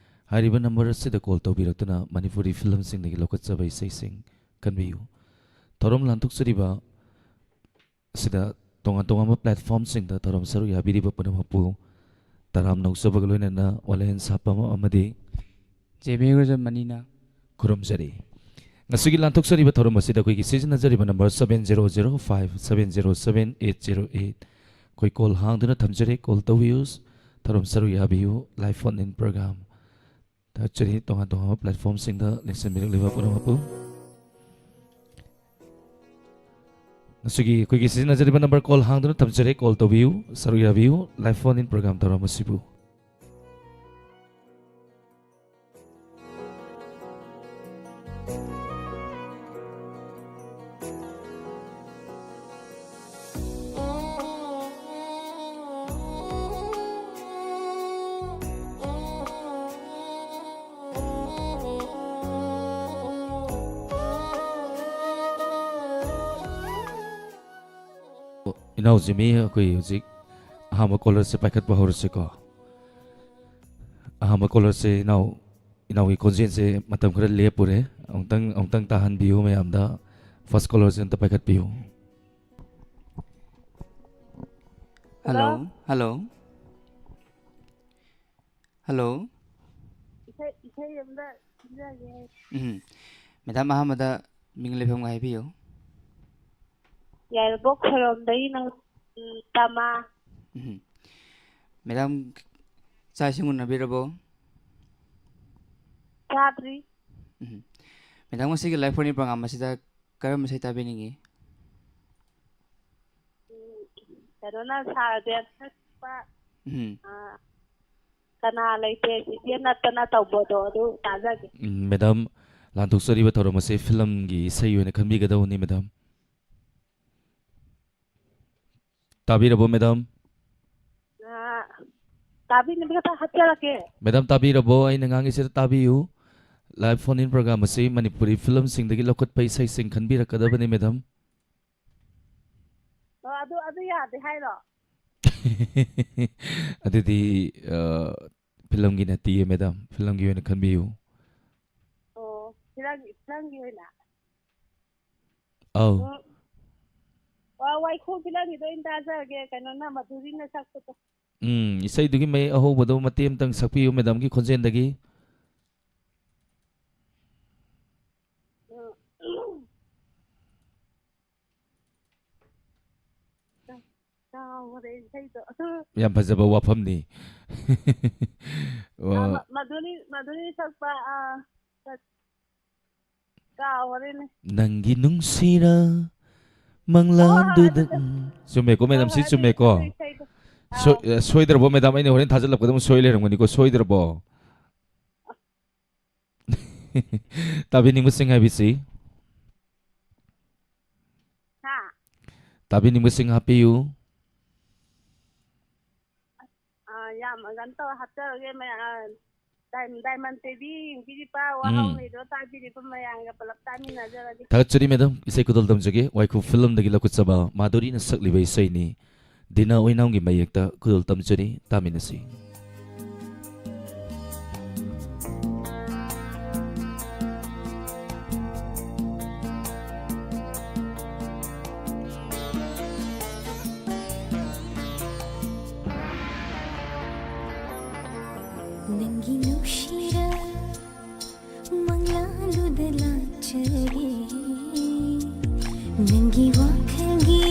ꯍꯥꯏꯔꯤꯕ ꯅꯝꯕꯔ ꯑꯁꯤꯗ ꯀꯣꯜ ꯇꯧꯕꯤꯔꯛꯇꯨꯅ ꯃꯅꯤꯄꯨꯔꯤ ꯐꯤꯂꯝꯁꯤꯡꯗꯒꯤ ꯂꯧꯈꯠꯆꯕ ꯏꯁꯩꯁꯤꯡ ꯈꯟꯕꯤꯌꯨ꯫ ꯊꯧꯔꯝ ꯂꯥꯟꯊꯣꯛꯆꯔꯤꯕ ꯑꯁꯤꯗ ꯇꯣꯉꯥꯟ ꯇꯣꯉꯥꯟꯕ ꯄ꯭ꯂꯦꯠꯐꯣꯝꯁꯤꯡꯗ ꯊꯧꯔꯝ ꯁꯔꯨꯛ ꯌꯥꯕꯤꯔꯤꯕ ꯄꯨꯝꯅꯃꯛꯄꯨ ꯇꯔꯥꯝꯅ ꯑꯣꯛꯆꯕꯒ ꯂꯣꯏꯅꯅ ꯋꯥꯂꯦꯟ ꯁꯥꯄꯝ ꯑꯃꯗꯤ ꯖꯦ ꯕꯤ ꯔꯣꯖꯟ ꯃꯅꯤꯅ ꯈꯨꯔꯨꯝꯖꯔꯤ꯫ ꯉꯁꯤꯒꯤ ꯂꯥꯟꯊꯣꯛꯆꯔꯤꯕ ꯊꯧꯔꯝ ꯑꯁꯤꯗ ꯑꯩꯈꯣꯏꯒꯤ ꯁꯤꯖꯤꯟꯅꯖꯔꯤꯕ number seven zero zero five seven zero seven eight zero eight꯫ ꯑꯩꯈꯣꯏ ꯀꯣꯜ ꯍꯥꯡꯗꯨꯅ ꯊꯝꯖꯔꯤ, ꯀꯣꯜ ꯇꯧꯕꯤꯌꯨ, ꯊꯧꯔꯝ ꯁꯔꯨꯛ ꯌꯥꯕꯤꯌꯨ꯫ Live phone in program ꯊꯥꯒꯠꯆꯔꯤ ꯇꯣꯉꯥꯟ ꯇꯣꯉꯥꯟꯕ ꯄ꯭ꯂꯦꯠꯐꯣꯝꯁꯤꯡꯗ ꯂꯦꯡꯁꯤꯟꯕꯤꯔꯛꯂꯤꯕ ꯄꯨꯝꯅꯃꯛꯄꯨ꯫ ꯉꯁꯤꯒꯤ ꯑꯩꯈꯣꯏꯒꯤ ꯁꯤꯖꯤꯟꯅꯖꯔꯤꯕ ꯅꯝꯕꯔ ꯀꯣꯜ ꯍꯥꯡꯗꯨꯅ ꯊꯝꯖꯔꯤ, ꯀꯣꯜ ꯇꯧꯕꯤꯌꯨ, ꯁꯔꯨꯛ ꯌꯥꯕꯤꯌꯨ꯫ Live phone in program ꯊꯧꯔꯝ ꯑꯁꯤꯕꯨ꯫ ꯏꯅꯥꯎ ꯖꯤꯃꯤ, ꯑꯩꯈꯣꯏ ꯍꯧꯖꯤꯛ ꯑꯍꯥꯟꯕ ꯀꯣꯂꯔꯁꯦ ꯄꯥꯏꯈꯠꯄ ꯍꯧꯔꯁꯤꯀꯣ꯫ ꯑꯍꯥꯟꯕ ꯀꯣꯂꯔꯁꯦ ꯏꯅꯥꯎ, ꯏꯅꯥꯎꯒꯤ ꯈꯣꯟꯖꯦꯜꯁꯦ ꯃꯇꯝ ꯈꯔ ꯂꯦꯞꯄꯨꯔꯦ꯫ ꯑꯃꯨꯛꯇꯪ, ꯑꯃꯨꯛꯇꯪ ꯇꯥꯍꯟꯕꯤꯌꯨ ꯃꯌꯥꯝꯗ꯫ First ꯀꯣꯂꯔꯁꯦ ꯑꯝꯇ ꯄꯥꯏꯈꯠꯄꯤꯌꯨ꯫ ꯍꯜꯂꯣ꯫ ꯍꯜꯂꯣ꯫ ꯍꯜꯂꯣ꯫ ꯏꯁꯩ, ꯏꯁꯩ ꯑꯝꯇ ꯈꯟꯖꯒꯦ꯫ ꯎꯝ꯫ ꯃꯦꯗꯥꯝ, ꯑꯍꯥꯟꯕꯗ ꯃꯤꯡ ꯂꯩꯐꯝꯒ ꯍꯥꯏꯕꯤꯌꯨ꯫ ꯌꯥꯏꯔꯤꯄꯣꯛ ꯈꯣꯏꯔꯣꯝꯗꯒꯤꯅ, ꯎꯝ, ꯇꯃꯥ꯫ ꯎꯝ꯫ ꯃꯦꯗꯥꯝ, ꯆꯥꯛ ꯏꯁꯤꯡ ꯎꯅꯕꯤꯔꯕꯣ? ꯆꯥꯗ꯭ꯔꯤ꯫ ꯎꯝ꯫ ꯃꯦꯗꯥꯝ, ꯉꯁꯤꯒꯤ Live phone in program ꯑꯁꯤꯗ ꯀꯔꯝꯕ ꯏꯁꯩ ꯇꯥꯕꯤꯅꯤꯡꯉꯤ? ꯎꯝ, ꯀꯩꯅꯣꯅ ꯁꯥꯔꯗꯤ ꯁꯛꯄ, ꯎꯝ꯫ ꯑ, ꯀꯅꯥ ꯂꯩꯇꯦ ꯆꯤꯆꯦ ꯅꯠꯇꯅ ꯇꯧꯕꯗꯣ ꯑꯗꯨ ꯇꯥꯖꯒꯦ꯫ ꯎꯝ, ꯃꯦꯗꯥꯝ, ꯂꯥꯟꯊꯣꯛꯆꯔꯤꯕ ꯊꯧꯔꯝ ꯑꯁꯤ ꯐꯤꯂꯝꯒꯤ ꯏꯁꯩ ꯑꯣꯏꯅ ꯈꯟꯕꯤꯒꯗꯧꯕꯅꯤ, ꯃꯦꯗꯥꯝ꯫ ꯇꯥꯕꯤꯔꯕꯣ, ꯃꯦꯗꯥꯝ? ꯑ, ꯇꯥꯕꯤꯅꯕ ꯈꯛꯇ ꯍꯥꯞꯆꯔꯛꯀꯦ꯫ ꯃꯦꯗꯥꯝ, ꯇꯥꯕꯤꯔꯕꯣ? ꯑꯩꯅ ꯉꯥꯡꯉꯤꯁꯤꯗ ꯇꯥꯕꯤꯌꯨ꯫ Live phone in program ꯑꯁꯤ ꯃꯅꯤꯄꯨꯔꯤ ꯐꯤꯂꯝꯁꯤꯡꯗꯒꯤ ꯂꯧꯈꯠꯄ ꯏꯁꯩꯁꯤꯡ ꯈꯟꯕꯤꯔꯛꯀꯗꯕꯅꯤ, ꯃꯦꯗꯥꯝ꯫ ꯑꯣ, ꯑꯗꯨ, ꯑꯗꯨ ꯌꯥꯗꯦ ꯍꯥꯏꯔꯣ? ꯑꯗꯨꯗꯤ, ꯑ, ꯐꯤꯂꯝꯒꯤ ꯅꯠꯇꯤꯌꯦ, ꯃꯦꯗꯥꯝ꯫ ꯐꯤꯂꯝꯒꯤ ꯑꯣꯏꯅ ꯈꯟꯕꯤꯌꯨ꯫ ꯑꯣ, ꯐꯤꯂꯝꯒꯤ, ꯐꯤꯂꯝꯒꯤ ꯑꯣꯏꯅ? ꯑꯧ꯫ ꯎꯝ꯫ ꯋꯥ-, ꯋꯥꯏꯈꯨ ꯐꯤꯂꯝꯒꯤꯗꯣ ꯑꯣꯏꯅ ꯇꯥꯖꯔꯒꯦ, ꯀꯩꯅꯣꯅ, ꯃꯙꯨꯔꯤꯅ ꯁꯛꯄꯗꯣ꯫ ꯎꯝ, ꯏꯁꯩꯗꯨꯒꯤ ꯃꯌꯦꯛ ꯑꯍꯧꯕꯗꯣ ꯃꯇꯦꯛ ꯑꯃꯇꯪ ꯁꯛꯄꯤꯌꯨ, ꯃꯦꯗꯥꯝꯒꯤ ꯈꯣꯟꯖꯦꯜꯗꯒꯤ꯫ ꯎꯝ꯫ ꯀꯥꯎꯒ꯭ꯔꯦ ꯏꯁꯩꯗꯣ꯫ ꯌꯥꯝ ꯐꯖꯕ ꯋꯥꯐꯝꯅꯤ꯫ ꯑ, ꯑꯣ꯫ ꯃ-, ꯃꯙꯨꯔꯤ, ꯃꯙꯨꯔꯤ ꯁꯛꯄ, ꯑ, ꯀ-, ꯀꯥꯎꯒ꯭ꯔꯦꯅꯦ꯫ ꯅꯪꯒꯤ ꯅꯨꯡꯁꯤꯔ ꯍꯣꯏ, ꯍꯣꯏ, ꯃꯪꯂꯥꯟꯗꯨꯗ, ꯑꯗꯨꯗꯣ꯫ ꯎꯝ, ꯆꯨꯝꯃꯦꯀꯣ, ꯍꯣꯏ, ꯃꯦꯗꯥꯝ, ꯍꯣꯏ, ꯁꯤ ꯑꯗꯨ, ꯆꯨꯝꯃꯦꯀꯣ? ꯑꯗꯨ ꯏꯁꯩꯗꯣ꯫ ꯁꯣꯏ-, ꯑꯥꯎ꯫ ꯑ, ꯁꯣꯏꯗ꯭ꯔꯕꯣ, ꯃꯦꯗꯥꯝ? ꯑꯩꯅ ꯍꯣꯔꯦꯟ ꯊꯥꯖꯤꯜꯂꯛꯄꯗ ꯑꯃꯨꯛ ꯁꯣꯏ ꯂꯩꯔꯝꯒꯅꯤꯀꯣ, ꯁꯣꯏꯗ꯭ꯔꯕꯣ? ꯇꯥꯕꯤꯅꯤꯡꯕꯁꯤꯡ ꯍꯥꯏꯕꯤꯁꯤ꯫ ꯍꯥ? ꯇꯥꯕꯤꯅꯤꯡꯕꯁꯤꯡ ꯍꯥꯞꯄꯤꯌꯨ꯫ ꯑꯥ, ꯌꯥꯝ ꯀꯩꯅꯣ ꯇꯧꯔ ꯍꯥꯞꯆꯔꯒꯦ ꯃꯌꯥꯝ, ꯑꯥ, ꯗꯥꯏ-, ꯗꯥꯏꯃꯟ ꯇꯤ ꯚꯤ ꯌꯦꯡꯕꯤꯔꯤꯕ, ꯎꯝ꯫ ꯋꯥꯍꯧꯔꯤꯕ, ꯇꯥꯕꯤꯔꯤꯕ ꯃꯌꯥꯝꯒ ꯄꯨꯂꯞ ꯇꯥꯃꯤꯟꯅꯖꯔꯒꯦ꯫ ꯊꯥꯒꯠꯆꯔꯤ, ꯃꯦꯗꯥꯝ꯫ ꯏꯁꯩ ꯈꯨꯗꯣꯜ ꯇꯝꯖꯒꯦ꯫ ꯋꯥꯏꯈꯨ ꯐꯤꯂꯝꯗꯒꯤ ꯂꯧꯈꯠꯆꯕ ꯃꯥꯙꯨꯔꯤꯅ ꯁꯛꯂꯤꯕ ꯏꯁꯩꯅꯤ꯫ ꯗꯤꯅꯥ ꯑꯣꯏꯅꯥꯝꯒꯤ ꯃꯌꯦꯛꯇ ꯈꯨꯗꯣꯜ ꯇꯝꯖꯔꯤ, ꯇꯥꯃꯤꯟꯅꯁꯤ꯫ ꯅꯪꯒꯤ ꯅꯨꯡꯁꯤꯔ ꯃꯪꯂꯥꯟꯗꯨꯗ ꯂꯥꯛꯆꯒꯦ꯫ ꯅꯪꯒꯤ ꯋꯥꯈꯜꯒꯤ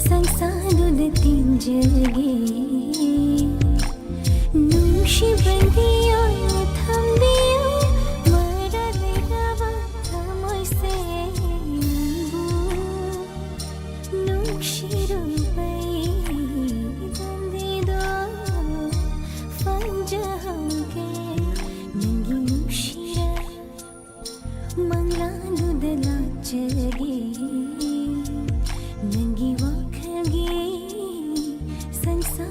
ꯁꯪꯁꯥꯔꯗꯨꯗ ꯇꯤꯟꯖꯒꯦ꯫ ꯅꯨꯡꯁꯤꯕꯒꯤ ꯑꯣꯏꯅ ꯊꯝꯕꯤꯌꯨ ꯃꯔꯥꯜ ꯂꯩꯔꯕ ꯊꯃꯣꯏꯁꯦ ꯅꯪꯕꯨ꯫ ꯅꯨꯡꯁꯤꯔꯨꯕꯩ ꯂꯝꯕꯤꯗꯣ ꯐꯪꯖꯍꯧꯒꯦ꯫ ꯅꯪꯒꯤ ꯅꯨꯡꯁꯤꯔ ꯃꯪꯂꯥꯟꯗꯨꯗ ꯂꯥꯛꯆꯒꯦ꯫ ꯅꯪꯒꯤ ꯋꯥꯈꯜꯒꯤ ꯁꯪꯁꯥꯔ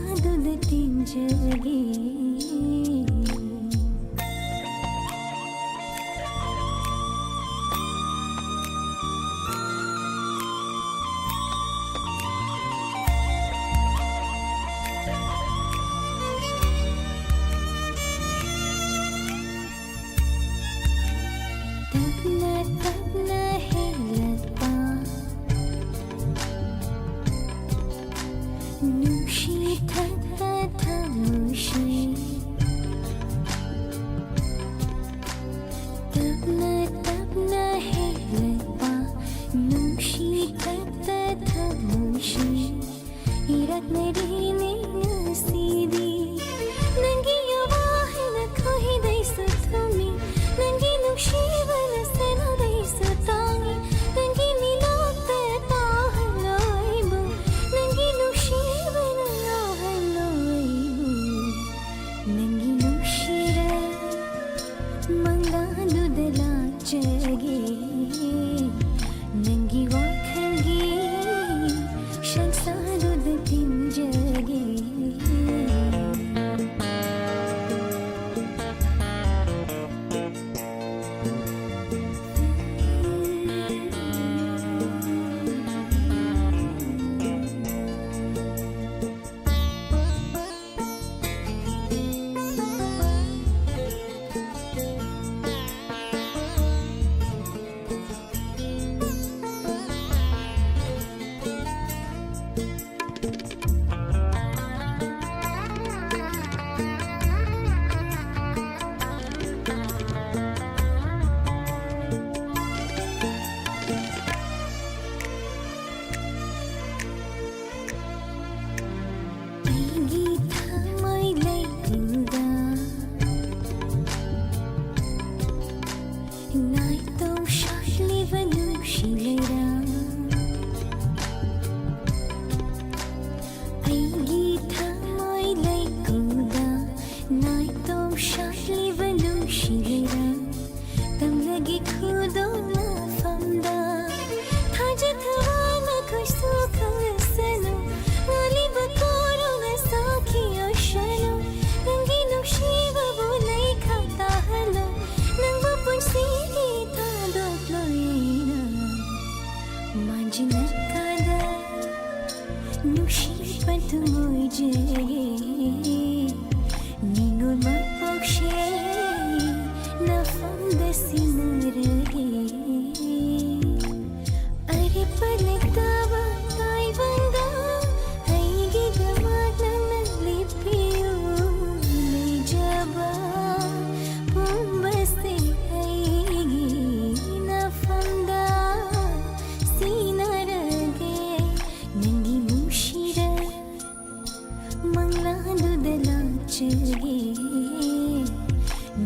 ꯆꯠꯆꯒꯦ,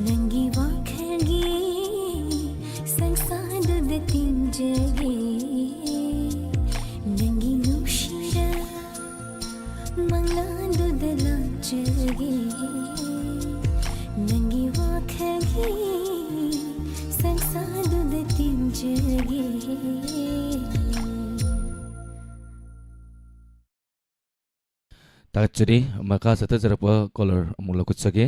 ꯅꯪꯒꯤ ꯋꯥꯈꯜꯒꯤ ꯁꯪꯁꯥꯔꯗꯨꯗ ꯇꯤꯟꯖꯒꯦ, ꯅꯪꯒꯤ ꯅꯨꯡꯁꯤꯔ ꯃꯪꯂꯥꯟꯗꯨꯗ ꯂꯥꯛꯆꯒꯦ, ꯅꯪꯒꯤ ꯋꯥꯈꯜꯒꯤ ꯁꯪꯁꯥꯔꯗꯨꯗ ꯇꯤꯟꯖꯒꯦ꯫ ꯊꯥꯒꯠꯆꯔꯤ꯫ ꯃꯈꯥ ꯆꯠꯊꯖꯔꯛꯄ ꯀꯣꯂꯔ ꯑꯃꯨꯛ ꯂꯧꯈꯠꯆꯒꯦ꯫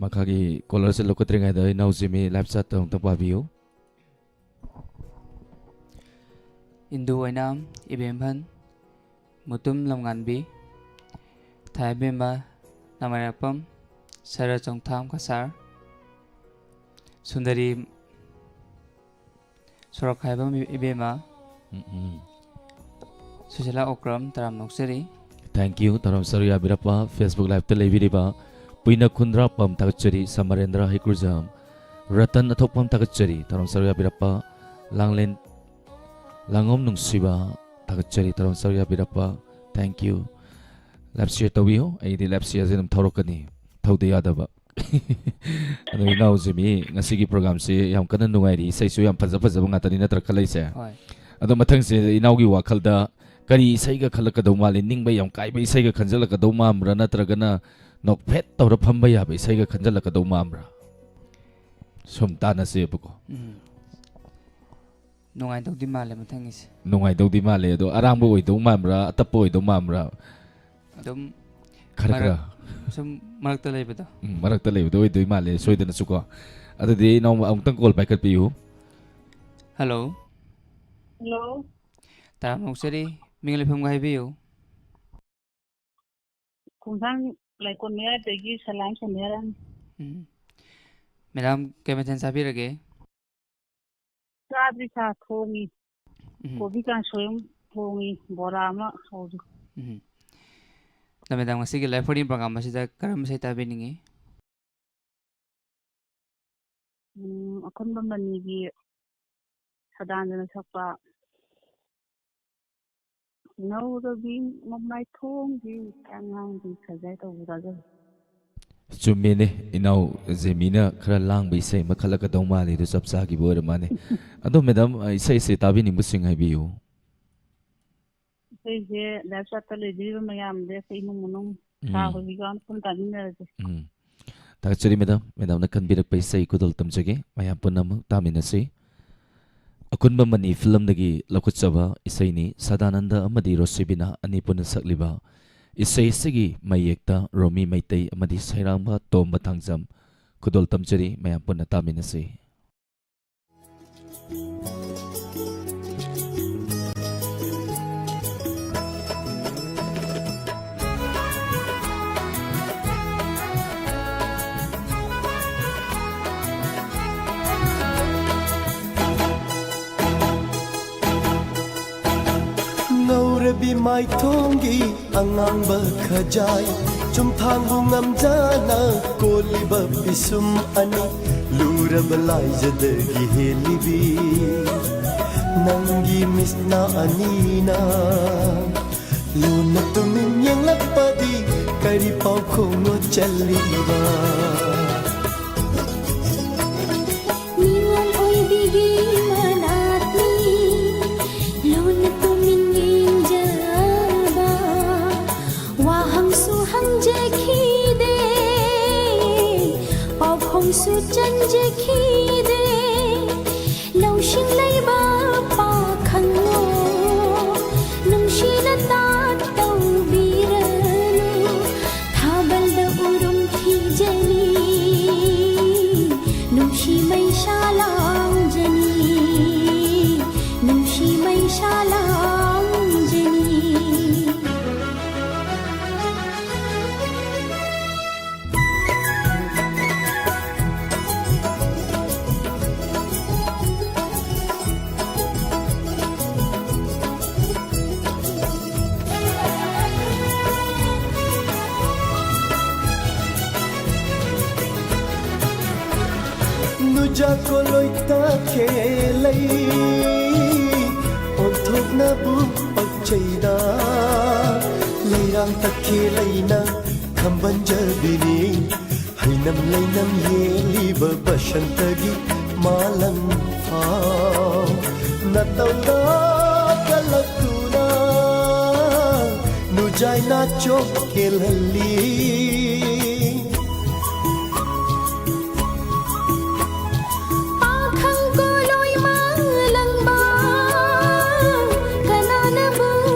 ꯃꯈꯥꯒꯤ ꯀꯣꯂꯔꯁꯦ ꯂꯧꯈꯠꯇ꯭ꯔꯤꯉꯩꯗ ꯏꯅꯥꯎꯁꯤ ꯃꯤ ꯂꯥꯏꯞ ꯆꯥꯠꯇ ꯑꯃꯨꯛꯇꯪ ꯄꯥꯕꯤꯌꯨ꯫ ꯏꯟꯗꯨ ꯑꯣꯏꯅꯥꯝ, ꯏꯕꯦꯝꯍꯟ, ꯃꯨꯇꯨꯝ ꯂꯝꯉꯥꯟꯕꯤ, ꯊꯥꯏꯕꯦꯝꯃ ꯅꯃꯥꯏꯔꯥꯛꯄꯝ, ꯁꯔ ꯆꯣꯡꯊꯥꯝ ꯀꯁꯥꯔ, ꯁꯨꯟꯗꯔꯤ ꯁꯣꯔꯣꯛꯈꯥꯏꯕꯝ ꯏꯕꯦꯝꯃ, ꯎꯝ, ꯎꯝ꯫ ꯁꯨꯁꯤꯂꯥ ꯑꯣꯀ꯭ꯔꯝ, ꯇꯔꯥꯝꯅ ꯑꯣꯛꯆꯔꯤ꯫ Thank you, ꯇꯔꯥꯝ ꯁꯔꯨ ꯌꯥꯕꯤꯔꯛꯄ꯫ Facebook Live-ꯇ ꯂꯩꯕꯤꯔꯤꯕ ꯄꯨꯏꯅ ꯈꯨꯟꯗ꯭ꯔꯥꯛꯄꯝ ꯊꯥꯒꯠꯆꯔꯤ, ꯁꯃꯔꯦꯟꯗ꯭ꯔ ꯍꯩꯀ꯭ꯔꯨꯖꯝ, ꯔꯇꯟ ꯑꯊꯣꯛꯄꯝ ꯊꯥꯒꯠꯆꯔꯤ, ꯇꯔꯥꯝ ꯁꯔꯨ ꯌꯥꯕꯤꯔꯛꯄ꯫ ꯂꯥꯡꯂꯦꯟ ꯂꯥꯡꯉꯣꯝ ꯅꯨꯡꯁꯤꯕ ꯊꯥꯒꯠꯆꯔꯤ, ꯇꯔꯥꯝ ꯁꯔꯨ ꯌꯥꯕꯤꯔꯛꯄ꯫ Thank you꯫ Live share ꯇꯧꯕꯤꯌꯨ, ꯑꯩꯗꯤ live share-ꯁꯦ ꯑꯗꯨꯝ ꯊꯧꯔꯛꯀꯅꯤ, ꯊꯧꯗ ꯌꯥꯗꯕ꯫ ꯑꯗꯣ ꯏꯅꯥꯎꯁꯦ ꯃꯤ ꯉꯁꯤꯒꯤ program-ꯁꯦ ꯌꯥꯝ ꯀꯟꯅ ꯅꯨꯡꯉꯥꯏꯔꯤ, ꯏꯁꯩꯁꯨ ꯌꯥꯝ ꯐꯖ ꯐꯖꯕ ꯉꯥꯛꯇꯅꯤ ꯅꯠꯇ꯭ꯔꯥ ꯈꯜꯂꯛꯏꯁꯦ? ꯍꯣꯏ꯫ ꯑꯗꯣ ꯃꯊꯪꯁꯦ ꯏꯅꯥꯎꯒꯤ ꯋꯥꯈꯜꯗ ꯀꯔꯤ ꯏꯁꯩꯒ ꯈꯜꯂꯛꯀꯗꯧ ꯃꯥꯜꯂꯤ? ꯅꯤꯡꯕ ꯌꯥꯝ ꯀꯥꯏꯕ ꯏꯁꯩꯒ ꯈꯟꯖꯜꯂꯛꯀꯗꯧ ꯃꯥꯟꯕ꯭ꯔꯥ, ꯅꯠꯇ꯭ꯔꯒꯅ ꯅꯣꯛꯐꯦꯠ ꯇꯧꯔ ꯐꯝꯕ ꯌꯥꯕ ꯏꯁꯩꯒ ꯈꯟꯖꯜꯂꯛꯀꯗꯧ ꯃꯥꯟꯕ꯭ꯔꯥ? ꯁꯨꯝ ꯇꯥꯟꯅꯁꯦꯕꯀꯣ꯫ ꯎꯝ꯫ ꯅꯨꯡꯉꯥꯏꯗꯧꯗꯤ ꯃꯥꯜꯂꯦ ꯃꯊꯪꯒꯤꯁꯦ꯫ ꯅꯨꯡꯉꯥꯏꯗꯧꯗꯤ ꯃꯥꯜꯂꯦ, ꯑꯗꯣ ꯑꯔꯥꯡꯕ ꯑꯣꯏꯗꯧ ꯃꯥꯟꯕ꯭ꯔꯥ, ꯑꯇꯞꯄ ꯑꯣꯏꯗꯧ ꯃꯥꯟꯕ꯭ꯔꯥ? ꯑꯗꯨꯝ ꯈꯔ ꯃꯔꯛ-, ꯈꯔ꯫ ꯁꯨꯝ ꯃꯔꯛꯇ ꯂꯩꯕꯗꯣ꯫ ꯎꯝ, ꯃꯔꯛꯇ ꯂꯩꯕꯗꯣ ꯑꯣꯏꯗꯣꯏ ꯃꯥꯜꯂꯦ, ꯁꯣꯏꯗꯅꯁꯨꯀꯣ꯫ ꯑꯗꯨꯗꯤ ꯏꯅꯥꯎ ꯑꯃꯨꯛꯇꯪ call ꯄꯥꯏꯈꯠꯄꯤꯌꯨ꯫ Hello꯫ Hello꯫ ꯇꯔꯥꯝꯅ ꯑꯣꯛꯆꯔꯤ, ꯃꯤꯡ ꯂꯩꯐꯝꯒ ꯍꯥꯏꯕꯤꯌꯨ꯫ ꯈꯣꯡꯊꯥꯡ ꯂꯥꯏꯀꯣꯟ ꯃꯌꯥꯗꯒꯤ ꯁꯂꯥꯝ ꯁꯣꯅꯤꯌꯥꯔꯥꯅꯤ꯫ ꯎꯝ꯫ Madam, ꯀꯩ ꯃꯊꯦꯜ ꯆꯥꯕꯤꯔꯒꯦ? ꯆꯥꯗ꯭ꯔꯤ, ꯆꯥ ꯊꯣꯡꯉꯤ꯫ ꯎꯝ꯫ ꯀꯣꯕꯤ ꯀꯥꯡꯁꯣꯏ ꯑꯃ ꯊꯣꯡꯉꯤ, ꯕꯣꯔꯥ ꯑꯃ ꯍꯧꯔꯤ꯫ ꯎꯝ꯫ ꯑꯗꯣ Madam, ꯉꯁꯤꯒꯤ Live Phone-In program ꯑꯁꯤꯗ ꯀꯔꯝꯕ ꯏꯁꯩ ꯇꯥꯕꯤꯅꯤꯡꯉꯤ? ꯎꯝ, ꯑꯈꯟꯕ ꯃꯅꯤꯒꯤ ꯁꯗꯥꯅꯟꯗꯅ ꯁꯛꯄ ꯉꯧꯔꯕꯤ ꯃꯃꯥꯏꯊꯣꯡꯒꯤ ꯑꯉꯥꯡꯒꯤ ꯁꯖꯥꯏ ꯇꯧꯕ ꯇꯥꯖꯩ꯫ ꯆꯨꯝꯃꯦꯅꯦ, ꯏꯅꯥꯎ ꯖꯦꯃꯤꯅ ꯈꯔ ꯂꯥꯡꯕ ꯏꯁꯩ ꯑꯃ ꯈꯜꯂꯛꯀꯗꯧ ꯃꯥꯜꯂꯤ, ꯑꯗꯨ ꯆꯞ ꯆꯥꯈꯤꯕ ꯑꯣꯏꯔ ꯃꯥꯜꯂꯦ꯫ ꯑꯗꯣ ꯃꯦꯗꯥꯝ, ꯑ, ꯏꯁꯩꯁꯦ ꯇꯥꯕꯤꯅꯤꯡꯕꯁꯤꯡ ꯍꯥꯏꯕꯤꯌꯨ꯫ ꯏꯁꯩꯁꯦ live chat ꯇ ꯂꯩꯕꯤꯔꯤꯕ ꯃꯌꯥꯝꯁꯦ, ꯑꯩꯈꯣꯏ ꯏꯃꯨꯡ ꯃꯅꯨꯡ, ꯁꯥ ꯎꯝ꯫ ꯍꯣꯏꯒꯤꯁꯨ ꯌꯥꯎꯅ ꯄꯨꯟꯅ ꯇꯥꯃꯤꯟꯅꯔꯁꯦ꯫ ꯎꯝ꯫ ꯊꯥꯒꯠꯆꯔꯤ ꯃꯦꯗꯥꯝ, ꯃꯦꯗꯥꯝꯅ ꯈꯟꯕꯤꯔꯛꯄ ꯏꯁꯩ ꯈꯨꯗꯣꯜ ꯇꯝꯖꯒꯦ, ꯃꯌꯥꯝ ꯄꯨꯟꯅ ꯑꯃꯨꯛ ꯇꯥꯃꯤꯟꯅꯁꯤ꯫ ꯑꯀꯨꯟꯕ ꯃꯅꯤ ꯐꯤꯂꯝꯗꯒꯤ ꯂꯧꯈꯠꯆꯕ ꯏꯁꯩꯅꯤ꯫ ꯁꯗꯥꯅꯟꯗ ꯑꯃꯗꯤ ꯔꯣꯁꯤꯕꯤꯅꯥ ꯑꯅꯤ ꯄꯨꯟꯅ ꯁꯛꯂꯤꯕ ꯏꯁꯩ ꯑꯁꯤꯒꯤ ꯃꯌꯦꯛꯇ ꯔꯣꯃꯤ ꯃꯩꯇꯩ ꯑꯃꯗꯤ ꯁꯩꯔꯥꯡꯕ ꯇꯣꯝꯕ ꯊꯥꯡꯖꯝ ꯈꯨꯗꯣꯜ ꯇꯝꯖꯔꯤ, ꯃꯌꯥꯝ ꯄꯨꯟꯅ ꯇꯥꯃꯤꯟꯅꯁꯤ꯫ ꯉꯧꯔꯕꯤ ꯃꯥꯏꯊꯣꯡꯒꯤ ꯑꯉꯥꯡꯕ ꯈꯖꯥꯏ, ꯆꯨꯝꯊꯥꯡꯕꯨ ꯉꯝꯖꯅ ꯀꯣꯜꯂꯤꯕ ꯄꯤꯁꯨꯝ ꯑꯅꯤ, ꯂꯨꯔꯕ ꯂꯥꯏꯖꯗꯒꯤ ꯍꯦꯜꯂꯤꯕꯤ ꯅꯪꯒꯤ ꯃꯤꯠꯁꯅꯥ ꯑꯅꯤꯅ, ꯂꯣꯟꯅ ꯇꯨꯃꯤꯟ ꯌꯦꯡꯂꯛꯄꯗꯤ ꯀꯔꯤ ꯄꯥꯎꯈꯣꯡꯅꯣ ꯆꯜꯂꯤꯕ? ꯃꯤꯉꯣꯟ ꯑꯣꯏꯕꯤꯒꯤ ꯃꯅꯥꯛꯅꯤ, ꯂꯣꯟꯅ ꯇꯨꯃꯤꯟ ꯌꯦꯡꯖꯕ, ꯋꯥꯍꯪꯁꯨ ꯍꯪꯖꯈꯤꯗꯦ, ꯄꯥꯎꯈꯣꯡꯁꯨ ꯆꯟꯖꯈꯤꯗꯦ꯫ ꯂꯧꯁꯤꯡ ꯂꯩꯕ ꯄꯥꯈꯪꯂꯣ, ꯅꯨꯡꯁꯤꯅ ꯇꯥꯛ ꯇꯧꯕꯤꯔꯅꯨ, ꯊꯥꯕꯜꯗ ꯎꯔꯨꯝ ꯊꯤꯖꯅꯤ, ꯅꯨꯡꯁꯤ ꯃꯩꯁꯥ ꯂꯥꯡꯖꯅꯤ, ꯅꯨꯡꯁꯤ ꯃꯩꯁꯥ ꯂꯥꯡꯖꯅꯤ꯫ ꯅꯨꯖꯥ ꯀꯣꯂꯣꯏ ꯇꯈꯦꯂꯩ ꯑꯣꯟꯊꯣꯛꯅꯕꯨ ꯄꯛꯆꯩꯗ, ꯂꯩꯔꯥꯡ ꯇꯈꯦꯂꯩꯅ ꯈꯝꯕꯟꯖꯕꯤꯅꯤ꯫ ꯅꯝ ꯂꯩꯅꯝ ꯌꯦꯜꯂꯤꯕ ꯕꯁꯟꯇꯒꯤ ꯃꯥꯂꯪ ꯐꯥꯎ ꯅꯇꯧꯗ ꯀꯜꯂꯛꯇꯨꯅ ꯅꯨꯖꯥꯏ ꯅꯥꯆꯣꯛ ꯀꯦꯜꯍꯜꯂꯤ꯫ ꯄꯥꯈꯪ ꯀꯣꯂꯣꯏ ꯃꯥꯂꯪꯕ ꯀꯅꯥꯅꯕꯨ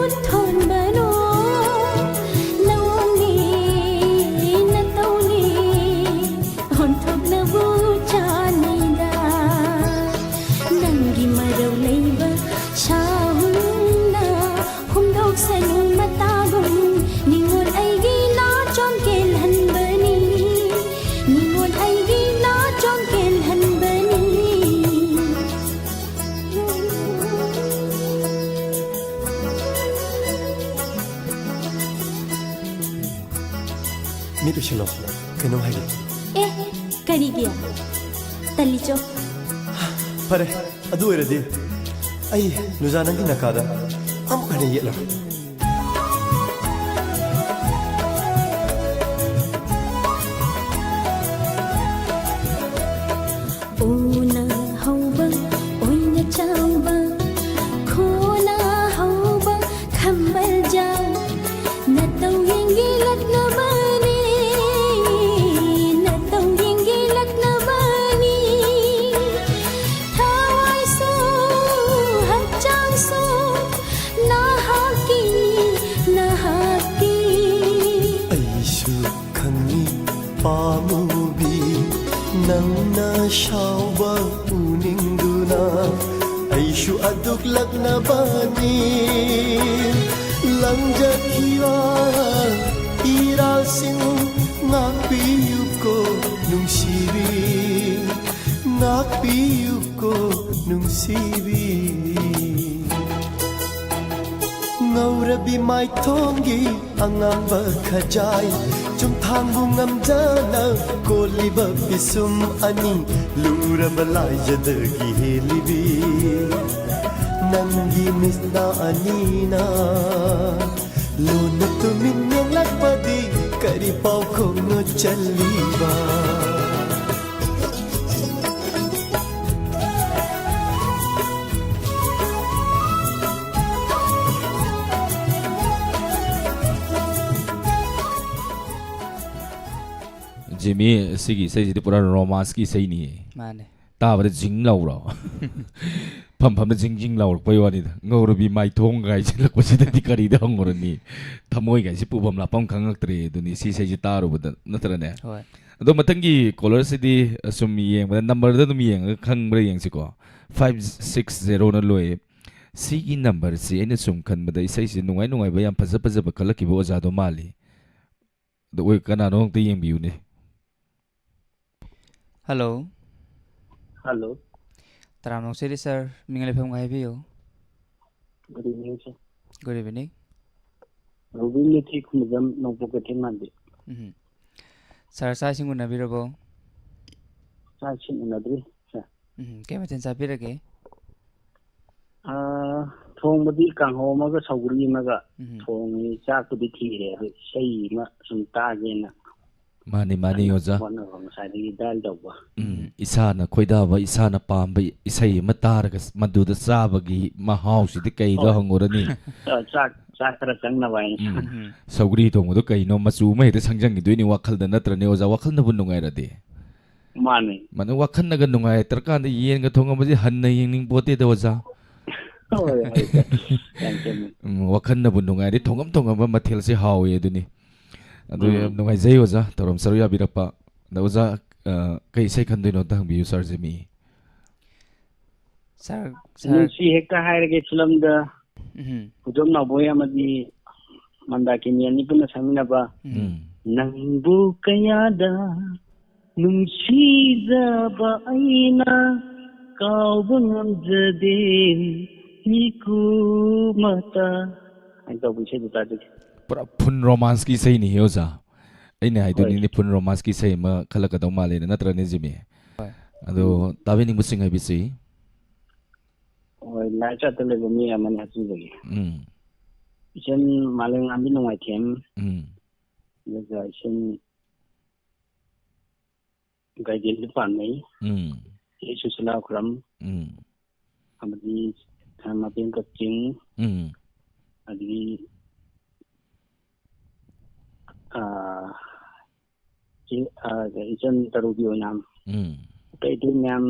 ꯊꯣꯟꯕꯅꯣ? ꯅꯧꯅꯤ ꯅꯇꯧꯅꯤ ꯑꯣꯟꯊꯣꯛꯅꯕꯨ ꯆꯥꯅꯩꯗ꯫ ꯅꯪꯒꯤ ꯃꯔꯧ ꯂꯩꯕ ꯁꯥꯍꯨꯝꯅ ꯍꯨꯝꯗꯣꯛꯁꯅꯨ ꯃꯇꯥꯒꯨꯝ꯫ ꯅꯤꯉꯣꯜ ꯑꯩꯒꯤ ꯅꯥꯆꯣꯝ ꯀꯦꯜꯍꯟꯕꯅꯤ꯫ ꯅꯤꯉꯣꯜ ꯑꯩꯒꯤ ꯅꯥꯆꯣꯝ ꯀꯦꯜꯍꯟꯕꯅꯤ꯫ ꯃꯤꯠ ꯎꯏꯁꯤꯜꯂꯣ, ꯀꯩꯅꯣꯝ ꯍꯥꯏꯒꯦ꯫ ꯑꯦ, ꯀꯔꯤꯒꯤ? ꯇꯜꯂꯤꯆꯣ꯫ ꯐꯔꯦ, ꯑꯗꯨ ꯑꯣꯏꯔꯗꯤ ꯑꯩ ꯅꯨꯖꯥ ꯅꯪꯒꯤ ꯅꯀꯥꯗ ꯑꯃꯨꯛ ꯍꯟꯅ ꯌꯦꯠꯂꯔꯣꯏ꯫ ꯎꯅ ꯍꯧꯕ ꯑꯣꯏꯅ ꯆꯥꯎꯕ, ꯈꯣꯅ ꯍꯧꯕ ꯈꯝꯕꯜ ꯖꯥꯎ, ꯅꯇꯧ ꯌꯦꯡꯒꯤꯂꯛꯅꯕꯅꯤ, ꯅꯇꯧ ꯌꯦꯡꯒꯤꯂꯛꯅꯕꯅꯤ꯫ ꯊꯋꯥꯏꯁꯨ ꯍꯛꯆꯥꯡꯁꯨ ꯅꯍꯥꯛꯀꯤꯅꯤ, ꯅꯍꯥꯛꯀꯤ꯫ ꯑꯩꯁꯨ ꯈꯪꯏ ꯄꯥꯝꯃꯨꯕꯤ, ꯅꯪꯅ ꯁꯥꯎꯕ ꯎꯅꯤꯡꯗꯨꯅ ꯑꯩꯁꯨ ꯑꯗꯨꯛ ꯂꯛꯅꯕꯅꯤ꯫ ꯂꯪꯖꯈꯤꯕ ꯏꯔꯥꯜꯁꯤꯡ ꯉꯥꯛꯄꯤꯌꯨꯀꯣ ꯅꯨꯡꯁꯤꯕꯤ, ꯉꯥꯛꯄꯤꯌꯨꯀꯣ ꯅꯨꯡꯁꯤꯕꯤ꯫ ꯉꯧꯔꯕꯤ ꯃꯥꯏꯊꯣꯡꯒꯤ ꯑꯉꯥꯡꯕ ꯈꯖꯥꯏ, ꯆꯨꯝꯊꯥꯡꯕꯨ ꯉꯝꯖꯅ ꯀꯣꯜꯂꯤꯕ ꯄꯤꯁꯨꯝ ꯑꯅꯤ, ꯂꯨꯔꯕ ꯂꯥꯏꯖꯗꯒꯤ ꯍꯦꯜꯂꯤꯕꯤ ꯅꯪꯒꯤ ꯃꯤꯠꯅ ꯑꯅꯤꯅ ꯂꯣꯟꯅ ꯇꯨꯃꯤꯟ ꯌꯦꯡꯂꯛꯄꯗꯤ ꯀꯔꯤ ꯄꯥꯎꯈꯣꯡꯅꯣ ꯆꯜꯂꯤꯕ? ꯃꯤ, ꯁꯤꯒꯤ ꯏꯁꯩꯁꯤꯗꯤ ꯄꯨꯔꯥ ꯔꯣꯃꯥꯟꯁꯀꯤ ꯏꯁꯩꯅꯤꯌꯦ꯫ ꯃꯥꯅꯦ꯫ ꯇꯥꯕꯗ ꯖꯤꯡ ꯂꯥꯎꯔꯣ? ꯐꯝ ꯐꯝꯗ ꯖꯤꯡ ꯖꯤꯡ ꯂꯥꯎꯔꯛꯄꯩ ꯋꯥꯅꯤꯗ꯫ ꯉꯧꯔꯕꯤ ꯃꯥꯏꯊꯣꯡ ꯍꯥꯏꯁꯤꯜꯂꯛꯄꯁꯤꯗꯗꯤ ꯀꯔꯤꯗ ꯍꯪꯉꯨꯔꯅꯤ? ꯊꯃꯣꯏꯒꯥꯏꯁꯤ ꯄꯨꯐꯝ ꯂꯥꯞꯐꯝ ꯈꯪꯉꯛꯇ꯭ꯔꯦ ꯑꯗꯨꯅꯤ, ꯁꯤ ꯏꯁꯩꯁꯤ ꯇꯥꯔꯨꯕꯗ, ꯅꯠꯇ꯭ꯔꯅꯦ? ꯍꯣꯏ꯫ ꯑꯗꯣ ꯃꯊꯪꯒꯤ ꯀꯣꯂꯔꯁꯤꯗꯤ ꯑꯁꯨꯝ ꯌꯦꯡꯕꯗ, ꯅꯝꯕꯔꯗ ꯑꯗꯨꯝ ꯌꯦꯡꯉꯒ ꯈꯪꯕ꯭ꯔꯥ ꯌꯦꯡꯁꯤꯀꯣ꯫ ꯐꯥꯏꯚ ꯁꯤꯛꯁ ꯖꯦꯔꯣꯅ ꯂꯣꯏꯌꯦ꯫ ꯁꯤꯒꯤ ꯅꯝꯕꯔꯁꯤ ꯑꯩꯅ ꯁꯨꯝ ꯈꯟꯕꯗ ꯏꯁꯩꯁꯤ ꯅꯨꯡꯉꯥꯏ ꯅꯨꯡꯉꯥꯏꯕ ꯌꯥꯝ ꯐꯖ ꯐꯖꯕ ꯈꯜꯂꯛꯈꯤꯕ ꯑꯣꯖꯥꯗꯣ ꯃꯥꯜꯂꯤ꯫ ꯑꯗꯣ ꯑꯣꯏ, ꯀꯅꯥꯅꯣ ꯑꯝꯇ ꯌꯦꯡꯕꯤꯌꯨꯅꯦ꯫ ꯍꯜꯂꯣ꯫ ꯍꯜꯂꯣ꯫ ꯇꯔꯥꯝꯅ ꯑꯣꯛꯆꯔꯤ ꯁꯥꯔ, ꯃꯤꯡ ꯂꯩꯐꯝꯒ ꯍꯥꯏꯕꯤꯌꯨ꯫ Good evening sir. Good evening. Robin ꯃꯩꯊꯤ ꯈꯨꯃꯖꯝ ꯅꯣꯡꯄꯣꯛ ꯀꯩꯊꯦꯜ ꯃꯥꯟꯕꯤ꯫ ꯎꯝ꯫ ꯁꯥꯔ, ꯆꯥꯛ ꯏꯁꯤꯡ ꯎꯅꯕꯤꯔꯕꯣ? ꯆꯥꯛ ꯏꯁꯤꯡ ꯎꯅꯗ꯭ꯔꯤ ꯁꯥꯔ꯫ ꯎꯝ, ꯀꯩ ꯃꯊꯦꯜ ꯆꯥꯕꯤꯔꯒꯦ? ꯑꯥ, ꯊꯣꯡꯕꯗꯤ ꯀꯥꯡꯍꯧ ꯑꯃꯒ ꯁꯧꯒ꯭ꯔꯤ ꯑꯃꯒ ꯎꯝ꯫ ꯊꯣꯡꯉꯤ꯫ ꯆꯥꯛꯄꯨꯗꯤ ꯊꯤꯔꯦ, ꯑꯗꯨ ꯏꯁꯩ ꯑꯃ ꯁꯨꯝ ꯇꯥꯒꯦꯅ ꯃꯥꯅꯤ, ꯃꯥꯅꯤ, ꯀꯟꯅ ꯑꯣꯖꯥ꯫ ꯍꯣꯠꯅꯕ ꯉꯁꯥꯏꯗꯒꯤ ꯗꯥꯏꯜ ꯇꯧꯕ꯫ ꯎꯝ, ꯏꯁꯥꯅ ꯈꯣꯏꯗꯥꯕ, ꯏꯁꯥꯅ ꯄꯥꯝꯕ ꯏꯁꯩ ꯑꯃ ꯇꯥꯔꯒ ꯃꯗꯨꯗ ꯆꯥꯕꯒꯤ ꯃꯍꯥꯎꯁꯤꯗꯤ ꯀꯩꯗ ꯍꯣꯏ꯫ ꯍꯪꯉꯨꯔꯅꯤ? ꯑ, ꯆꯥꯛ ꯆꯥꯛ ꯈꯔ ꯆꯪꯅꯕ ꯍꯥꯏꯅ꯫ ꯎꯝ꯫ ꯎꯝ꯫ ꯁꯧꯒ꯭ꯔꯤ ꯊꯣꯡꯕꯗꯣ ꯀꯩꯅꯣ, ꯃꯆꯨ ꯑꯃ ꯍꯦꯛꯇ ꯁꯪꯖꯟꯈꯤꯗꯣꯏꯅꯤ ꯋꯥꯈꯜꯗ, ꯅꯠꯇ꯭ꯔꯅꯦ ꯑꯣꯖꯥ? ꯋꯥꯈꯜꯅꯕꯨ ꯅꯨꯡꯉꯥꯏꯔꯗꯤ꯫ ꯃꯥꯅꯦ꯫ ꯃꯥꯅ ꯋꯥꯈꯜꯅꯒ ꯅꯨꯡꯉꯥꯏꯔꯛꯇ꯭ꯔꯀꯥꯟꯗ ꯌꯦꯟꯒ ꯊꯣꯡꯉꯝꯕꯁꯦ ꯍꯟꯅ ꯌꯦꯡꯅꯤꯡ ꯄꯣꯠꯇꯦꯗ ꯑꯣꯖꯥ꯫ ꯍꯣꯏ, ꯍꯣꯏ, ꯁꯥꯔ꯫ ꯌꯥꯝ ꯆꯨꯝꯃꯤ꯫ ꯎꯝ, ꯋꯥꯈꯜꯅꯕꯨ ꯅꯨꯡꯉꯥꯏꯔꯗꯤ ꯊꯣꯡꯉꯝ ꯊꯣꯡꯉꯝꯕ ꯃꯊꯦꯜꯁꯦ ꯍꯥꯎꯋꯦ ꯑꯗꯨꯅꯤ꯫ ꯑꯗꯨ ꯎꯝ꯫ ꯌꯥꯝ ꯅꯨꯡꯉꯥꯏꯖꯩ ꯑꯣꯖꯥ, ꯊꯧꯔꯝ ꯁꯔꯨꯛ ꯌꯥꯕꯤꯔꯛꯄ꯫ ꯑꯗ ꯑꯣꯖꯥ, ꯑ, ꯀꯩ ꯏꯁꯩ ꯈꯟꯗꯣꯏꯅꯣ ꯑꯝꯇ ꯍꯪꯕꯤꯌꯨ ꯁꯥꯔꯁꯦ ꯃꯤ꯫ ꯁꯥꯔ, ꯁꯥꯔ꯫ ꯅꯨꯡꯁꯤ ꯍꯦꯛꯇ ꯍꯥꯏꯔꯒꯦ ꯐꯤꯂꯝꯗ ꯎꯝ꯫ ꯈꯨꯗꯣꯝ ꯅꯥꯎꯕꯣꯏ ꯑꯃꯗꯤ ꯃꯟꯗꯥꯀꯤꯅꯤ ꯑꯅꯤ ꯄꯨꯟꯅ ꯁꯛꯃꯤꯟꯅꯕ ꯎꯝ꯫ ꯅꯪꯕꯨ ꯀꯌꯥꯗ ꯅꯨꯡꯁꯤꯖꯕ ꯑꯩꯅ ꯀꯥꯎꯕ ꯉꯝꯖꯗꯦ ꯃꯤꯀꯨꯃꯇ ꯍꯥꯏꯅ ꯇꯧꯕ ꯏꯁꯩꯗꯨ ꯇꯥꯖꯒꯦ꯫ ꯄꯨꯔꯥ ꯐꯨꯜ ꯔꯣꯃꯥꯟꯁꯀꯤ ꯏꯁꯩꯅꯤ ꯑꯣꯖꯥ꯫ ꯑꯩꯅ ꯍꯥꯏꯗꯨꯅꯤꯅꯦ, ꯍꯣꯏ꯫ ꯐꯨꯜ ꯔꯣꯃꯥꯟꯁꯀꯤ ꯏꯁꯩ ꯑꯃ ꯈꯜꯂꯛꯀꯗꯧ ꯃꯥꯜꯂꯦꯅ, ꯅꯠꯇ꯭ꯔꯅꯦ ꯖꯤꯃꯤ? ꯍꯣꯏ꯫ ꯑꯗꯣ ꯇꯥꯕꯤꯅꯤꯡꯕꯁꯤꯡ ꯍꯥꯏꯕꯁꯤ? ꯍꯣꯏ, ꯂꯥꯏ ꯆꯥꯠꯇ ꯂꯩꯕ ꯃꯤ ꯑꯃꯅꯤ ꯍꯥꯞꯆꯤꯟꯖꯒꯦ꯫ ꯎꯝ꯫ ꯏꯆꯟ ꯃꯥꯂꯦꯝꯉꯥꯟꯕꯤ ꯅꯣꯡꯃꯥꯏꯊꯦꯝ, ꯎꯝ꯫ ꯑꯗꯨꯒ ꯏꯆꯟ ꯒꯥꯏꯗꯦꯟꯗꯨ ꯄꯥꯝꯅꯩ, ꯎꯝ꯫ ꯆꯦ ꯁꯨꯁꯤꯂꯥ ꯈꯨꯔꯝ, ꯎꯝ꯫ ꯑꯃꯗꯤ ꯃꯄꯦꯝ ꯀꯛꯆꯤꯡ, ꯎꯝ꯫ ꯑꯗꯒꯤ ꯑꯥ, ꯏꯆꯦ, ꯑ, ꯏꯆꯟ ꯇꯔꯨꯒꯤ ꯑꯣꯏꯅ ꯎꯝ꯫ ꯑꯇꯩ ꯑꯇꯩ ꯃꯌꯥꯝ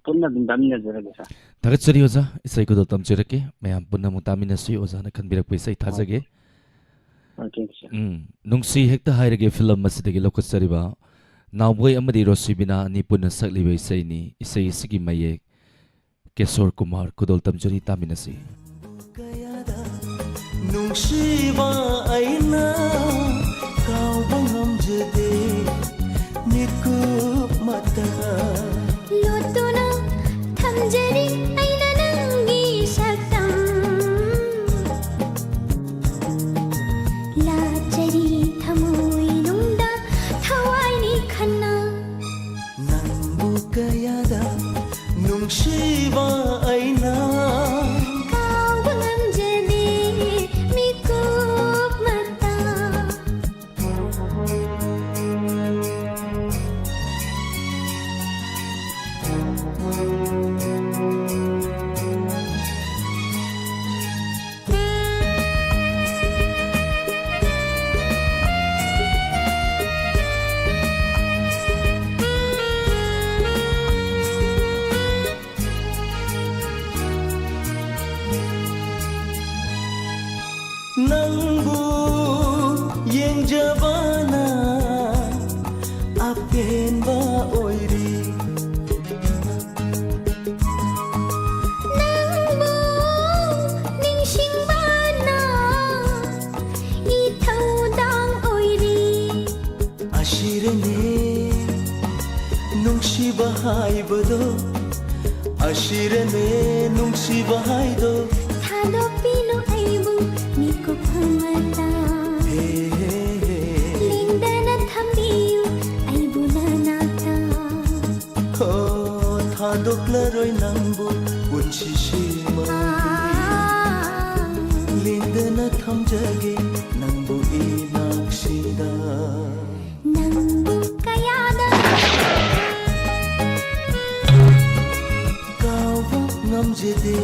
ꯄꯨꯟꯅ ꯑꯗꯨꯝ ꯇꯥꯃꯤꯟꯅꯖꯔꯒꯦ, ꯁꯥꯔ꯫ ꯊꯥꯒꯠꯆꯔꯤ ꯑꯣꯖꯥ, ꯏꯁꯩ ꯈꯨꯗꯣꯜ ꯇꯝꯖꯔꯛꯀꯦ꯫ ꯃꯌꯥꯝ ꯄꯨꯟꯅ ꯑꯃꯨꯛ ꯇꯥꯃꯤꯟꯅꯁꯤ, ꯑꯣꯖꯥꯅ ꯈꯟꯕꯤꯔꯛꯄ ꯏꯁꯩ ꯊꯥꯖꯒꯦ꯫ ꯑꯣꯀꯦ, ꯁꯥꯔ꯫ ꯎꯝ, ꯅꯨꯡꯁꯤ ꯍꯦꯛꯇ ꯍꯥꯏꯔꯒꯦ ꯐꯤꯂꯝ ꯑꯁꯤꯗꯒꯤ ꯂꯧꯈꯠꯆꯔꯤꯕ ꯅꯥꯎꯕꯣꯏ ꯑꯃꯗꯤ ꯔꯣꯁꯤꯕꯤꯅꯥ ꯑꯅꯤ ꯄꯨꯟꯅ ꯁꯛꯂꯤꯕ ꯏꯁꯩꯅꯤ꯫ ꯏꯁꯩ ꯑꯁꯤꯒꯤ ꯃꯌꯦꯛ ꯀꯦꯁꯣꯔ ꯀꯨꯃꯥꯔ꯫ ꯈꯨꯗꯣꯜ ꯇꯝꯖꯔꯤ, ꯇꯥꯃꯤꯟꯅꯁꯤ꯫ ꯀꯌꯥꯗ ꯅꯨꯡꯁꯤꯕ ꯑꯩꯅ ꯀꯥꯎꯕ ꯉꯝꯖꯗꯦ ꯃꯤꯀꯨꯞꯃꯇ꯫ ꯂꯣꯠꯇꯨꯅ ꯊꯝꯖꯔꯤ ꯑꯩꯅ ꯅꯪꯒꯤ ꯁꯛꯇꯝ꯫ ꯂꯥꯠꯆꯔꯤ ꯊꯃꯣꯏꯅꯨꯡꯗ ꯊꯋꯥꯏꯅꯤ ꯈꯟꯅ꯫ ꯅꯪꯕꯨ ꯀꯌꯥꯗ ꯅꯨꯡꯁꯤꯕ ꯑꯩꯅ ꯀꯥꯎꯕ ꯉꯝꯖꯗꯦ ꯃꯤꯀꯨꯞꯃꯇ꯫ ꯅꯪꯕꯨ ꯌꯦꯡꯖꯕꯅ ꯑꯄꯦꯟꯕ ꯑꯣꯏꯔꯤ꯫ ꯅꯪꯕꯨ ꯅꯤꯡꯁꯤꯡꯕꯅ ꯏꯊꯧꯗꯥꯡ ꯑꯣꯏꯔꯤ꯫ ꯑꯁꯤꯔꯅꯦ ꯅꯨꯡꯁꯤꯕ ꯍꯥꯏꯕꯗꯣ, ꯑꯁꯤꯔꯅꯦ ꯅꯨꯡꯁꯤꯕ ꯍꯥꯏꯗꯣ꯫ ꯊꯥꯗꯣꯛꯄꯤꯅꯨ ꯑꯩꯕꯨ ꯃꯤꯀꯨꯞ ꯑꯃꯇ꯫ ꯍꯦ, ꯍꯦ, ꯍꯦ꯫ ꯂꯦꯡꯗꯅ ꯊꯝꯕꯤꯌꯨ ꯑꯩꯕꯨ ꯅꯅꯥꯛꯇ꯫ ꯍꯣ, ꯊꯥꯗꯣꯛꯂꯔꯣꯏ ꯅꯪꯕꯨ ꯄꯨꯟꯁꯤꯁꯤꯃ꯫ ꯑꯥ꯫ ꯂꯦꯡꯗꯅ ꯊꯝꯖꯒꯦ ꯅꯪꯕꯨ ꯏꯅꯥꯛꯁꯤꯗ꯫ ꯅꯪꯕꯨ ꯀꯌꯥꯗ ꯀꯥꯎꯕ ꯉꯝꯖꯗꯦ꯫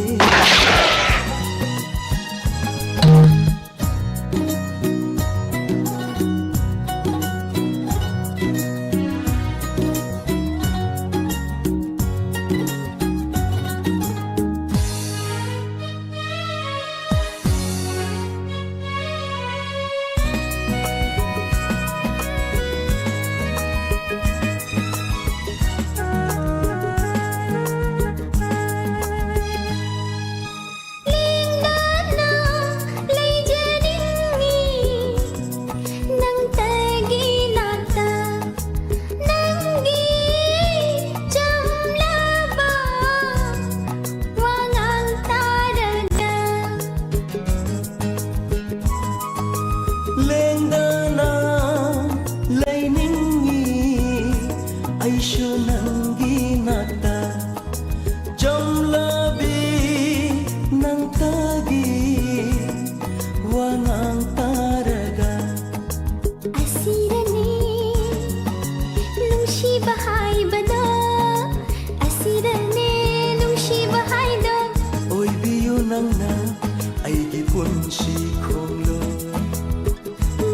ꯁꯨ ꯅꯪꯒꯤ ꯅꯥꯛꯇ ꯆꯝꯂꯕꯤ ꯅꯪꯇꯒꯤ ꯋꯥꯉꯥꯡ ꯇꯥꯔꯒ ꯑꯁꯤꯗꯅꯦ ꯅꯨꯡꯁꯤꯕ ꯍꯥꯏꯕꯗꯣ, ꯑꯁꯤꯗꯅꯦ ꯅꯨꯡꯁꯤꯕ ꯍꯥꯏꯗꯣ꯫ ꯑꯣꯏꯕꯤꯌꯨ ꯅꯪꯅ ꯑꯩꯒꯤ ꯄꯨꯟꯁꯤ ꯈꯣꯡꯂꯣꯏ꯫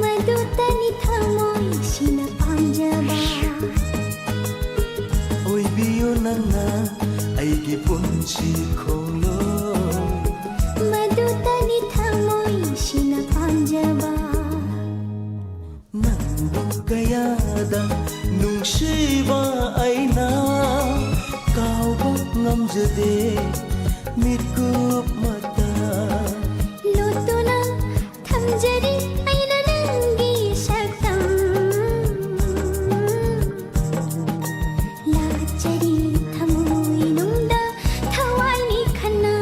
ꯃꯗꯨꯇꯅꯤ ꯊꯃꯣꯏꯁꯤꯅ ꯄꯥꯝꯖꯕ꯫ ꯑꯣꯏꯕꯤꯌꯨ ꯅꯪꯅ ꯑꯩꯒꯤ ꯄꯨꯟꯁꯤ ꯈꯣꯡꯂꯣꯏ꯫ ꯃꯗꯨꯇꯅꯤ ꯊꯃꯣꯏꯁꯤꯅ ꯄꯥꯝꯖꯕ꯫ ꯅꯪꯕꯨ ꯀꯌꯥꯗ ꯅꯨꯡꯁꯤꯕ ꯑꯩꯅ ꯀꯥꯎꯕ ꯉꯝꯖꯗꯦ ꯃꯤꯠꯀꯨꯞꯃꯇ꯫ ꯂꯣꯠꯇꯨꯅ ꯊꯝꯖꯔꯤ ꯑꯩꯅ ꯅꯪꯒꯤ ꯁꯛꯇꯝ꯫ ꯂꯥꯠꯆꯔꯤ ꯊꯃꯣꯏꯅꯨꯡꯗ ꯊꯋꯥꯏꯅꯤ ꯈꯟꯅ꯫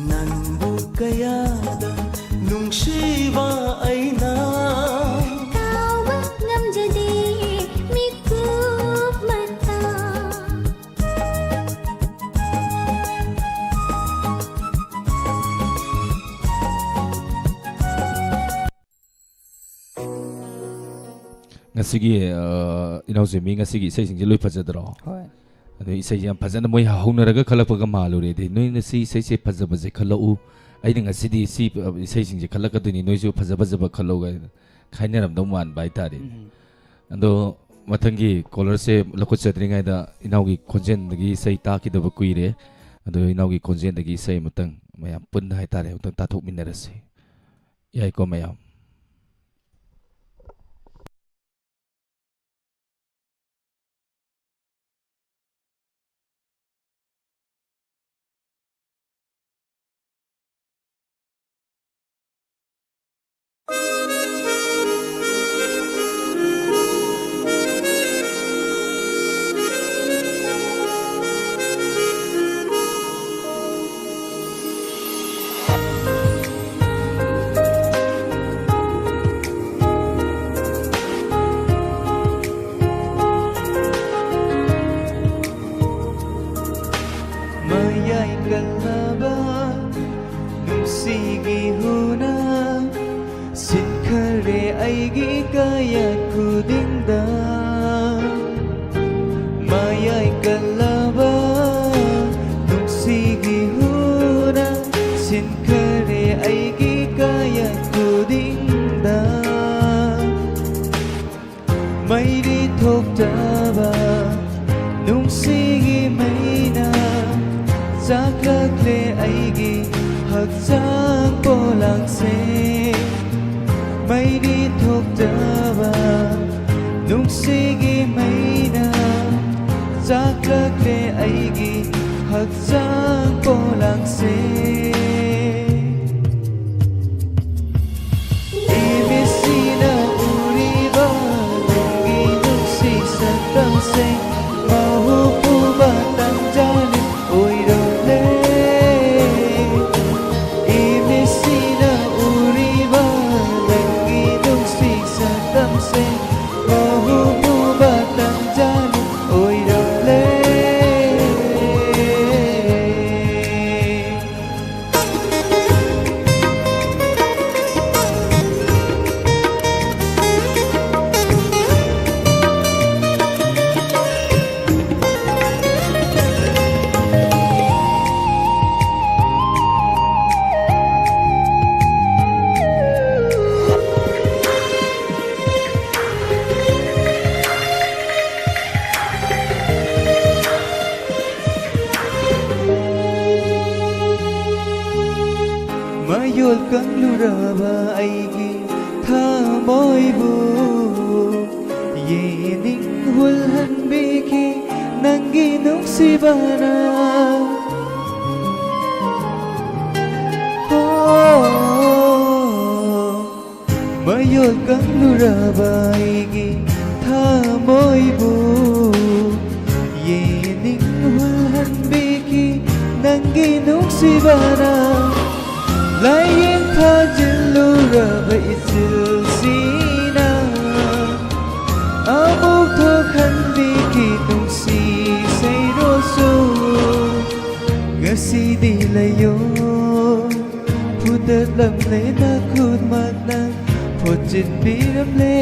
ꯅꯪꯕꯨ ꯀꯌꯥꯗ ꯅꯨꯡꯁꯤꯕ ꯑꯩꯅ ꯀꯥꯎꯕ ꯉꯝꯖꯗꯦ ꯃꯤꯀꯨꯞꯃꯇ꯫ ꯉꯁꯤꯒꯤ, ꯑ, ꯏꯅꯥꯎꯁꯦ, ꯃꯤ ꯉꯁꯤꯒꯤ ꯏꯁꯩꯁꯤꯡꯁꯦ ꯂꯣꯏ ꯐꯖꯗ꯭ꯔꯣ? ꯍꯣꯏ꯫ ꯑꯗꯨ ꯏꯁꯩꯁꯦ ꯌꯥꯝ ꯐꯖꯅ ꯃꯣꯏ ꯍꯧꯅꯔꯒ ꯈꯜꯂꯛꯄꯒ ꯃꯥꯜꯂꯨꯔꯦ꯫ ꯑꯗꯩ ꯅꯣꯏ ꯉꯁꯤ ꯏꯁꯩꯁꯦ ꯐꯖꯕꯁꯦ ꯈꯜꯂꯛꯎ, ꯑꯩꯅ ꯉꯁꯤꯗꯤ ꯁꯤ, ꯑ, ꯏꯁꯩꯁꯤꯡꯁꯦ ꯈꯜꯂꯛꯀꯗꯣꯏꯅꯤ, ꯅꯣꯏꯁꯨ ꯐꯖ ꯐꯖꯕ ꯈꯜꯂꯛꯎ ꯀꯥꯏꯅ ꯈꯥꯏꯅꯔꯝꯗꯧ ꯃꯥꯟꯕ ꯍꯥꯏꯇꯥꯔꯦ꯫ ꯎꯝ꯫ ꯑꯗꯣ ꯃꯊꯪꯒꯤ ꯀꯣꯂꯔꯁꯦ ꯂꯧꯈꯠꯆꯗ꯭ꯔꯤꯉꯩꯗ ꯏꯅꯥꯎꯒꯤ ꯈꯣꯟꯖꯦꯜꯗꯒꯤ ꯏꯁꯩ ꯇꯥꯈꯤꯗꯕ ꯀꯨꯏꯔꯦ꯫ ꯑꯗꯣ ꯏꯅꯥꯎꯒꯤ ꯈꯣꯟꯖꯦꯜꯗꯒꯤ ꯏꯁꯩ ꯑꯃꯇꯪ ꯃꯌꯥꯝ ꯄꯨꯟꯅ ꯍꯥꯏꯇꯥꯔꯦ, ꯑꯃꯨꯛꯇꯪ ꯇꯥꯊꯣꯛꯃꯤꯟꯅꯔꯁꯤ꯫ ꯌꯥꯏꯀꯣ ꯃꯌꯥꯝ? ꯀꯌꯥꯠ ꯈꯨꯗꯤꯡꯗ ꯃꯌꯥꯏ ꯀꯜꯂꯕ ꯅꯨꯡꯁꯤꯒꯤ ꯍꯨꯅ ꯁꯤꯟꯈꯔꯦ ꯑꯩꯒꯤ ꯀꯌꯥꯠ ꯈꯨꯗꯤꯡꯗ꯫ ꯃꯩꯔꯤ ꯊꯣꯛꯇꯕ ꯅꯨꯡꯁꯤꯒꯤ ꯃꯩꯅ ꯆꯥꯛꯂꯛꯂꯦ ꯑꯩꯒꯤ ꯍꯛꯆꯥꯡ ꯄꯣꯂꯥꯡꯁꯦ꯫ ꯃꯩꯔꯤ ꯊꯣꯛꯇꯕ ꯅꯨꯡꯁꯤꯒꯤ ꯃꯩꯅ ꯆꯥꯛꯂꯛꯂꯦ ꯑꯩꯒꯤ ꯍꯛꯆꯥꯡ ꯄꯣꯂꯥꯡꯁꯦ꯫ ꯏꯃꯤꯠꯁꯤꯅ ꯎꯔꯤꯕ ꯅꯪꯒꯤ ꯅꯨꯡꯁꯤ ꯁꯛꯇꯝꯁꯦ ꯃꯍꯨꯞ ꯄꯨꯕ ꯇꯥꯟꯖꯥꯅꯤ ꯑꯣꯏꯔꯝꯂꯦ꯫ ꯏꯃꯤꯠꯁꯤꯅ ꯎꯔꯤꯕ ꯅꯪꯒꯤ ꯅꯨꯡꯁꯤ ꯁꯛꯇꯝꯁꯦ ꯃꯍꯨꯞ ꯄꯨꯕ ꯇꯥꯟꯖꯥꯅꯤ ꯑꯣꯏꯔꯝꯂꯦ꯫ ꯃꯌꯣꯜ ꯀꯪꯂꯨꯔꯕ ꯑꯩꯒꯤ ꯊꯃꯣꯏꯕꯨ ꯌꯦꯅꯤꯡ ꯍꯨꯜꯍꯟꯕꯤꯈꯤ ꯅꯪꯒꯤ ꯅꯨꯡꯁꯤꯕꯅ꯫ ꯍꯣ, ꯃꯌꯣꯜ ꯀꯪꯂꯨꯔꯕ ꯑꯩꯒꯤ ꯊꯃꯣꯏꯕꯨ ꯌꯦꯅꯤꯡ ꯍꯨꯜꯍꯟꯕꯤꯈꯤ ꯅꯪꯒꯤ ꯅꯨꯡꯁꯤꯕꯅ꯫ ꯂꯥꯏꯌꯦꯡ ꯊꯥꯖꯤꯜꯂꯨꯔꯕ ꯏꯆꯤꯜꯁꯤꯅ ꯑꯃꯨꯛ ꯊꯣꯛꯍꯟꯕꯤꯈꯤ ꯅꯨꯡꯁꯤ ꯁꯩꯔꯣꯜꯁꯨ꯫ ꯉꯁꯤꯗꯤ ꯂꯩꯌꯣ ꯐꯨꯗꯠꯂꯝꯂꯦ ꯅꯈꯨꯠꯃꯛꯅ ꯐꯣꯠꯆꯤꯟꯕꯤꯔꯝꯂꯦ꯫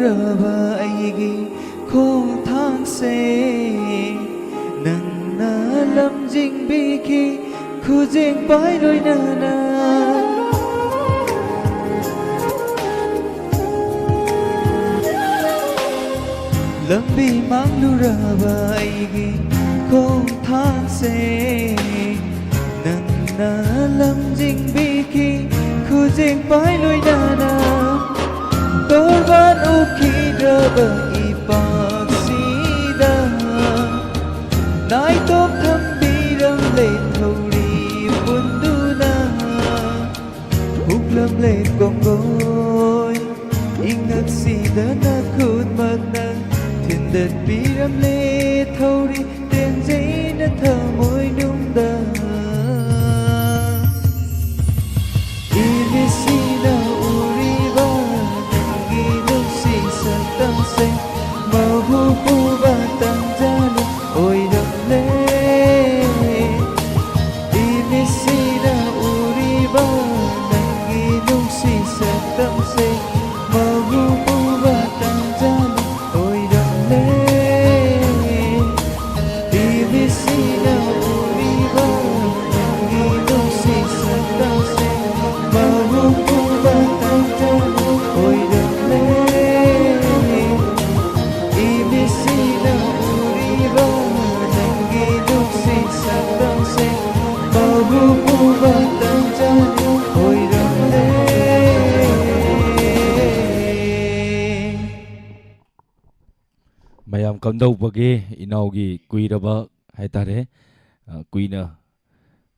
ꯔꯕ ꯑꯩꯒꯤ ꯈꯣꯡꯊꯥꯡꯁꯦ ꯅꯪꯅ ꯂꯝꯖꯤꯡꯕꯤꯈꯤ ꯈꯨꯖꯦꯡ ꯄꯥꯏ ꯂꯣꯏꯅꯅ꯫ ꯂꯝꯕꯤ ꯃꯥꯡꯂꯨꯔꯕ ꯑꯩꯒꯤ ꯈꯣꯡꯊꯥꯡꯁꯦ ꯅꯪꯅ ꯂꯝꯖꯤꯡꯕꯤꯈꯤ ꯈꯨꯖꯦꯡ ꯄꯥꯏ ꯂꯣꯏꯅꯅ꯫ ꯇꯣꯔꯕꯥꯟ ꯎꯈꯤꯗ꯭ꯔꯕ ꯏꯄꯥꯛꯁꯤꯗ ꯅꯥꯏꯇꯣꯝ ꯊꯝꯕꯤꯔꯝꯂꯦ ꯊꯧꯔꯤ ꯄꯨꯟꯗꯨꯅ꯫ ꯍꯨꯛꯂꯝꯂꯦ ꯀꯣꯡꯒꯣꯏ ꯏꯉꯛꯁꯤꯗ ꯅꯈꯨꯠꯃꯛꯅ ꯊꯤꯟꯗꯠꯄꯤꯔꯝꯂꯦ ꯊꯧꯔꯤ ꯇꯦꯟꯖꯩꯅ ꯊꯃꯣꯏꯅꯨꯡꯗ꯫ ꯏꯃꯤꯠꯁꯤꯅ ꯎꯔꯤꯕ ꯅꯪꯒꯤ ꯅꯨꯡꯁꯤ ꯁꯛꯇꯝꯁꯦ ꯃꯍꯨ ꯄꯨꯕ ꯇꯥꯟꯖꯥꯅ ꯑꯣꯏꯔꯝꯂꯦ꯫ ꯏꯃꯤꯠꯁꯤꯅ ꯎꯔꯤꯕ ꯅꯪꯒꯤ ꯅꯨꯡꯁꯤ ꯁꯛꯇꯝꯁꯦ ꯃꯍꯨ ꯄꯨꯕ ꯇꯥꯟꯖꯥꯅ ꯑꯣꯏꯔꯝꯂꯦ꯫ ꯏꯃꯤꯠꯁꯤꯅ ꯎꯔꯤꯕ ꯅꯪꯒꯤ ꯅꯨꯡꯁꯤ ꯁꯛꯇꯝꯁꯦ ꯃꯍꯨ ꯄꯨꯕ ꯇꯥꯟꯖꯥꯅ ꯑꯣꯏꯔꯝꯂꯦ꯫ ꯏꯃꯤꯠꯁꯤꯅ ꯎꯔꯤꯕ ꯅꯪꯒꯤ ꯅꯨꯡꯁꯤ ꯁꯛꯇꯝꯁꯦ ꯃꯍꯨ ꯄꯨꯕ ꯇꯥꯟꯖꯥꯅ ꯑꯣꯏꯔꯝꯂꯦ꯫ ꯃꯌꯥꯝ ꯀꯝꯗꯧꯕꯒꯦ? ꯏꯅꯥꯎꯒꯤ ꯀꯨꯏꯔꯕ ꯍꯥꯏꯇꯥꯔꯦ, ꯑ, ꯀꯨꯏꯅ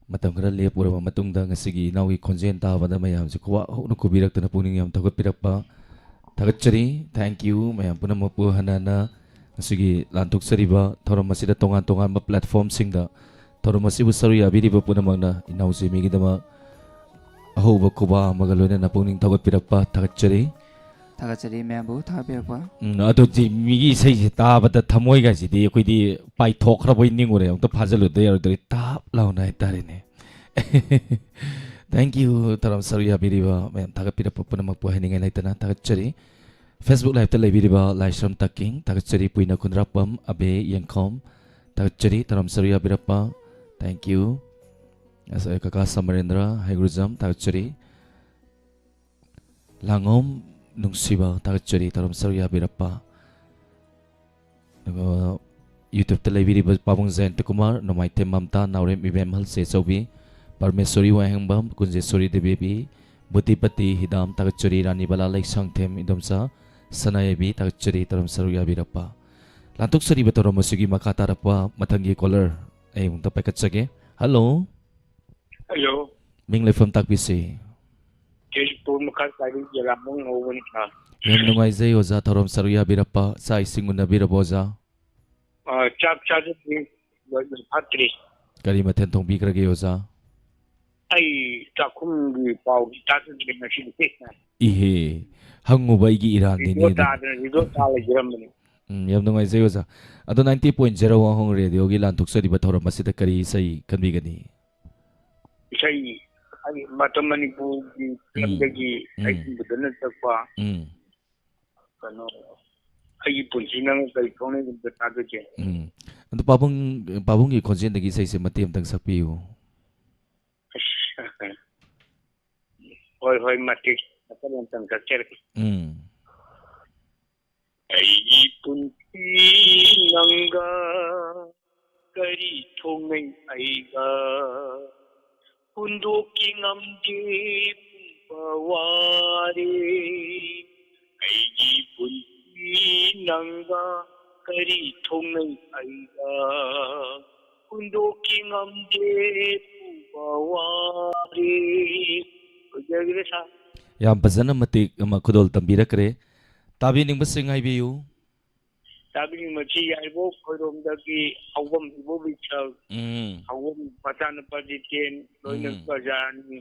ꯃꯇꯝ ꯈꯔ ꯂꯦꯞꯄꯨꯔꯕ ꯃꯇꯨꯡꯗ ꯉꯁꯤꯒꯤ ꯏꯅꯥꯎꯒꯤ ꯈꯣꯟꯖꯦꯜ ꯇꯥꯕꯗ ꯃꯌꯥꯝꯁꯦ ꯈꯨꯋꯥ ꯍꯧꯅ ꯈꯨꯕꯤꯔꯛꯇꯅ ꯄꯨꯛꯅꯤꯡ ꯌꯥꯝ ꯊꯧꯒꯠꯄꯤꯔꯛꯄ ꯊꯥꯒꯠꯆꯔꯤ꯫ Thank you ꯃꯌꯥꯝ ꯄꯨꯝꯅꯃꯛꯄꯨ꯫ ꯍꯟꯅ ꯍꯟꯅ ꯉꯁꯤꯒꯤ ꯂꯥꯟꯊꯣꯛꯆꯔꯤꯕ ꯊꯧꯔꯝ ꯑꯁꯤꯗ ꯇꯣꯉꯥꯟ ꯇꯣꯉꯥꯟꯕ platformꯁꯤꯡꯗ ꯊꯧꯔꯝ ꯑꯁꯤꯕꯨ ꯁꯔꯨꯛ ꯌꯥꯕꯤꯔꯤꯕ ꯄꯨꯝꯅꯃꯛꯅ ꯏꯅꯥꯎ ꯖꯤꯃꯤꯒꯤꯗꯃꯛ ꯑꯍꯧꯕ ꯈꯨꯕꯥꯛ ꯑꯃꯒ ꯂꯣꯏꯅꯅ ꯄꯨꯛꯅꯤꯡ ꯊꯧꯒꯠꯄꯤꯔꯛꯄ ꯊꯥꯒꯠꯆꯔꯤ꯫ ꯊꯥꯒꯠꯆꯔꯤ ꯃꯌꯥꯝꯕꯨ ꯊꯥꯒꯠꯄꯤꯔꯛꯄ꯫ ꯎꯝ, ꯑꯗꯨ ꯖꯤꯃꯤꯒꯤ ꯏꯁꯩꯁꯦ ꯇꯥꯕꯗ ꯊꯃꯣꯏꯒꯁꯤꯗꯤ ꯑꯩꯈꯣꯏꯗꯤ ꯄꯥꯏꯊꯣꯛꯈ꯭ꯔꯕꯣꯏ ꯅꯤꯡꯉꯨꯔꯦ꯫ ꯑꯃꯨꯛꯇ ꯐꯥꯖꯤꯜꯂꯨꯗ ꯌꯥꯔꯣꯏꯗꯧꯔꯤ, ꯇꯥꯞ ꯂꯥꯎꯅ ꯍꯥꯏꯇꯥꯔꯦꯅꯦ꯫ Thank you ꯊꯧꯔꯝ ꯁꯔꯨꯛ ꯌꯥꯕꯤꯔꯤꯕ ꯃꯌꯥꯝ ꯊꯥꯒꯠꯄꯤꯔꯛꯄ ꯄꯨꯝꯅꯃꯛꯄꯨ ꯍꯥꯏꯅꯤꯡꯉꯥꯏ ꯂꯩꯇꯅ ꯊꯥꯒꯠꯆꯔꯤ꯫ Facebook Live-ꯇ ꯂꯩꯕꯤꯔꯤꯕ ꯂꯥꯏꯁ꯭ꯔꯝ ꯇꯛꯀꯤꯡ, ꯊꯥꯒꯠꯆꯔꯤ꯫ ꯄꯨꯏꯅ ꯈꯨꯟꯗ꯭ꯔꯥꯛꯄꯝ, ꯑꯕꯦ ꯌꯦꯡꯈꯣꯝ, ꯊꯥꯒꯠꯆꯔꯤ꯫ ꯇꯔꯥꯝ ꯁꯔꯨ ꯌꯥꯕꯤꯔꯛꯄ, thank you꯫ ꯑꯁ, ꯀꯀꯥ ꯁꯃꯔꯦꯟꯗ꯭ꯔ ꯍꯩꯒ꯭ꯔꯨꯖꯝ, ꯊꯥꯒꯠꯆꯔꯤ꯫ ꯂꯥꯡꯉꯣꯝ ꯅꯨꯡꯁꯤꯕ, ꯊꯥꯒꯠꯆꯔꯤ꯫ ꯇꯔꯥꯝ ꯁꯔꯨ ꯌꯥꯕꯤꯔꯛꯄ꯫ ꯑꯗꯨꯒ YouTube-ꯇ ꯂꯩꯕꯤꯔꯤꯕ ꯄꯥꯕꯨꯡ ꯖꯌꯟꯇ ꯀꯨꯃꯥꯔ, ꯅꯣꯡꯃꯥꯏꯊꯦꯝ ꯃꯝꯇꯥ, ꯅꯥꯎꯔꯦꯝ ꯏꯕꯦꯝꯍꯜ ꯆꯦꯆꯧꯕꯤ, ꯄꯔꯃꯦꯁꯣꯔꯤ ꯋꯥꯍꯦꯡꯕꯝ, ꯀꯨꯟꯖꯦꯁꯣꯔꯤ ꯗꯦꯕꯦꯕꯤ, ꯕꯨꯇꯤꯄꯇꯤ ꯍꯤꯗꯥꯝ, ꯊꯥꯒꯠꯆꯔꯤ꯫ ꯔꯥꯅꯤ ꯕꯂꯥ ꯂꯩꯁꯥꯡꯊꯦꯝ ꯏꯟꯗꯣꯝꯆꯥ, ꯁꯅꯥꯌꯥꯏꯕꯤ, ꯊꯥꯒꯠꯆꯔꯤ꯫ ꯇꯔꯥꯝ ꯁꯔꯨ ꯌꯥꯕꯤꯔꯛꯄ꯫ ꯂꯥꯟꯊꯣꯛꯆꯔꯤꯕ ꯊꯧꯔꯝ ꯑꯁꯤꯒꯤ ꯃꯈꯥ ꯇꯥꯔꯛꯄ ꯃꯊꯪꯒꯤ caller ꯑꯩ ꯑꯃꯨꯛꯇ ꯄꯥꯏꯈꯠꯆꯒꯦ꯫ Hello꯫ Hello꯫ ꯃꯤꯡ ꯂꯩꯐꯝ ꯇꯥꯛꯄꯤꯁꯤ꯫ ꯌꯥꯏꯔꯤꯄꯣꯛ ꯃꯈꯥ ꯀꯥꯏꯔꯤ ꯖꯂꯥꯃꯨꯡ ꯍꯧꯕꯅꯤ, ꯁꯥꯔ꯫ ꯌꯥꯝ ꯅꯨꯡꯉꯥꯏꯖꯩ ꯑꯣꯖꯥ, ꯊꯧꯔꯝ ꯁꯔꯨꯛ ꯌꯥꯕꯤꯔꯛꯄ꯫ ꯆꯥꯛ ꯏꯁꯤꯡ ꯎꯅꯕꯤꯔꯕꯣ ꯑꯣꯖꯥ? ꯑ, ꯆꯥꯛ ꯆꯥꯖꯗ꯭ꯔꯤ, ꯂꯣꯏꯕ ꯐꯠꯇ꯭ꯔꯤ꯫ ꯀꯔꯤ ꯃꯊꯦꯜ ꯊꯣꯡꯕꯤꯈ꯭ꯔꯒꯦ ꯑꯣꯖꯥ? ꯑꯩ ꯆꯥꯛꯈꯨꯝꯒꯤ ꯄꯥꯎꯗꯤ ꯇꯥꯖꯗ꯭ꯔꯦ ꯉꯁꯤꯗꯤ꯫ ꯏꯍꯦ, ꯍꯪꯉꯨꯕ ꯑꯩꯒꯤ ꯏꯔꯥꯟꯅꯤꯅꯦ ꯔꯦꯗꯤꯑꯣ ꯑꯗꯨꯗꯤ꯫ ꯇꯥꯗꯅ ꯔꯦꯗꯤꯑꯣ ꯇꯥ ꯂꯩꯖꯔꯝꯕꯅꯤ꯫ ꯎꯝ, ꯌꯥꯝ ꯅꯨꯡꯉꯥꯏꯖꯩ ꯑꯣꯖꯥ꯫ ꯑꯗꯣ ninety point zero ꯋꯥꯍꯣꯡ ꯔꯦꯗꯤꯑꯣꯒꯤ ꯂꯥꯟꯊꯣꯛꯆꯔꯤꯕ ꯊꯧꯔꯝ ꯑꯁꯤꯗ ꯀꯔꯤ ꯏꯁꯩ ꯈꯟꯕꯤꯒꯅꯤ? ꯏꯁꯩ, ꯑꯩ ꯃꯇꯝ ꯃꯅꯤꯄꯨꯔꯒꯤ ꯎꯝ꯫ ꯐꯤꯂꯝꯗꯒꯤ ꯎꯝ꯫ ꯑꯩ ꯈꯨꯝꯕꯗꯅ ꯆꯠꯄ ꯎꯝ꯫ ꯀꯩꯅꯣ, ꯑꯩꯒꯤ ꯄꯨꯟꯁꯤ ꯅꯪ ꯀꯔꯤ ꯊꯣꯛꯅꯩꯒꯨꯝꯕ ꯇꯥꯖꯒꯦ꯫ ꯎꯝ꯫ ꯑꯗꯨ ꯄꯥꯕꯨꯡ, ꯄꯥꯕꯨꯡꯒꯤ ꯈꯣꯟꯖꯦꯜꯗꯒꯤ ꯏꯁꯩꯁꯦ ꯃꯇꯦꯛ ꯑꯝꯇꯪ ꯁꯛꯄꯤꯌꯨ꯫ ꯑꯁ, ꯍꯣꯏ, ꯍꯣꯏ, ꯃꯇꯦꯛ ꯃꯇꯦꯛ ꯑꯝꯇꯪ ꯁꯛꯆꯔꯛꯀꯦ꯫ ꯎꯝ꯫ ꯑꯩꯒꯤ ꯄꯨꯟꯁꯤ ꯅꯪꯒ ꯀꯔꯤ ꯊꯣꯛꯅꯩ ꯑꯩꯒ ꯍꯨꯟꯗꯣꯛꯈꯤ ꯉꯝꯗꯦ ꯄꯨꯝꯕ ꯋꯥꯔꯦ꯫ ꯑꯩꯒꯤ ꯄꯨꯟꯁꯤ ꯅꯪꯒ ꯀꯔꯤ ꯊꯣꯛꯅꯩ ꯑꯩꯒ ꯍꯨꯟꯗꯣꯛꯈꯤ ꯉꯝꯗꯦ ꯄꯨꯝꯕ ꯋꯥꯔꯦ꯫ ꯂꯣꯏꯖꯔꯒꯦ, ꯁꯥꯔ꯫ ꯌꯥꯝ ꯐꯖꯅ ꯃꯇꯦꯛ ꯑꯃ ꯈꯨꯗꯣꯜ ꯇꯝꯕꯤꯔꯛꯈ꯭ꯔꯦ꯫ ꯇꯥꯕꯤꯅꯤꯡꯕꯁꯤꯡ ꯍꯥꯏꯕꯤꯌꯨ꯫ ꯇꯥꯕꯤꯅꯤꯡꯕꯁꯤ ꯌꯥꯏꯔꯤꯄꯣꯛ ꯈꯣꯏꯔꯣꯝꯗꯒꯤ ꯍꯧꯕꯝ ꯏꯕꯣꯕꯤ ꯁꯛ, ꯎꯝ꯫ ꯍꯧꯕꯝ ꯃꯆꯥꯅꯨꯄꯥ ꯖꯤꯇꯦꯟ, ꯂꯣꯏꯅ ꯎꯝ꯫ ꯄ꯭ꯔꯖꯥꯅꯤ꯫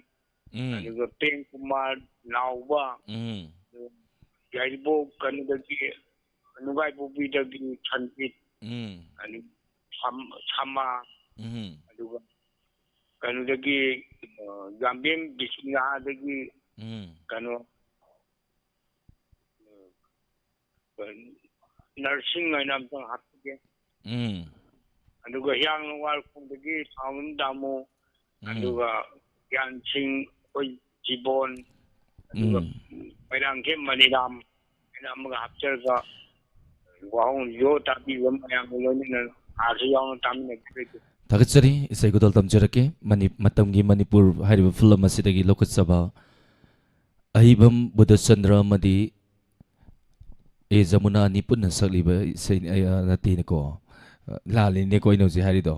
ꯎꯝ꯫ ꯑꯗꯨꯒ ꯄ꯭ꯔꯦꯝ ꯀꯨꯃꯥꯔ ꯅꯥꯎꯕ, ꯎꯝ꯫ ꯌꯥꯏꯔꯤꯄꯣꯛ ꯀꯩꯅꯣꯗꯒꯤ, ꯅꯨꯡꯒꯥꯏꯄꯣꯛꯄꯤꯗꯒꯤ ꯁꯟꯖꯤꯠ, ꯎꯝ꯫ ꯑꯗꯨ ꯁꯝ-, ꯁꯃꯥ, ꯎꯝ꯫ ꯑꯗꯨꯒ ꯀꯩꯅꯣꯗꯒꯤ, ꯑ, ꯌꯥꯝꯕꯦꯝ ꯕꯤꯁꯅꯨꯌꯥꯗꯒꯤ ꯎꯝ꯫ ꯀꯩꯅꯣ, ꯅꯔꯁꯤꯡ ꯍꯥꯏꯅ ꯑꯝꯇꯪ ꯍꯥꯞꯄꯤꯒꯦ꯫ ꯎꯝ꯫ ꯑꯗꯨꯒ ꯍꯤꯌꯥꯡ ꯂꯣꯡꯋꯥꯜꯈꯣꯡꯗꯒꯤ ꯊꯥꯎꯅꯝ ꯗꯥꯃꯨ, ꯎꯝ꯫ ꯑꯗꯨꯒ ꯒ꯭ꯌꯥꯟꯁꯤꯡ, ꯑꯩꯈꯣꯏ ꯖꯤꯕꯣꯟ, ꯑꯗꯨꯒ ꯎꯝ꯫ ꯃꯣꯏꯔꯥꯡꯊꯦꯝ ꯃꯅꯤꯔꯥꯝ ꯍꯥꯏꯅ ꯑꯃꯒ ꯍꯥꯞꯆꯔꯒ ꯋꯥꯍꯣꯡ ꯌꯣ ꯇꯥꯕꯤꯕ ꯃꯌꯥꯝꯒ ꯂꯣꯏꯅꯅ ꯍꯥꯔꯁꯨ ꯌꯥꯎꯅ ꯇꯥꯃꯤꯟꯅꯕꯤꯔꯒꯦ꯫ ꯊꯥꯒꯠꯆꯔꯤ꯫ ꯏꯁꯩ ꯈꯨꯗꯣꯜ ꯇꯝꯖꯔꯛꯀꯦ꯫ ꯃꯅꯤ-, ꯃꯇꯝꯒꯤ ꯃꯅꯤꯄꯨꯔ ꯍꯥꯏꯔꯤꯕ ꯐꯤꯂꯝ ꯑꯁꯤꯗꯒꯤ ꯂꯧꯈꯠꯆꯕ ꯑꯍꯩꯕꯝ ꯕꯨꯙꯆꯟꯗ꯭ꯔ ꯑꯃꯗꯤ ꯑꯦ ꯖꯃꯨꯅꯥ ꯑꯅꯤ ꯄꯨꯟꯅ ꯁꯛꯂꯤꯕ ꯏꯁꯩ, ꯑ, ꯅꯠꯇꯦꯅꯦꯀꯣ꯫ ꯑ, ꯂꯥꯜꯂꯤꯅꯦꯀꯣ ꯑꯩꯅ ꯍꯧꯖꯤꯛ ꯍꯥꯏꯔꯤꯗꯣ꯫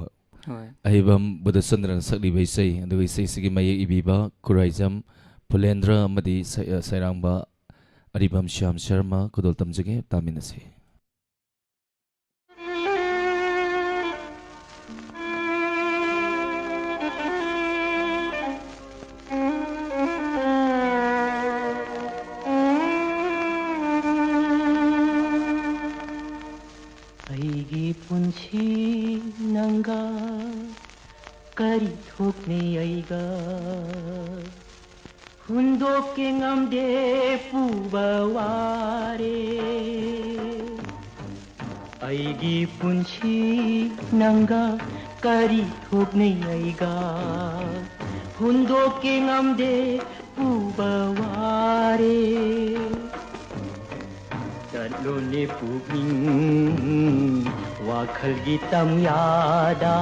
ꯍꯣꯏ꯫ ꯑꯍꯩꯕꯝ ꯕꯨꯙꯆꯟꯗ꯭ꯔꯅ ꯁꯛꯂꯤꯕ ꯏꯁꯩ, ꯑꯗꯨꯒ ꯏꯁꯩꯁꯤꯒꯤ ꯃꯌꯦꯛ ꯏꯕꯤꯕ ꯈꯨꯔꯥꯏꯖꯝ ꯐꯨꯂꯦꯟꯗ꯭ꯔ ꯑꯃꯗꯤ ꯁ-, ꯑ, ꯁꯩꯔꯥꯡꯕ ꯑꯔꯤꯕꯝ ꯁ꯭ꯌꯥꯝ ꯁꯔꯃ꯫ ꯈꯨꯗꯣꯜ ꯇꯝꯖꯒꯦ, ꯇꯥꯃꯤꯟꯅꯁꯤ꯫ ꯑꯩꯒꯤ ꯄꯨꯟꯁꯤ ꯅꯪꯒ ꯀꯔꯤ ꯊꯣꯛꯅꯩ ꯑꯩꯒ ꯍꯨꯟꯗꯣꯛꯀꯦ ꯉꯝꯗꯦ ꯄꯨꯕ ꯋꯥꯔꯦ꯫ ꯑꯩꯒꯤ ꯄꯨꯟꯁꯤ ꯅꯪꯒ ꯀꯔꯤ ꯊꯣꯛꯅꯩ ꯑꯩꯒ ꯍꯨꯟꯗꯣꯛꯀꯦ ꯉꯝꯗꯦ ꯄꯨꯕ ꯋꯥꯔꯦ꯫ ꯆꯠꯂꯨꯅꯦ ꯄꯨꯛꯅꯤꯡ ꯋꯥꯈꯜꯒꯤ ꯇꯝꯌꯥꯗ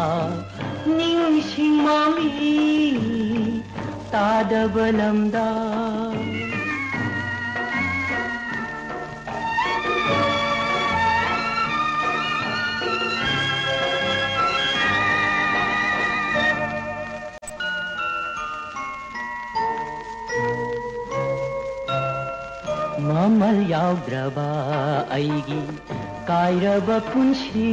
ꯅꯤꯡꯁꯤꯡ ꯃꯃꯤ ꯇꯥꯗꯕ ꯂꯝꯗ꯫ ꯃꯃꯜ ꯌꯥꯎꯗ꯭ꯔꯕ ꯑꯩꯒꯤ ꯀꯥꯏꯔꯕ ꯄꯨꯟꯁꯤ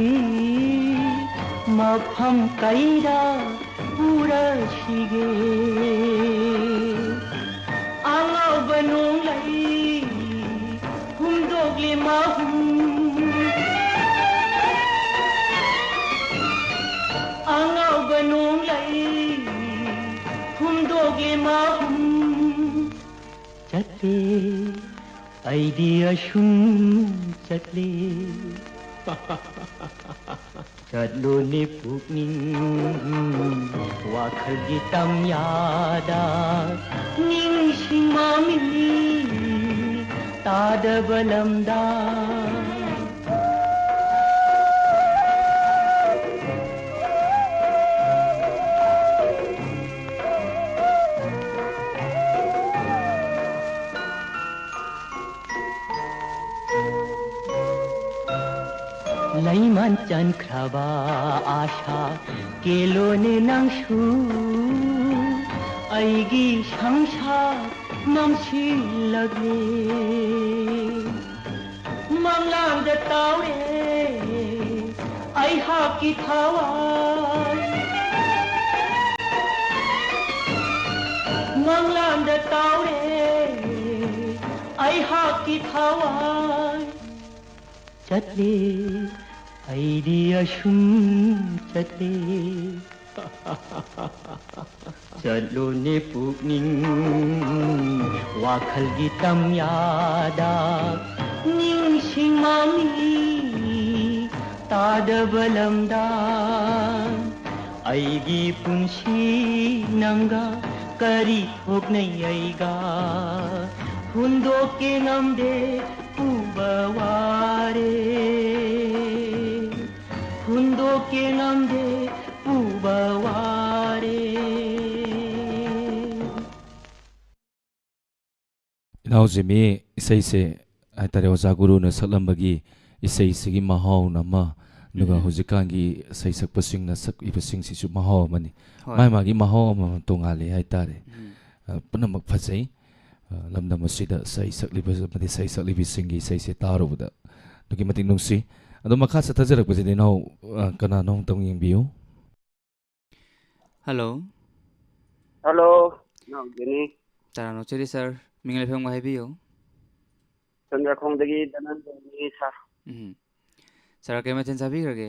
ꯃꯐꯝ ꯀꯩꯗ ꯄꯨꯔꯁꯤꯒꯦ? ꯑꯉꯧꯕ ꯅꯣꯡꯂꯩ ꯍꯨꯝꯗꯣꯛꯂꯦ ꯃꯍꯨꯝ꯫ ꯑꯉꯧꯕ ꯅꯣꯡꯂꯩ ꯍꯨꯝꯗꯣꯛꯂꯦ ꯃꯍꯨꯝ꯫ ꯆꯠꯂꯦ ꯑꯩꯗꯤ ꯑꯁꯨꯝ ꯆꯠꯂꯤ꯫ ꯆꯠꯂꯨꯅꯦ ꯄꯨꯛꯅꯤꯡ ꯋꯥꯈꯜꯒꯤ ꯇꯝꯌꯥꯗ, ꯅꯤꯡꯁꯤꯡ ꯃꯃꯤ ꯇꯥꯗꯕ ꯂꯝꯗ꯫ ꯂꯩꯃꯥꯟ ꯆꯟꯈ꯭ꯔꯕ ꯑꯥꯁꯥ ꯀꯦꯜꯂꯣꯅꯦ ꯅꯪꯁꯨ꯫ ꯑꯩꯒꯤ ꯁꯪꯁꯥꯔ ꯃꯝꯁꯤꯜꯂꯛꯂꯦ꯫ ꯃꯪꯂꯥꯟꯗ ꯇꯥꯎꯔꯦ ꯑꯩꯍꯥꯛꯀꯤ ꯊꯋꯥꯏ꯫ ꯃꯪꯂꯥꯟꯗ ꯇꯥꯎꯔꯦ ꯑꯩꯍꯥꯛꯀꯤ ꯊꯋꯥꯏ꯫ ꯆꯠꯂꯦ ꯑꯩꯗꯤ ꯑꯁꯨꯝ ꯆꯠꯂꯦ꯫ ꯆꯠꯂꯨꯅꯦ ꯄꯨꯛꯅꯤꯡ ꯋꯥꯈꯜꯒꯤ ꯇꯝꯌꯥꯗ, ꯅꯤꯡꯁꯤꯡ ꯃꯃꯤ ꯇꯥꯗꯕ ꯂꯝꯗ꯫ ꯑꯩꯒꯤ ꯄꯨꯟꯁꯤ ꯅꯪꯒ ꯀꯔꯤ ꯊꯣꯛꯅꯩ ꯑꯩꯒ ꯍꯨꯟꯗꯣꯛꯀꯦ ꯉꯝꯗꯦ ꯎꯕ ꯋꯥꯔꯦ꯫ ꯍꯨꯟꯗꯣꯛꯀꯦ ꯉꯝꯗꯦ ꯎꯕ ꯋꯥꯔꯦ꯫ ꯏꯅꯥꯎ ꯖꯤꯃꯤ, ꯏꯁꯩꯁꯦ ꯍꯥꯏꯇꯥꯔꯦ, ꯑꯣꯖꯥ ꯒꯨꯔꯨꯅ ꯁꯛꯂꯝꯕꯒꯤ ꯏꯁꯩꯁꯤꯒꯤ ꯃꯍꯥꯎꯅ ꯑꯃ, ꯑꯗꯨꯒ ꯎꯝ꯫ ꯍꯧꯖꯤꯛꯀꯥꯟꯒꯤ ꯏꯁꯩ ꯁꯛꯄꯁꯤꯡꯅ ꯁꯛꯏꯕꯁꯤꯡꯁꯤꯁꯨ ꯃꯍꯥꯎ ꯑꯃꯅꯤ꯫ ꯍꯣꯏ꯫ ꯃꯥꯒꯤ ꯃꯥꯒꯤ ꯃꯍꯥꯎ ꯑꯃꯃꯝ ꯇꯣꯉꯥꯜꯂꯤ ꯍꯥꯏꯇꯥꯔꯦ꯫ ꯎꯝ꯫ ꯑ, ꯄꯨꯝꯅꯃꯛ ꯐꯖꯩ꯫ ꯑ, ꯂꯝꯗꯝ ꯑꯁꯤꯗ ꯏꯁꯩ ꯁꯛꯂꯤꯕ ꯑꯃꯗꯤ ꯏꯁꯩ ꯁꯛꯂꯤꯕꯤꯁꯤꯡꯒꯤ ꯏꯁꯩꯁꯦ ꯇꯥꯔꯨꯕꯗ ꯑꯗꯨꯛꯀꯤ ꯃꯇꯤꯛ ꯅꯨꯡꯁꯤ꯫ ꯑꯗꯣ ꯃꯈꯥ ꯆꯠꯊꯖꯔꯛꯄꯁꯤꯗꯤ ꯏꯅꯥꯎ, ꯑ, ꯀꯅꯥꯅꯣ ꯑꯃꯨꯛꯇꯪ ꯌꯦꯡꯕꯤꯌꯨ꯫ ꯍꯜꯂꯣ꯫ ꯍꯜꯂꯣ, ꯏꯅꯥꯎ ꯖꯦꯅꯤ꯫ ꯇꯔꯥꯝꯅ ꯑꯣꯛꯆꯔꯤ ꯁꯥꯔ꯫ ꯃꯤꯡ ꯂꯩꯐꯝꯒ ꯍꯥꯏꯕꯤꯌꯨ꯫ ꯆꯟꯗ꯭ꯔꯈꯣꯡꯗꯒꯤ ꯙꯅꯟꯖꯌꯅꯤ ꯁꯥꯔ꯫ ꯎꯝ꯫ ꯁꯥꯔ, ꯀꯩ ꯃꯊꯦꯜ ꯆꯥꯕꯤꯈ꯭ꯔꯒꯦ?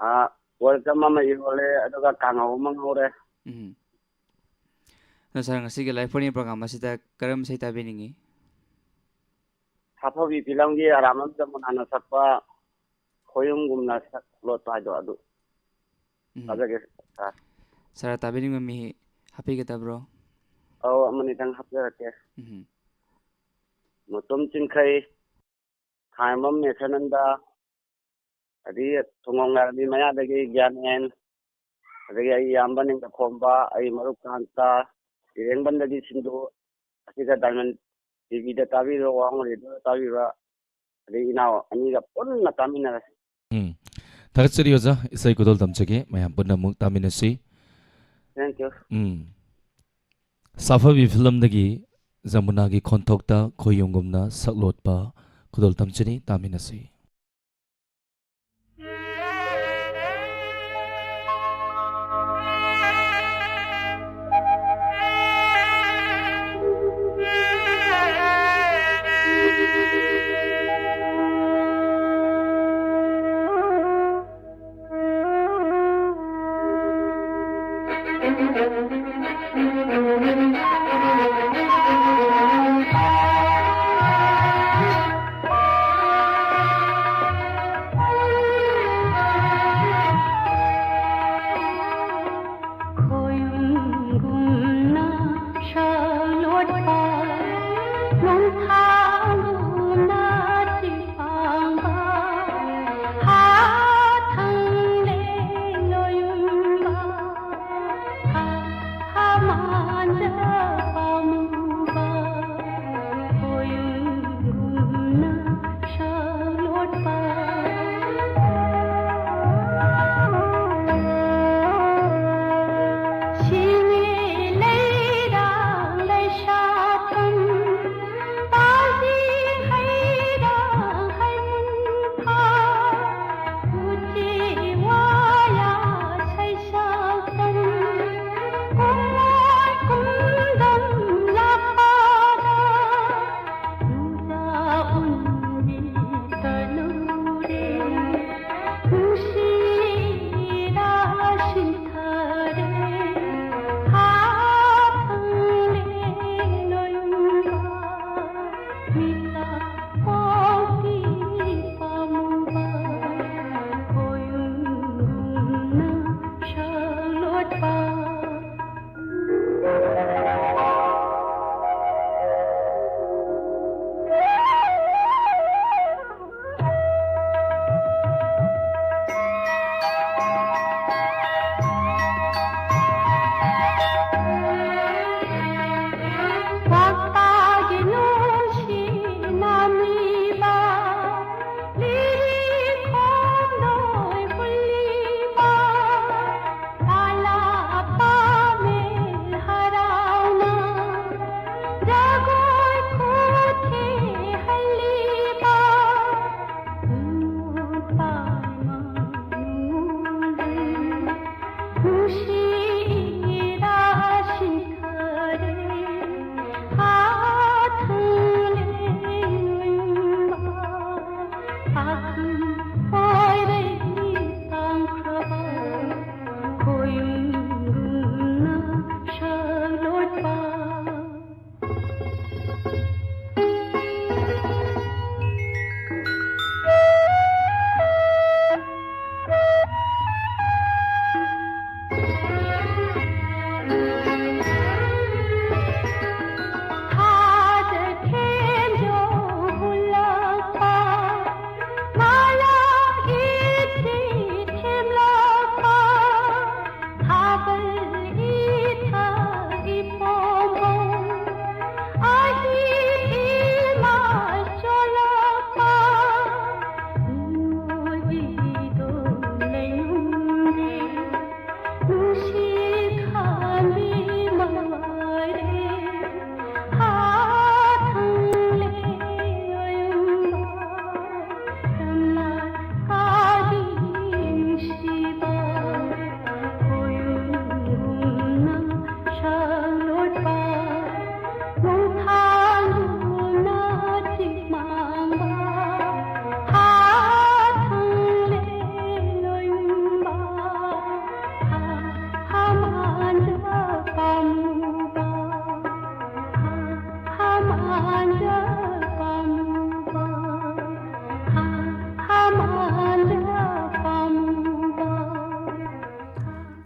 ꯑꯥ, welcome ꯑꯃ ꯏꯔꯣꯜꯂꯦ, ꯑꯗꯨꯒ ꯀꯥꯡꯍꯧ ꯑꯃ ꯉꯧꯔꯦ꯫ ꯎꯝ꯫ ꯑꯗꯣ ꯁꯥꯔ, ꯉꯁꯤꯒꯤ Live Phone-In program ꯑꯁꯤꯗ ꯀꯔꯝꯕ ꯏꯁꯩ ꯇꯥꯕꯤꯅꯤꯡꯉꯤ? ꯁꯥꯐꯕꯤ ꯐꯤꯂꯝꯒꯤ ꯑꯔꯥꯃꯝ ꯖꯃꯨꯅꯥꯅ ꯁꯛꯄ ꯈꯣꯌꯨꯝꯒꯨꯝꯅ ꯁꯛ ꯂꯣꯠꯄ ꯍꯥꯏꯗꯣ ꯑꯗꯨ ꯎꯝ꯫ ꯇꯥꯖꯒꯦ ꯁꯥꯔ꯫ ꯁꯥꯔ, ꯇꯥꯕꯤꯅꯤꯡꯕ ꯃꯤ ꯍꯥꯞꯄꯤꯒꯗꯕ꯭ꯔꯣ? ꯑꯧ, ꯑꯃꯅꯤꯇꯪ ꯍꯥꯞꯆꯔꯛꯀꯦ꯫ ꯎꯝ꯫ ꯃꯨꯇꯨꯝ ꯆꯤꯡꯈꯩ, ꯈꯥꯏꯃꯝ ꯃꯦꯁꯅꯟꯗ, ꯑꯗꯒꯤ ꯊꯨꯡꯉꯣꯡ ꯂꯥꯏꯔꯦꯝꯕꯤ ꯃꯌꯥꯗꯒꯤ ꯒ꯭ꯌꯥꯟ ꯑꯦꯟ, ꯑꯗꯒꯤ ꯑꯩ ꯏꯌꯥꯝꯕ ꯅꯤꯡꯊꯧꯈꯣꯝꯕ, ꯑꯩ ꯃꯔꯨꯞ ꯀꯥꯟꯇ, ꯏꯔꯦꯡꯕꯝꯗꯒꯤ ꯁꯤꯟꯗꯨ, ꯑꯁꯤꯒ Diamond T V-ꯗ ꯇꯥꯕꯤꯕ, ꯋꯥꯡ ꯔꯦꯗꯤꯑꯣꯗ ꯇꯥꯕꯤꯕ, ꯑꯗꯩ ꯏꯅꯥꯎ ꯑꯅꯤꯒ ꯄꯨꯟꯅ ꯇꯥꯃꯤꯟꯅꯔꯁꯤ꯫ ꯎꯝ꯫ ꯊꯥꯒꯠꯆꯔꯤ ꯑꯣꯖꯥ, ꯏꯁꯩ ꯈꯨꯗꯣꯜ ꯇꯝꯖꯒꯦ, ꯃꯌꯥꯝ ꯄꯨꯟꯅ ꯑꯃꯨꯛ ꯇꯥꯃꯤꯟꯅꯁꯤ꯫ Thank you. ꯎꯝ꯫ ꯁꯥꯐꯕꯤ ꯐꯤꯂꯝꯗꯒꯤ ꯖꯃꯨꯅꯥꯒꯤ ꯈꯣꯟꯊꯣꯛꯇ ꯈꯣꯌꯨꯝꯒꯨꯝꯅ ꯁꯛꯂꯣꯠꯄ ꯈꯨꯗꯣꯜ ꯇꯝꯖꯔꯤ, ꯇꯥꯃꯤꯟꯅꯁꯤ꯫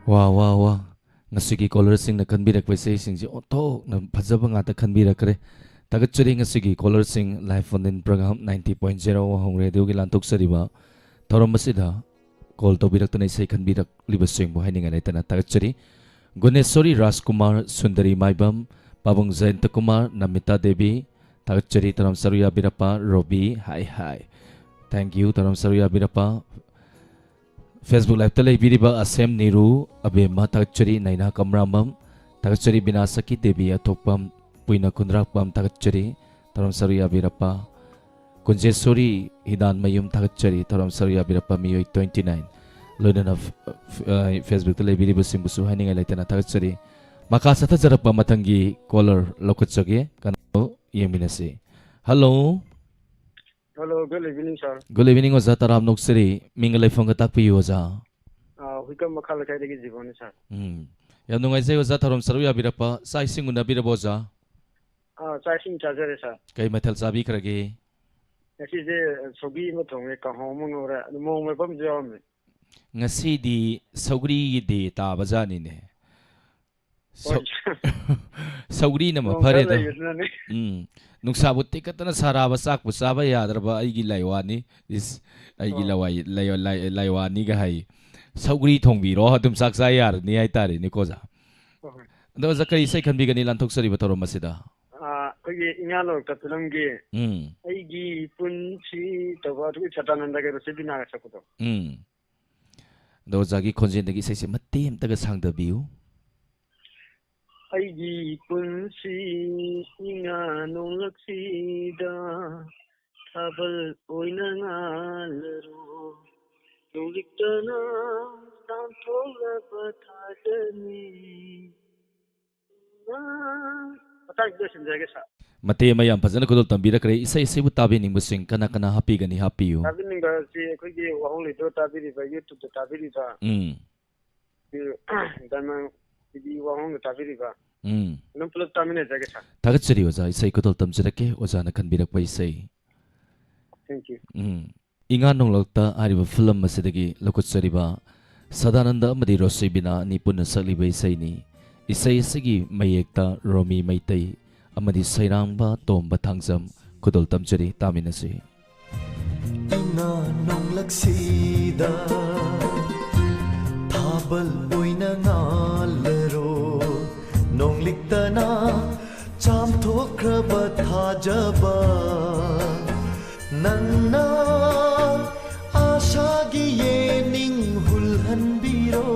ꯋꯥ, ꯋꯥ, ꯋꯥ꯫ ꯉꯁꯤꯒꯤ ꯀꯣꯂꯔꯁꯤꯡꯅ ꯈꯟꯕꯤꯔꯛꯄ ꯏꯁꯩꯁꯤꯡꯁꯤ ꯑꯣꯟꯊꯣꯛꯅ ꯐꯖꯕ ꯉꯥꯛꯇ ꯈꯟꯕꯤꯔꯛꯈ꯭ꯔꯦ꯫ ꯊꯥꯒꯠꯆꯔꯤ꯫ ꯉꯁꯤꯒꯤ ꯀꯣꯂꯔꯁꯤꯡ life phone in programme ninety point zero ꯋꯥꯍꯣꯡ ꯔꯦꯗꯤꯑꯣꯒꯤ ꯂꯥꯟꯊꯣꯛꯆꯔꯤꯕ ꯊꯧꯔꯝ ꯑꯁꯤꯗ ꯀꯣꯜ ꯇꯧꯕꯤꯔꯛꯇꯨꯅ ꯏꯁꯩ ꯈꯟꯕꯤꯔꯛꯂꯤꯕꯁꯤꯡꯕꯨ ꯍꯥꯏꯅꯤꯡꯉꯥꯏ ꯂꯩꯇꯅ ꯊꯥꯒꯠꯆꯔꯤ꯫ ꯒꯨꯅꯦꯁꯣꯔꯤ ꯔꯥꯖꯀꯨꯃꯥꯔ, ꯁꯨꯟꯗꯔꯤ ꯃꯥꯏꯕꯝ, ꯄꯥꯕꯨꯡ ꯖꯌꯟꯇ ꯀꯨꯃꯥꯔ, ꯅꯃꯤꯇꯥ ꯗꯦꯕꯤ, ꯊꯥꯒꯠꯆꯔꯤ꯫ ꯊꯧꯔꯝ ꯁꯔꯨꯛ ꯌꯥꯕꯤꯔꯛꯄ ꯔꯣꯕꯤ, ꯍꯥꯏ ꯍꯥꯏ꯫ Thank you, ꯊꯧꯔꯝ ꯁꯔꯨꯛ ꯌꯥꯕꯤꯔꯛꯄ꯫ Facebook Live-ꯇ ꯂꯩꯕꯤꯔꯤꯕ ꯑꯁꯦꯝ ꯅꯤꯔꯨ, ꯑꯕꯦꯝꯃ ꯊꯥꯒꯠꯆꯔꯤ, ꯅꯥꯏꯅꯥ ꯀꯝꯔꯥꯝꯕꯝ ꯊꯥꯒꯠꯆꯔꯤ, ꯕꯤꯅꯥꯁꯀꯤ ꯗꯦꯕꯤ ꯑꯊꯣꯛꯄꯝ, ꯄꯨꯏꯅ ꯈꯨꯟꯗ꯭ꯔꯥꯛꯄꯝ ꯊꯥꯒꯠꯆꯔꯤ, ꯊꯧꯔꯝ ꯁꯔꯨꯛ ꯌꯥꯕꯤꯔꯛꯄ꯫ ꯀꯨꯟꯖꯦꯁꯣꯔꯤ ꯍꯤꯗꯥꯟꯃꯌꯨꯝ ꯊꯥꯒꯠꯆꯔꯤ, ꯊꯧꯔꯝ ꯁꯔꯨꯛ ꯌꯥꯕꯤꯔꯛꯄ ꯃꯤꯑꯣꯏ twenty nine꯫ ꯂꯣꯏꯅꯅ ꯐ-, ꯐ-, ꯑ, Facebook-ꯇ ꯂꯩꯕꯤꯔꯤꯕꯁꯤꯡꯕꯨꯁꯨ ꯍꯥꯏꯅꯤꯡꯉꯥꯏ ꯂꯩꯇꯅ ꯊꯥꯒꯠꯆꯔꯤ꯫ ꯃꯈꯥ ꯆꯠꯊꯖꯔꯛꯄ ꯃꯊꯪꯒꯤ ꯀꯣꯂꯔ ꯂꯧꯈꯠꯆꯒꯦ, ꯀꯅꯥꯅꯣ ꯌꯦꯡꯃꯤꯟꯅꯁꯤ꯫ Hello. Hello, good evening, sir. Good evening, ꯑꯣꯖꯥ ꯇꯔꯥꯝ ꯅꯣꯛꯆꯔꯤ꯫ ꯃꯤꯡꯒ ꯂꯩꯐꯝꯒ ꯇꯥꯛꯄꯤꯌꯨ, ꯑꯣꯖꯥ꯫ ꯑꯥ, ꯍꯨꯏꯀꯝ ꯃꯈꯥ ꯂꯩꯀꯥꯏꯗꯒꯤ ꯖꯤꯕꯣꯟꯅꯤ, sir꯫ ꯎꯝ꯫ ꯌꯥꯝ ꯅꯨꯡꯉꯥꯏꯖꯩ, ꯑꯣꯖꯥ, ꯊꯧꯔꯝ ꯁꯔꯨꯛ ꯌꯥꯕꯤꯔꯛꯄ꯫ ꯆꯥꯛ ꯏꯁꯤꯡ ꯎꯅꯕꯤꯔꯕꯣ, ꯑꯣꯖꯥ? ꯑꯥ, ꯆꯥꯛ ꯏꯁꯤꯡ ꯆꯥꯖꯔꯦ, sir꯫ ꯀꯩ ꯃꯊꯦꯜ ꯆꯥꯕꯤꯈ꯭ꯔꯒꯦ? ꯉꯁꯤꯁꯦ ꯁꯧꯒ꯭ꯔꯤ ꯑꯃ ꯊꯣꯡꯉꯦ, ꯀꯥꯡꯍꯧ ꯑꯃ ꯉꯧꯔꯦ, ꯑꯗꯨ ꯃꯣꯔꯣꯛ ꯃꯦꯠꯄ ꯑꯃꯁꯨ ꯌꯥꯎꯔꯝꯃꯦ꯫ ꯉꯁꯤꯗꯤ ꯁꯧꯒ꯭ꯔꯤꯒꯤ day ꯇꯥꯕꯖꯥꯠꯅꯤꯅꯦ꯫ ꯁꯧ-, ꯍꯣꯏ꯫ ꯁꯧꯒ꯭ꯔꯤꯅ ꯅꯣꯡ ꯈꯔ ꯃꯐꯔꯦꯗꯣ꯫ ꯂꯩꯕꯁꯤꯅꯅꯦ꯫ ꯎꯝ꯫ ꯅꯨꯡꯁꯥꯕꯨ ꯇꯤꯡꯈꯠꯇꯅ ꯁꯥꯔꯛꯑꯕ, ꯆꯥꯛꯄꯨ ꯆꯥꯕ ꯌꯥꯗ꯭ꯔꯕ ꯑꯩꯒꯤ ꯂꯥꯏꯋꯥꯅꯤ꯫ ꯏꯁ, ꯑꯩꯒꯤ ꯑꯣ꯫ ꯂꯋꯥꯏ-, ꯂꯥꯏ-, ꯂꯥꯏ-, ꯂꯥꯏꯋꯥꯅꯤꯒ ꯍꯥꯏ꯫ ꯁꯧꯒ꯭ꯔꯤ ꯊꯣꯡꯕꯤꯔꯣ, ꯑꯗꯨꯝ ꯆꯥꯛ ꯆꯥ ꯌꯥꯔꯅꯤ ꯍꯥꯏꯇꯥꯔꯦꯅꯦꯀꯣ, ꯑꯣꯖꯥ꯫ ꯍꯣꯏ, ꯍꯣꯏ꯫ ꯑꯗꯣ, ꯑꯣꯖꯥ, ꯀꯔꯤ ꯏꯁꯩ ꯈꯟꯕꯤꯒꯅꯤ ꯂꯥꯟꯊꯣꯛꯆꯔꯤꯕ ꯊꯧꯔꯝ ꯑꯁꯤꯗ? ꯑꯥ, ꯑꯩꯈꯣꯏꯒꯤ ꯏꯉꯥ ꯂꯧꯔꯛꯇ ꯐꯤꯂꯝꯒꯤ ꯎꯝ꯫ ꯑꯩꯒꯤ ꯄꯨꯟꯁꯤ ꯇꯧꯕ, ꯑꯗꯨꯒꯤ ꯁꯗꯥꯅꯟꯗꯒ ꯔꯣꯁꯤꯕꯤꯅꯥꯒ ꯁꯛꯄꯗꯣ꯫ ꯎꯝ꯫ ꯑꯗꯣ, ꯑꯣꯖꯥꯒꯤ ꯈꯣꯟꯖꯦꯜꯗꯒꯤ ꯏꯁꯩꯁꯦ ꯃꯇꯦꯛ ꯑꯃꯇꯒ ꯁꯥꯡꯗꯕꯤꯌꯨ꯫ ꯑꯩꯒꯤ ꯄꯨꯟꯁꯤ ꯏꯉꯥ ꯅꯣꯡꯂꯛꯁꯤꯗ ꯊꯥꯕꯜ ꯑꯣꯏꯅ ꯉꯥꯜꯂꯔꯣ, ꯅꯣꯡꯂꯤꯛꯇꯅ ꯆꯥꯝꯊꯣꯛꯂꯕ ꯊꯥꯖꯅꯤ꯫ ꯃꯇꯥꯡꯁꯤꯗ ꯂꯣꯏꯁꯤꯟꯖꯔꯒꯦ, sir꯫ ꯃꯇꯦꯛ ꯑꯃ ꯌꯥꯝ ꯐꯖꯅ ꯈꯨꯗꯣꯜ ꯇꯝꯕꯤꯔꯛꯈ꯭ꯔꯦ꯫ ꯏꯁꯩ ꯑꯁꯤꯕꯨ ꯇꯥꯕꯤꯅꯤꯡꯕꯁꯤꯡ ꯀꯅꯥ ꯀꯅꯥ ꯍꯥꯞꯄꯤꯒꯅꯤ? ꯍꯥꯞꯄꯤꯌꯨ꯫ ꯇꯥꯕꯤꯅꯤꯡꯕ ꯑꯁꯤ ꯑꯩꯈꯣꯏꯒꯤ ꯋꯥꯍꯣꯡ ꯂꯩꯗꯣ ꯇꯥꯕꯤꯔꯤꯕ, YouTube-ꯇ ꯇꯥꯕꯤꯔꯤꯕ, ꯎꯝ꯫ Diamond T V ꯋꯥꯍꯣꯡꯗ ꯇꯥꯕꯤꯔꯤꯕ, ꯎꯝ꯫ ꯑꯗꯨꯝ ꯄꯨꯂꯞ ꯇꯥꯃꯤꯟꯅꯖꯒꯦ, sir꯫ ꯊꯥꯒꯠꯆꯔꯤ, ꯑꯣꯖꯥ꯫ ꯏꯁꯩ ꯈꯨꯗꯣꯜ ꯇꯝꯖꯔꯛꯀꯦ, ꯑꯣꯖꯥꯅ ꯈꯟꯕꯤꯔꯛꯄ ꯏꯁꯩ꯫ Thank you꯫ ꯎꯝ꯫ ꯏꯉꯥ ꯅꯣꯡꯂꯛꯇ ꯍꯥꯏꯔꯤꯕ ꯐꯤꯂꯝ ꯑꯁꯤꯗꯒꯤ ꯂꯧꯈꯠꯆꯔꯤꯕ ꯁꯗꯥꯅꯟꯗ ꯑꯃꯗꯤ ꯔꯣꯁꯤꯕꯤꯅꯥ ꯑꯅꯤ ꯄꯨꯟꯅ ꯁꯛꯂꯤꯕ ꯏꯁꯩꯅꯤ꯫ ꯏꯁꯩ ꯑꯁꯤꯒꯤ ꯃꯌꯦꯛꯇ ꯔꯣꯃꯤ ꯃꯩꯇꯩ ꯑꯃꯗꯤ ꯁꯩꯔꯥꯡꯕ ꯇꯣꯝꯕ ꯊꯥꯡꯖꯝ ꯈꯨꯗꯣꯜ ꯇꯝꯖꯔꯤ, ꯇꯥꯃꯤꯟꯅꯁꯤ꯫ ꯏꯉꯥ ꯅꯣꯡꯂꯛꯁꯤꯗ ꯊꯥꯕꯜ ꯑꯣꯏꯅ ꯉꯥꯜꯂꯔꯣ, ꯅꯣꯡꯂꯤꯛꯇꯅ ꯆꯥꯝꯊꯣꯛꯈ꯭ꯔꯕ ꯊꯥꯖꯕ, ꯅꯪꯅ ꯑꯥꯁꯥꯒꯤ ꯌꯦꯅꯤꯡ ꯍꯨꯜꯍꯟꯕꯤꯔꯣ꯫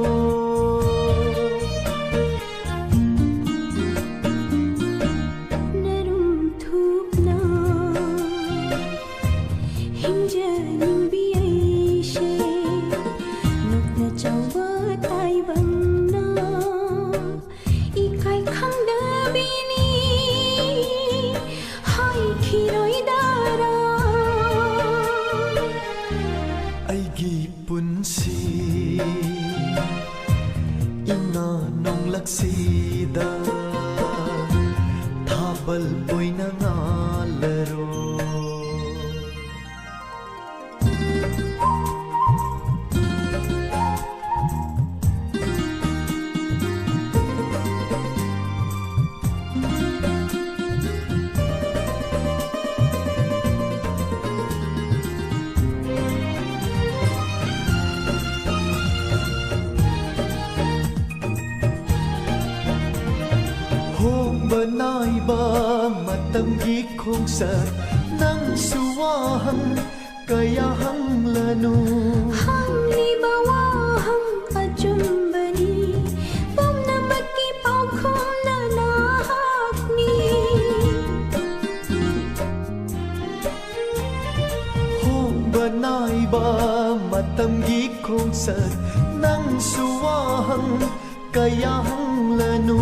ꯅꯔꯨꯝ ꯊꯨꯞꯅ ꯍꯤꯡꯖꯅꯤꯡꯕꯤ ꯑꯩꯁꯦ, ꯅꯣꯛꯅ ꯆꯥꯎꯕ ꯇꯥꯏꯕꯪꯅ ꯏꯀꯥꯏ ꯈꯪꯗꯕꯤꯅꯤ ꯍꯥꯏꯈꯤꯔꯣꯏꯗꯔꯥ? ꯑꯩꯒꯤ ꯄꯨꯟꯁꯤ ꯏꯉꯥ ꯅꯣꯡꯂꯛꯁꯤꯗ ꯊꯥꯕꯜ ꯑꯣꯏꯅ ꯉꯥꯜꯂꯔꯣ꯫ ꯍꯣꯡꯕ ꯅꯥꯏꯕ ꯃꯇꯝꯒꯤ ꯈꯣꯡꯆꯠ, ꯅꯪꯁꯨ ꯋꯥꯍꯪ ꯀꯌꯥ ꯍꯪꯂꯅꯨ꯫ ꯍꯪꯂꯤꯕ ꯋꯥꯍꯪ ꯑꯆꯨꯝꯕꯅꯤ, ꯄꯨꯝꯅꯃꯛꯀꯤ ꯄꯥꯎꯈꯨꯝꯅ ꯅꯍꯥꯛꯅꯤ꯫ ꯍꯣꯡꯕ ꯅꯥꯏꯕ ꯃꯇꯝꯒꯤ ꯈꯣꯡꯆꯠ, ꯅꯪꯁꯨ ꯋꯥꯍꯪ ꯀꯌꯥ ꯍꯪꯂꯅꯨ꯫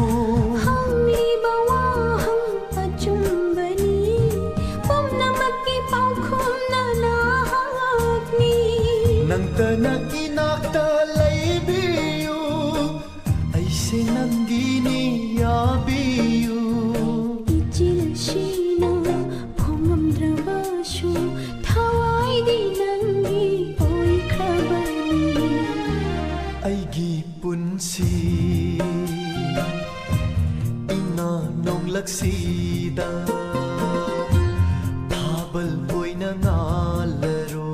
ꯍꯪꯂꯤꯕ ꯋꯥꯍꯪ ꯑꯆꯨꯝꯕꯅꯤ, ꯄꯨꯝꯅꯃꯛꯀꯤ ꯄꯥꯎꯈꯨꯝꯅ ꯅꯍꯥꯛꯅꯤ꯫ ꯅꯪꯇꯅ ꯏꯅꯥꯛꯇ ꯂꯩꯕꯤꯌꯨ, ꯑꯩꯁꯦ ꯅꯪꯒꯤꯅꯤ ꯌꯥꯕꯤꯌꯨ꯫ ꯏꯆꯤꯜꯁꯤꯅ ꯐꯣꯡꯉꯝꯗ꯭ꯔꯕꯁꯨ ꯊꯋꯥꯏꯗꯤ ꯅꯪꯒꯤ ꯑꯣꯏꯈ꯭ꯔꯕꯅꯤ꯫ ꯄꯨꯟꯁꯤ ꯏꯉꯥ ꯅꯣꯡꯂꯛꯁꯤꯗ ꯊꯥꯕꯜ ꯑꯣꯏꯅ ꯉꯥꯜꯂꯔꯣ꯫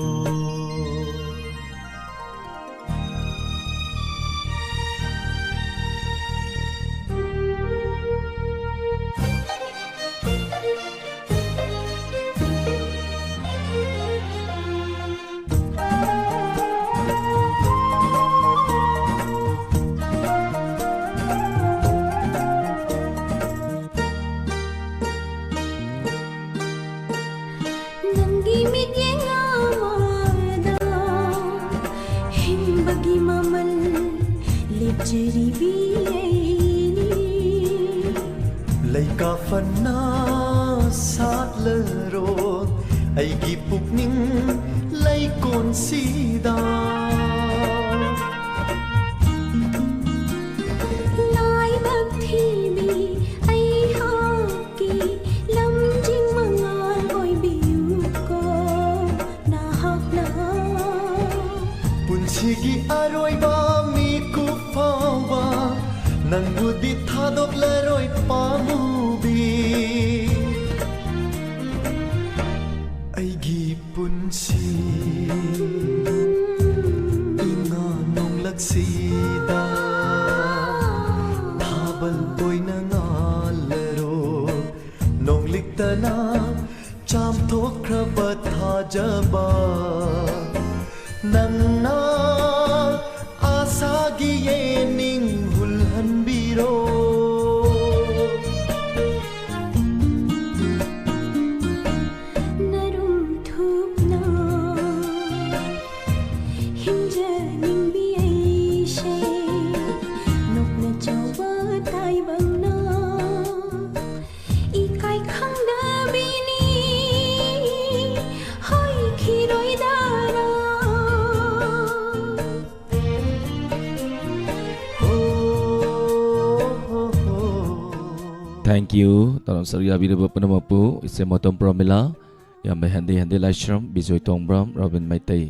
ꯅꯪꯒꯤ ꯃꯤꯠꯌꯦꯡ ꯑꯃꯗ ꯍꯤꯡꯕꯒꯤ ꯃꯃꯜ ꯂꯦꯞꯆꯔꯤꯕꯤ ꯑꯩꯅꯤ꯫ ꯂꯩꯀꯥ ꯐꯅ ꯁꯥꯠꯂꯔꯣ ꯑꯩꯒꯤ ꯄꯨꯛꯅꯤꯡ ꯂꯩꯀꯣꯟꯁꯤꯗ꯫ ꯂꯥꯏꯕꯛ ꯊꯤꯕꯤ ꯑꯩꯍꯥꯛꯀꯤ ꯂꯝꯖꯤꯡ ꯃꯉꯥꯜ ꯑꯣꯏꯕꯤꯌꯨꯀꯣ ꯅꯍꯥꯛꯅ꯫ ꯄꯨꯟꯁꯤꯒꯤ ꯑꯔꯣꯏꯕ ꯃꯤꯀꯨꯞ ꯐꯥꯎꯕ ꯅꯪꯕꯨꯗꯤ ꯊꯥꯗꯣꯛꯂꯔꯣꯏ ꯄꯥꯝꯃꯨꯕꯤ꯫ ꯑꯩꯒꯤ ꯄꯨꯟꯁꯤ ꯏꯉꯥ ꯅꯣꯡꯂꯛꯁꯤꯗ ꯊꯥꯕꯜ ꯑꯣꯏꯅ ꯉꯥꯜꯂꯔꯣ꯫ ꯅꯣꯡꯂꯤꯛꯇꯅ ꯆꯥꯝꯊꯣꯛꯈ꯭ꯔꯕ ꯊꯥꯖꯕ ꯅꯪꯅ ꯑꯥꯁꯥꯒꯤ ꯌꯦꯅꯤꯡ ꯍꯨꯜꯍꯟꯕꯤꯔꯣ꯫ ꯅꯔꯨꯝ ꯊꯨꯞꯅ ꯍꯤꯡꯖꯅꯤꯡꯕꯤ ꯑꯩꯁꯦ ꯅꯣꯛꯅ ꯆꯥꯎꯕ ꯇꯥꯏꯕꯪꯅ ꯏꯀꯥꯏ ꯈꯪꯗꯕꯤꯅꯤ ꯍꯣꯏꯈꯤꯔꯣꯏꯗꯔꯥ꯫ ꯍꯣ, ꯍꯣ, ꯍꯣ꯫ Thank you꯫ ꯇꯥꯂꯣꯟ ꯁꯔꯨꯛ ꯌꯥꯕꯤꯔꯕ ꯄꯨꯝꯅꯃꯛꯄꯨ ꯏꯆꯦ ꯃꯣꯇꯣꯝ ꯄ꯭ꯔꯣꯃꯤꯂꯥ, ꯏꯌꯥꯝꯕ ꯍꯦꯟꯗꯤ ꯍꯦꯟꯗꯤ ꯂꯥꯏꯁ꯭ꯔꯝ, ꯕꯤꯖꯣꯏ ꯇꯣꯡꯕ꯭ꯔꯝ, ꯔꯣꯕꯤꯟ ꯃꯩꯇꯩ,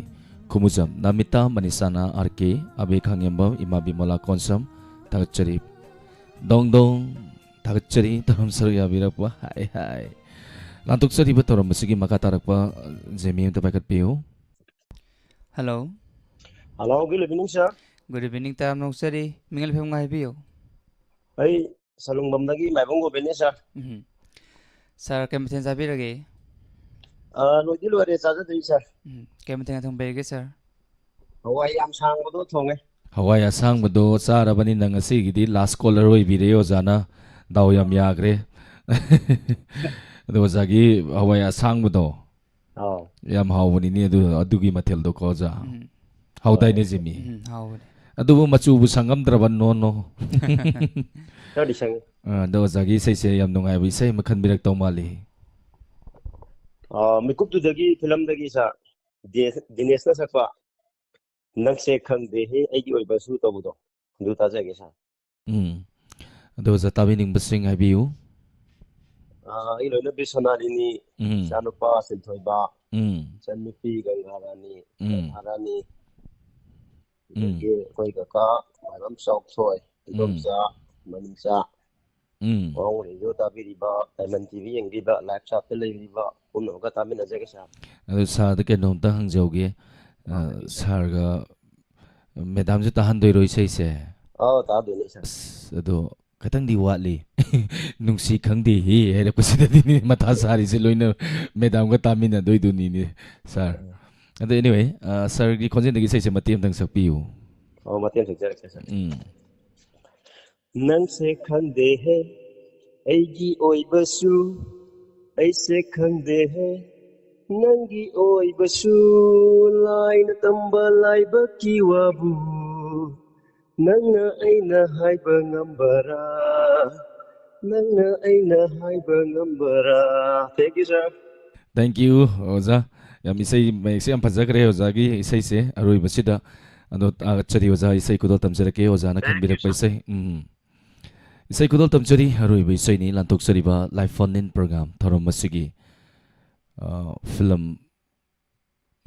ꯈꯨꯃꯨꯖꯝ, ꯅꯃꯤꯇꯥ ꯃꯅꯤꯁꯥꯅꯥ ꯑꯥꯔ ꯀꯦ, ꯑꯕꯦ ꯈꯥꯉꯦꯝꯕꯝ, ꯏꯃꯥ ꯕꯤꯃꯣꯂꯥ ꯀꯣꯟꯁꯝ, ꯊꯥꯒꯠꯆꯔꯤ꯫ ꯗꯣꯡ ꯗꯣꯡ, ꯊꯥꯒꯠꯆꯔꯤ꯫ ꯇꯧꯔꯝ ꯁꯔꯨꯛ ꯌꯥꯕꯤꯔꯛꯄ꯫ ꯍꯥꯏ ꯍꯥꯏ꯫ ꯂꯥꯟꯊꯣꯛꯆꯔꯤꯕ ꯊꯧꯔꯝ ꯑꯁꯤꯒꯤ ꯃꯈꯥ ꯇꯥꯔꯛꯄ ꯖꯦꯃꯤ ꯑꯃꯇ ꯄꯥꯏꯈꯠꯄꯤꯌꯨ꯫ Hello꯫ Hello, good evening, sir꯫ Good evening, ꯇꯥꯔꯝ ꯅꯣꯛꯆꯔꯤ꯫ ꯃꯤꯡꯒꯜ ꯐꯤꯕꯝ ꯍꯥꯏꯕꯤꯌꯨ꯫ ꯑꯩ ꯁꯂꯨꯡꯕꯝꯗꯒꯤ ꯃꯥꯏꯕꯝ ꯒꯣꯕꯤꯟꯅꯦ, sir꯫ ꯎꯝ꯫ Sir, ꯀꯩ ꯃꯊꯦꯜ ꯆꯥꯕꯤꯔꯒꯦ? ꯑ, ꯂꯣꯏꯗꯤ ꯂꯣꯏꯔꯦ, ꯆꯥꯖꯗ꯭ꯔꯤ, sir꯫ ꯎꯝ, ꯀꯩ ꯃꯊꯦꯜ ꯊꯣꯡꯕꯤꯔꯒꯦ, sir? ꯍꯋꯥꯏ ꯌꯥꯝ ꯁꯥꯡꯕꯗꯣ ꯊꯣꯡꯉꯦ꯫ ꯍꯋꯥꯏ ꯑꯁꯥꯡꯕꯗꯣ ꯆꯥꯔꯕꯅꯤꯅ ꯉꯁꯤꯒꯤꯗꯤ last caller ꯑꯣꯏꯕꯤꯔꯦ ꯑꯣꯖꯥꯅ꯫ ꯗꯥꯎ ꯌꯥꯝ ꯌꯥꯈ꯭ꯔꯦ꯫ ꯑꯗꯣ ꯑꯣꯖꯥꯒꯤ ꯍꯋꯥꯏ ꯑꯁꯥꯡꯕꯗꯣ ꯑꯥꯎ꯫ ꯌꯥꯝ ꯍꯥꯎꯕꯅꯤꯅꯦ ꯑꯗꯨ, ꯑꯗꯨꯒꯤ ꯃꯊꯦꯜꯗꯣ ꯀꯣ ꯑꯣꯖꯥ꯫ ꯎꯝ꯫ ꯍꯥꯎꯗꯥꯏꯅꯦ ꯖꯤꯃꯤ? ꯎꯝ, ꯍꯥꯎꯕꯅꯦ꯫ ꯑꯗꯨꯕꯨ ꯃꯆꯨꯕꯨ ꯁꯪꯉꯝꯗ꯭ꯔꯕ, ꯅꯣ, ꯅꯣ꯫ ꯈꯔꯗꯤ ꯁꯪꯉꯤ꯫ ꯑ, ꯑꯗꯣ ꯑꯣꯖꯥꯒꯤ ꯏꯁꯩꯁꯦ ꯌꯥꯝ ꯅꯨꯡꯉꯥꯏꯕ ꯏꯁꯩ ꯑꯃ ꯈꯟꯕꯤꯔꯛꯇꯧ ꯃꯥꯜꯂꯤ꯫ ꯑ, ꯃꯤꯀꯨꯞꯇꯨꯗꯒꯤ ꯐꯤꯂꯝꯗꯒꯤ, sir, ꯗꯦ-, ꯗꯤꯅꯦꯁꯅ ꯁꯛꯄ "ꯅꯪꯁꯦ ꯈꯪꯗꯦꯍꯦ ꯑꯩꯒꯤ ꯑꯣꯏꯕꯁꯨ" ꯇꯧꯕꯗꯣ, ꯑꯗꯨ ꯇꯥꯖꯒꯦ, sir꯫ ꯎꯝ꯫ ꯑꯗꯣ ꯑꯣꯖꯥ ꯇꯥꯕꯤꯅꯤꯡꯕꯁꯤꯡ ꯍꯥꯏꯕꯤꯌꯨ꯫ ꯑ, ꯑꯩ ꯂꯣꯏꯅꯕꯤ ꯁꯣꯅꯥꯂꯤꯅꯤ, ꯎꯝ꯫ ꯏꯆꯥꯅꯨꯄꯥ ꯁꯤꯟꯊꯣꯏꯕ, ꯎꯝ꯫ ꯏꯆꯟꯅꯨꯄꯤ ꯒꯪꯒꯥꯔꯥꯅꯤ, ꯎꯝ꯫ ꯔꯥꯙꯥꯔꯥꯅꯤ, ꯎꯝ꯫ ꯑꯗꯒꯤ ꯑꯩꯈꯣꯏ ꯀꯀꯥ ꯃꯥꯏꯕꯝ ꯆꯥꯎꯊꯣꯏ, ꯎꯝ꯫ ꯏꯗꯣꯝꯆꯥ, ꯃꯅꯤꯆꯥ, ꯎꯝ꯫ ꯋꯥꯉꯨ ꯔꯦꯗꯤꯑꯣ ꯇꯥꯕꯤꯔꯤꯕ, ꯗꯥꯏꯃꯟ ꯇꯤ ꯚꯤ ꯌꯦꯡꯕꯤꯕ, ꯂꯥꯏꯚ ꯆꯥꯠꯇ ꯂꯩꯕꯤꯔꯤꯕ ꯄꯨꯝꯅꯃꯛꯀ ꯇꯥꯃꯤꯟꯅꯖꯒꯦ, sir꯫ ꯑꯗꯨ sirꯗ ꯀꯩꯅꯣꯝꯇ ꯍꯪꯖꯍꯧꯒꯦ꯫ ꯑ, ꯑ, ꯍꯥꯏꯕꯤꯌꯨ, sir꯫ Sirꯒ madamꯁꯨ ꯇꯥꯍꯟꯗꯣꯏꯔꯣ ꯏꯁꯩꯁꯦ? ꯑꯥꯎ, ꯇꯥꯗꯣꯏꯅꯦ, sir꯫ ꯑꯁ, ꯑꯗꯣ ꯈꯤꯇꯪꯗꯤ ꯋꯥꯠꯂꯤ꯫ "ꯅꯨꯡꯁꯤ ꯈꯪꯗꯦ ꯍꯦ" ꯍꯥꯏꯔꯛꯄꯁꯤꯗꯗꯤ ꯃꯊꯥ ꯁꯥꯔꯤꯁꯦ ꯂꯣꯏꯅ madamꯒ ꯇꯥꯃꯤꯟꯅꯗꯣꯏꯗꯨꯅꯤꯅꯦ, sir꯫ ꯑꯗꯣ anyway, ꯑ, sirꯒꯤ ꯈꯣꯟꯖꯦꯜꯗꯒꯤ ꯏꯁꯩꯁꯦ ꯃꯇꯦꯛ ꯑꯃꯇꯪ ꯁꯛꯄꯤꯌꯨ꯫ ꯑꯣ, ꯃꯇꯦꯛ ꯑꯃ ꯁꯛꯆꯔꯛꯀꯦ, sir꯫ ꯎꯝ꯫ ꯅꯪꯁꯦ ꯈꯪꯗꯦꯍꯦ ꯑꯩꯒꯤ ꯑꯣꯏꯕꯁꯨ, ꯑꯩꯁꯦ ꯈꯪꯗꯦꯍꯦ ꯅꯪꯒꯤ ꯑꯣꯏꯕꯁꯨ, ꯂꯥꯏꯅ ꯇꯝꯕ ꯂꯥꯏꯕꯛꯀꯤ ꯋꯥꯕꯨ, ꯅꯪꯅ ꯑꯩꯅ ꯍꯥꯏꯕ ꯉꯝꯕꯔꯥ, ꯅꯪꯅ ꯑꯩꯅ ꯍꯥꯏꯕ ꯉꯝꯕꯔꯥ꯫ Thank you, sir꯫ Thank you, ꯑꯣꯖꯥ꯫ ꯌꯥꯝ ꯏꯁꯩ ꯃꯌꯦꯛꯁꯦ ꯌꯥꯝ ꯐꯖꯈ꯭ꯔꯦ ꯑꯣꯖꯥꯒꯤ ꯏꯁꯩꯁꯦ ꯑꯔꯣꯏꯕꯁꯤꯗ꯫ ꯑꯗꯣ ꯊꯥꯒꯠꯆꯔꯤ ꯑꯣꯖꯥ, ꯏꯁꯩ ꯈꯨꯗꯣꯜ ꯇꯝꯖꯔꯛꯀꯦ ꯑꯣꯖꯥꯅ ꯈꯟꯕꯤꯔꯛꯄ ꯏꯁꯩ꯫ ꯎꯝ꯫ ꯏꯁꯩ ꯈꯨꯗꯣꯜ ꯇꯝꯖꯔꯤ, ꯑꯔꯣꯏꯕ ꯏꯁꯩꯅꯤ ꯂꯥꯟꯊꯣꯛꯆꯔꯤꯕ Live Phone In program ꯊꯧꯔꯝ ꯑꯁꯤꯒꯤ, ꯑ, ꯐꯤꯂꯝ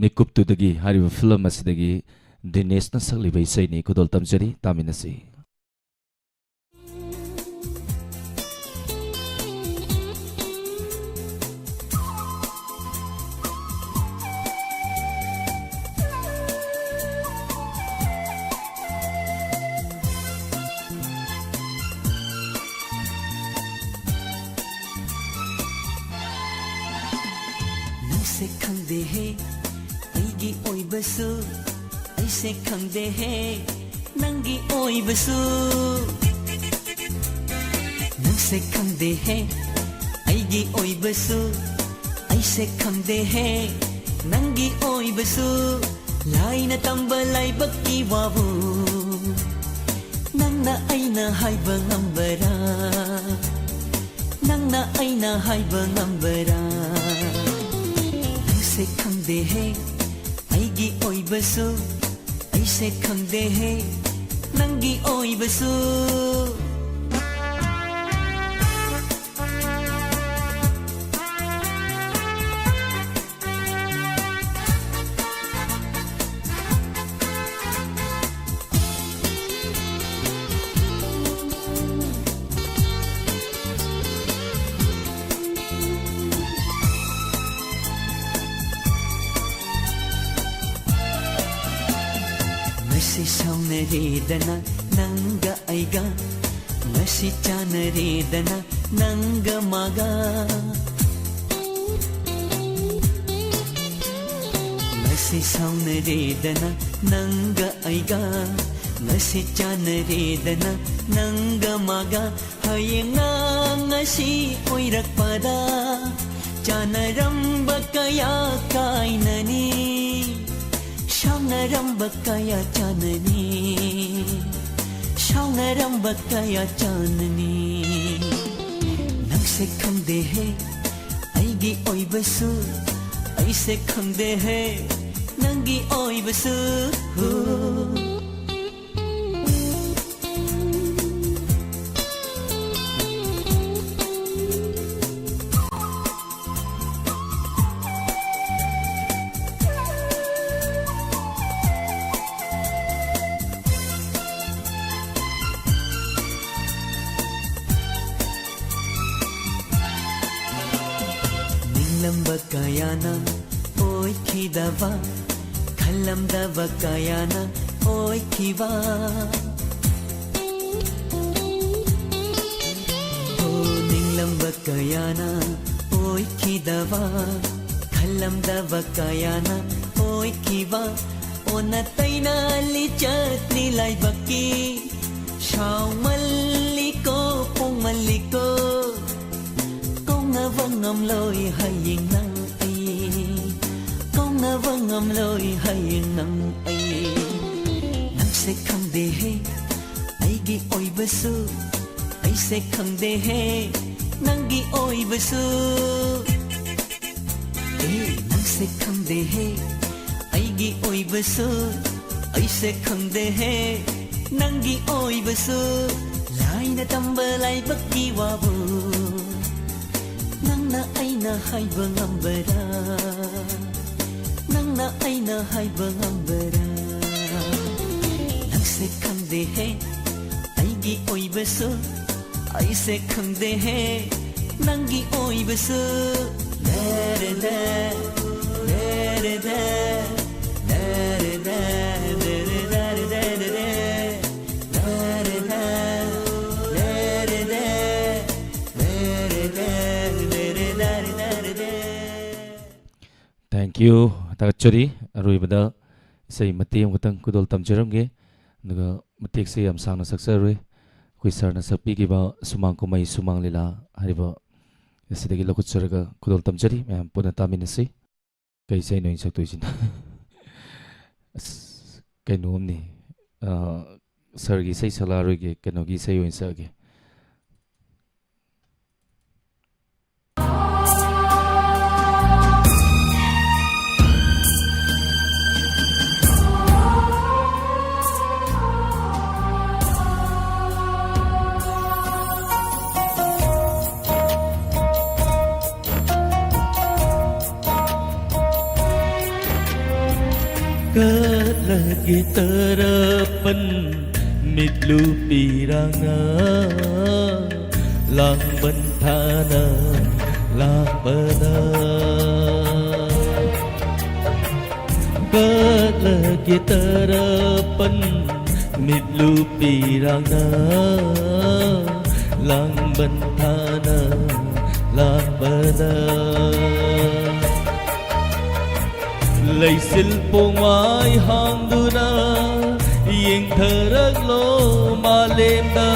ꯃꯤꯀꯨꯞꯇꯨꯗꯒꯤ ꯍꯥꯏꯔꯤꯕ ꯐꯤꯂꯝ ꯑꯁꯤꯗꯒꯤ ꯗꯤꯅꯦꯁꯅ ꯁꯛꯂꯤꯕ ꯏꯁꯩꯅꯤ꯫ ꯈꯨꯗꯣꯜ ꯇꯝꯖꯔꯤ, ꯇꯥꯃꯤꯟꯅꯁꯤ꯫ ꯅꯪꯁꯦ ꯈꯪꯗꯦꯍꯦ, ꯑꯩꯒꯤ ꯑꯣꯏꯕꯁꯨ, ꯑꯩꯁꯦ ꯈꯪꯗꯦꯍꯦ, ꯅꯪꯒꯤ ꯑꯣꯏꯕꯁꯨ꯫ ꯅꯪꯁꯦ ꯈꯪꯗꯦꯍꯦ, ꯑꯩꯒꯤ ꯑꯣꯏꯕꯁꯨ, ꯑꯩꯁꯦ ꯈꯪꯗꯦꯍꯦ, ꯅꯪꯒꯤ ꯑꯣꯏꯕꯁꯨ꯫ ꯂꯥꯏꯅ ꯇꯝꯕ ꯂꯥꯏꯕꯛꯀꯤ ꯋꯥꯕꯨ ꯅꯪꯅ ꯑꯩꯅ ꯍꯥꯏꯕ ꯉꯝꯕꯔꯥ? ꯅꯪꯅ ꯑꯩꯅ ꯍꯥꯏꯕ ꯉꯝꯕꯔꯥ? ꯅꯪꯁꯦ ꯈꯪꯗꯦꯍꯦ, ꯑꯩꯒꯤ ꯑꯣꯏꯕꯁꯨ, ꯑꯩꯁꯦ ꯈꯪꯗꯦꯍꯦ, ꯅꯪꯒꯤ ꯑꯣꯏꯕꯁꯨ꯫ ꯉꯁꯤ ꯁꯥꯎꯅꯔꯦꯗꯅ ꯅꯪꯒ ꯑꯩꯒ, ꯉꯁꯤ ꯆꯥꯅꯔꯦꯗꯅ ꯅꯪꯒ ꯃꯥꯒ꯫ ꯉꯁꯤ ꯁꯥꯎꯅꯔꯦꯗꯅ ꯅꯪꯒ ꯑꯩꯒ, ꯉꯁꯤ ꯆꯥꯅꯔꯦꯗꯅ ꯅꯪꯒ ꯃꯥꯒ꯫ ꯍꯌꯦꯡꯅ ꯉꯁꯤ ꯑꯣꯏꯔꯛꯄꯗ ꯆꯥꯅꯔꯝꯕ ꯀꯌꯥ ꯀꯥꯏꯅꯅꯤ, ꯁꯥꯎꯅꯔꯝꯕ ꯀꯌꯥ ꯆꯥꯅꯅꯤ, ꯁꯥꯎꯅꯔꯝꯕ ꯀꯌꯥ ꯆꯥꯅꯅꯤ꯫ ꯅꯪꯁꯦ ꯈꯪꯗꯦꯍꯦ, ꯑꯩꯒꯤ ꯑꯣꯏꯕꯁꯨ, ꯑꯩꯁꯦ ꯈꯪꯗꯦꯍꯦ, ꯅꯪꯒꯤ ꯑꯣꯏꯕꯁꯨ꯫ ꯈꯜꯂꯝꯕ ꯀꯌꯥꯅ ꯑꯣꯏꯈꯤꯗꯕ, ꯈꯜꯂꯝꯗꯕ ꯀꯌꯥꯅ ꯑꯣꯏꯈꯤꯕ꯫ ꯑꯣ, ꯅꯤꯡꯂꯝꯕ ꯀꯌꯥꯅ ꯑꯣꯏꯈꯤꯗꯕ, ꯈꯜꯂꯝꯗꯕ ꯀꯌꯥꯅ ꯑꯣꯏꯈꯤꯕ꯫ ꯑꯣꯟꯅ ꯇꯩꯅ ꯂꯤꯆꯠꯅꯤ ꯂꯥꯏꯕꯛꯀꯤ, ꯁꯥꯎꯃꯜꯂꯤꯀꯣ, ꯄꯣꯡꯃꯜꯂꯤꯀꯣ꯫ ꯀꯧꯅꯕ ꯉꯝꯂꯣꯏ ꯍꯌꯦꯡ ꯅꯪ ꯑꯩ, ꯀꯧꯅꯕ ꯉꯝꯂꯣꯏ ꯍꯌꯦꯡ ꯅꯪ ꯑꯩ꯫ ꯅꯪꯁꯦ ꯈꯪꯗꯦꯍꯦ ꯑꯩꯒꯤ ꯑꯣꯏꯕꯁꯨ, ꯑꯩꯁꯦ ꯈꯪꯗꯦꯍꯦ ꯅꯪꯒꯤ ꯑꯣꯏꯕꯁꯨ꯫ ꯑꯦ, ꯅꯪꯁꯦ ꯈꯪꯗꯦꯍꯦ ꯑꯩꯒꯤ ꯑꯣꯏꯕꯁꯨ, ꯑꯩꯁꯦ ꯈꯪꯗꯦꯍꯦ ꯅꯪꯒꯤ ꯑꯣꯏꯕꯁꯨ꯫ ꯂꯥꯏꯅ ꯇꯝꯕ ꯂꯥꯏꯕꯛꯀꯤ ꯋꯥꯕꯨ ꯅꯪꯅ ꯑꯩꯅ ꯍꯥꯏꯕ ꯉꯝꯕꯔꯥ? ꯅꯪꯅ ꯑꯩꯅ ꯍꯥꯏꯕ ꯉꯝꯕꯔꯥ? ꯅꯪꯁꯦ ꯈꯪꯗꯦꯍꯦ ꯑꯩꯒꯤ ꯑꯣꯏꯕꯁꯨ, ꯑꯩꯁꯦ ꯈꯪꯗꯦꯍꯦ ꯅꯪꯒꯤ ꯑꯣꯏꯕꯁꯨ꯫ ꯂꯦꯔꯦꯗꯦ, ꯂꯦꯔꯦꯗꯦ, ꯂꯦꯔꯦꯗꯦ, ꯂꯦꯔꯦꯗꯦ, ꯂꯦꯔꯦꯗꯦ꯫ ꯂꯦꯔꯦꯗꯦ, ꯂꯦꯔꯦꯗꯦ, ꯂꯦꯔꯦꯗꯦ, ꯂꯦꯔꯦꯗꯦ꯫ Thank you꯫ ꯊꯥꯒꯠꯆꯔꯤ꯫ ꯑꯔꯣꯏꯕꯗ ꯏꯁꯩ ꯃꯇꯦꯛ ꯑꯃꯈꯛꯇꯪ ꯈꯨꯗꯣꯜ ꯇꯝꯖꯔꯝꯒꯦ꯫ ꯑꯗꯨꯒ ꯃꯇꯦꯛꯁꯦ ꯌꯥꯝ ꯁꯥꯡꯅ ꯁꯛꯆꯔꯣꯏ꯫ ꯑꯩꯈꯣꯏ ꯁꯥꯔꯅ ꯁꯛꯄꯤꯈꯤꯕ ꯁꯨꯃꯥꯡ ꯀꯨꯝꯍꯩ ꯁꯨꯃꯥꯡ ꯂꯤꯂꯥ ꯍꯥꯏꯔꯤꯕ ꯑꯁꯤꯗꯒꯤ ꯂꯧꯈꯠꯆꯔꯒ ꯈꯨꯗꯣꯜ ꯇꯝꯖꯔꯤ꯫ ꯃꯌꯥꯝ ꯄꯨꯟꯅ ꯇꯥꯃꯤꯟꯅꯁꯤ꯫ ꯀꯩ ꯏꯁꯩꯅꯣ ꯑꯩꯅ ꯁꯛꯇꯣꯏꯁꯤꯅ? ꯑꯁ, ꯀꯩꯅꯣꯝꯅꯤ꯫ ꯑ, ꯁꯥꯔꯒꯤ ꯏꯁꯩ ꯁꯛꯂꯛꯑꯔꯣꯏꯒꯦ, ꯀꯩꯅꯣꯒꯤ ꯏꯁꯩ ꯑꯣꯏꯅ ꯁꯛꯑꯒꯦ꯫ ꯀꯠꯂꯒꯦ ꯇꯔꯄꯟ ꯃꯤꯠꯂꯨ ꯄꯤꯔꯥꯡꯅ ꯂꯥꯡꯕꯟ ꯊꯥꯅ ꯂꯥꯛꯄꯗ ꯀꯠꯂꯒꯦ ꯇꯔꯄꯟ ꯃꯤꯠꯂꯨ ꯄꯤꯔꯥꯡꯅ ꯂꯥꯡꯕꯟ ꯊꯥꯅ ꯂꯥꯛꯄꯗ ꯂꯩꯆꯤꯜ ꯄꯣꯡꯃꯥꯏ ꯍꯥꯡꯗꯨꯅ ꯌꯦꯡꯊꯔꯛꯂꯣ ꯃꯥꯂꯦꯝꯗ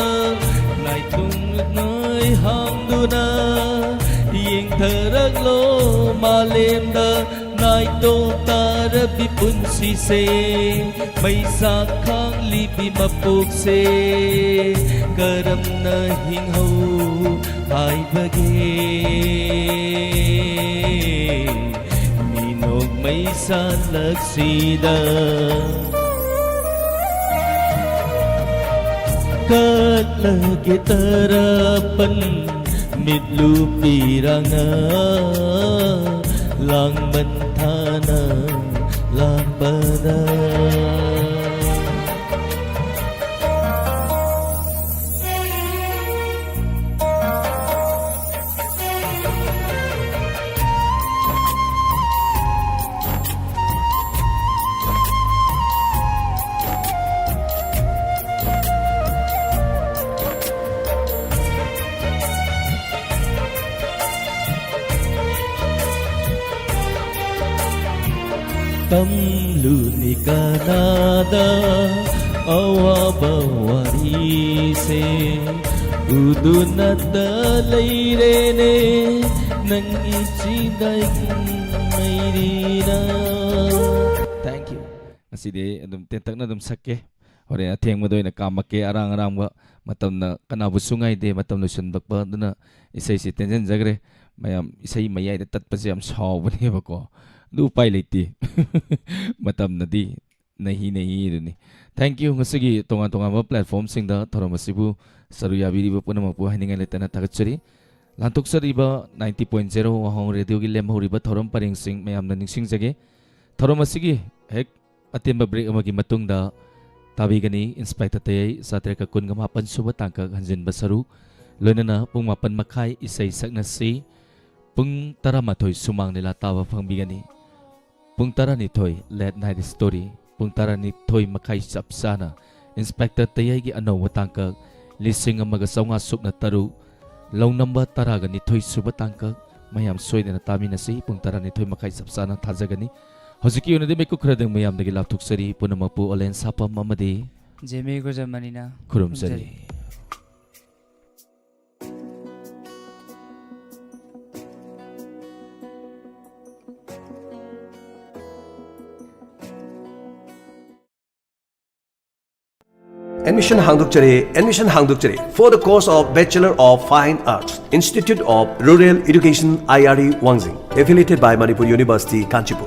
ꯅꯥꯏꯇꯣꯝ ꯅꯣꯏ ꯍꯥꯡꯗꯨꯅ ꯌꯦꯡꯊꯔꯛꯂꯣ ꯃꯥꯂꯦꯝꯗ ꯅꯥꯏꯇꯣꯝ ꯇꯥꯔꯕꯤ ꯄꯨꯟꯁꯤꯁꯦ ꯃꯩꯁꯥ ꯈꯥꯡꯂꯤꯕꯤ ꯃꯄꯣꯛꯁꯦ ꯀꯔꯝꯅ ꯍꯤꯡꯍꯧ ꯍꯥꯏꯕꯒꯦ ꯃꯤꯅꯣꯛ ꯃꯩꯁꯥ ꯂꯛꯁꯤꯗ ꯀꯠꯂꯒꯦ ꯇꯔꯄꯟ ꯃꯤꯠꯂꯨ ꯄꯤꯔꯥꯡꯅ ꯂꯥꯡꯕꯟ ꯊꯥꯅ ꯂꯥꯛꯄꯗ ꯇꯝꯂꯨꯅꯤ ꯀꯅꯥꯗ ꯑꯋꯥꯕ ꯋꯥꯔꯤꯁꯦ ꯎꯗꯨꯅꯇ ꯂꯩꯔꯦꯅꯦ ꯅꯪ ꯏꯆꯤꯗ ꯃꯩꯔꯤꯅ Thank you. ꯉꯁꯤꯗꯤ ꯑꯩ ꯑꯗꯨꯝ ꯇꯦꯟꯇꯛꯅ ꯑꯗꯨꯝ ꯁꯛꯀꯦ꯫ ꯍꯣꯔꯦꯟ ꯑꯊꯦꯡꯕꯗ ꯑꯣꯏꯅ ꯀꯥꯝꯃꯛꯀꯦ꯫ ꯑꯔꯥꯡ ꯑꯔꯥꯡꯕ ꯃꯇꯝꯅ ꯀꯅꯥꯕꯨꯁꯨ ꯉꯥꯏꯗꯦ꯫ ꯃꯇꯝ ꯂꯣꯏꯁꯤꯜꯂꯛꯄ ꯑꯗꯨꯅ ꯏꯁꯩꯁꯤ ꯇꯦꯟꯁꯤꯟꯖꯈ꯭ꯔꯦ꯫ ꯃꯌꯥꯝ ꯏꯁꯩ ꯃꯌꯥꯏꯗ ꯇꯠꯄꯁꯦ ꯌꯥꯝ ꯁꯥꯎꯕꯅꯦꯕꯀꯣ꯫ ꯑꯗꯨ ꯎꯄꯥꯏ ꯂꯩꯇꯦ꯫ ꯃꯇꯝꯅꯗꯤ ꯅꯍꯤ ꯅꯍꯤ ꯑꯗꯨꯅꯤ꯫ Thank you꯫ ꯉꯁꯤꯒꯤ ꯇꯣꯉꯥꯟ ꯇꯣꯉꯥꯟꯕ platformꯁꯤꯡꯗ ꯊꯧꯔꯝ ꯑꯁꯤꯕꯨ ꯁꯔꯨꯛ ꯌꯥꯕꯤꯔꯤꯕ ꯄꯨꯝꯅꯃꯛꯄꯨ ꯍꯥꯏꯅꯤꯡꯉꯥꯏ ꯂꯩꯇꯅ ꯊꯥꯒꯠꯆꯔꯤ꯫ ꯂꯥꯟꯊꯣꯛꯆꯔꯤꯕ ninety point zero ꯋꯥꯍꯣꯡ ꯔꯦꯗꯤꯑꯣꯒꯤ ꯂꯦꯝꯍꯧꯔꯤꯕ ꯊꯧꯔꯝ ꯄꯔꯦꯡꯁꯤꯡ ꯃꯌꯥꯝꯅ ꯅꯤꯡꯁꯤꯡꯖꯒꯦ꯫ ꯊꯧꯔꯝ ꯑꯁꯤꯒꯤ ꯍꯦꯛ ꯑꯇꯦꯟꯕ break ꯑꯃꯒꯤ ꯃꯇꯨꯡꯗ ꯇꯥꯕꯤꯒꯅꯤ ꯏꯟꯁꯄꯦꯛꯇꯔ ꯇꯌꯩ ꯆꯥꯇ꯭ꯔꯦꯠꯀ ꯀꯨꯟꯒ ꯃꯥꯄꯟ ꯁꯨꯕ ꯇꯥꯡꯀꯛ ꯍꯟꯖꯤꯟꯕ ꯁꯔꯨꯛ, ꯂꯣꯏꯅꯅ ꯄꯨꯡ ꯃꯥꯄꯟ ꯃꯈꯥꯏ ꯏꯁꯩ ꯁꯛꯅꯁꯤ꯫ ꯄꯨꯡ ꯇꯔꯥꯃꯥꯊꯣꯏ ꯁꯨꯃꯥꯡ ꯂꯤꯂꯥ ꯇꯥꯕ ꯐꯪꯕꯤꯒꯅꯤ꯫ ꯄꯨꯡ ꯇꯔꯥꯅꯤꯊꯣꯏ Late Night Story, ꯄꯨꯡ ꯇꯔꯥꯅꯤꯊꯣꯏ ꯃꯈꯥꯏ ꯆꯞ ꯆꯥꯅ ꯏꯟꯁꯄꯦꯛꯇꯔ ꯇꯌꯥꯏꯒꯤ ꯑꯅꯧꯕ ꯇꯥꯡꯀꯛ, ꯂꯤꯁꯤꯡ ꯑꯃꯒ ꯆꯥꯝꯃꯉꯥ ꯁꯨꯞꯅ ꯇꯔꯨꯛ, ꯂꯧꯅꯝꯕ ꯇꯔꯥꯒ ꯅꯤꯊꯣꯏ ꯁꯨꯕ ꯇꯥꯡꯀꯛ, ꯃꯌꯥꯝ ꯁꯣꯏꯗꯅ ꯇꯥꯃꯤꯟꯅꯁꯤ꯫ ꯄꯨꯡ ꯇꯔꯥꯅꯤꯊꯣꯏ ꯃꯈꯥꯏ ꯆꯞ ꯆꯥꯅ ꯊꯥꯖꯒꯅꯤ꯫ ꯍꯧꯖꯤꯛꯀꯤ ꯑꯣꯏꯅꯗꯤ ꯃꯤꯀꯨꯞ ꯈꯔꯗꯪ ꯃꯌꯥꯝꯗꯒꯤ ꯂꯥꯞꯊꯣꯛꯆꯔꯤ꯫ ꯄꯨꯝꯅꯃꯛꯄꯨ ꯑꯣꯂꯦꯟ ꯁꯥꯄꯝ ꯑꯃꯗꯤ ꯖꯦꯃꯤ ꯒꯨꯖꯃꯅꯤꯅ ꯈꯨꯔꯨꯝꯖꯔꯤ꯫ ꯈꯨꯔꯨꯝꯖꯔꯤ꯫ Admission ꯍꯥꯡꯗꯣꯛꯆꯔꯤ, admission ꯍꯥꯡꯗꯣꯛꯆꯔꯤ for the course of Bachelor of Fine Arts, Institute of Rural Education, I R E, Wangjing, affiliated by Manipur University, Kanchipur.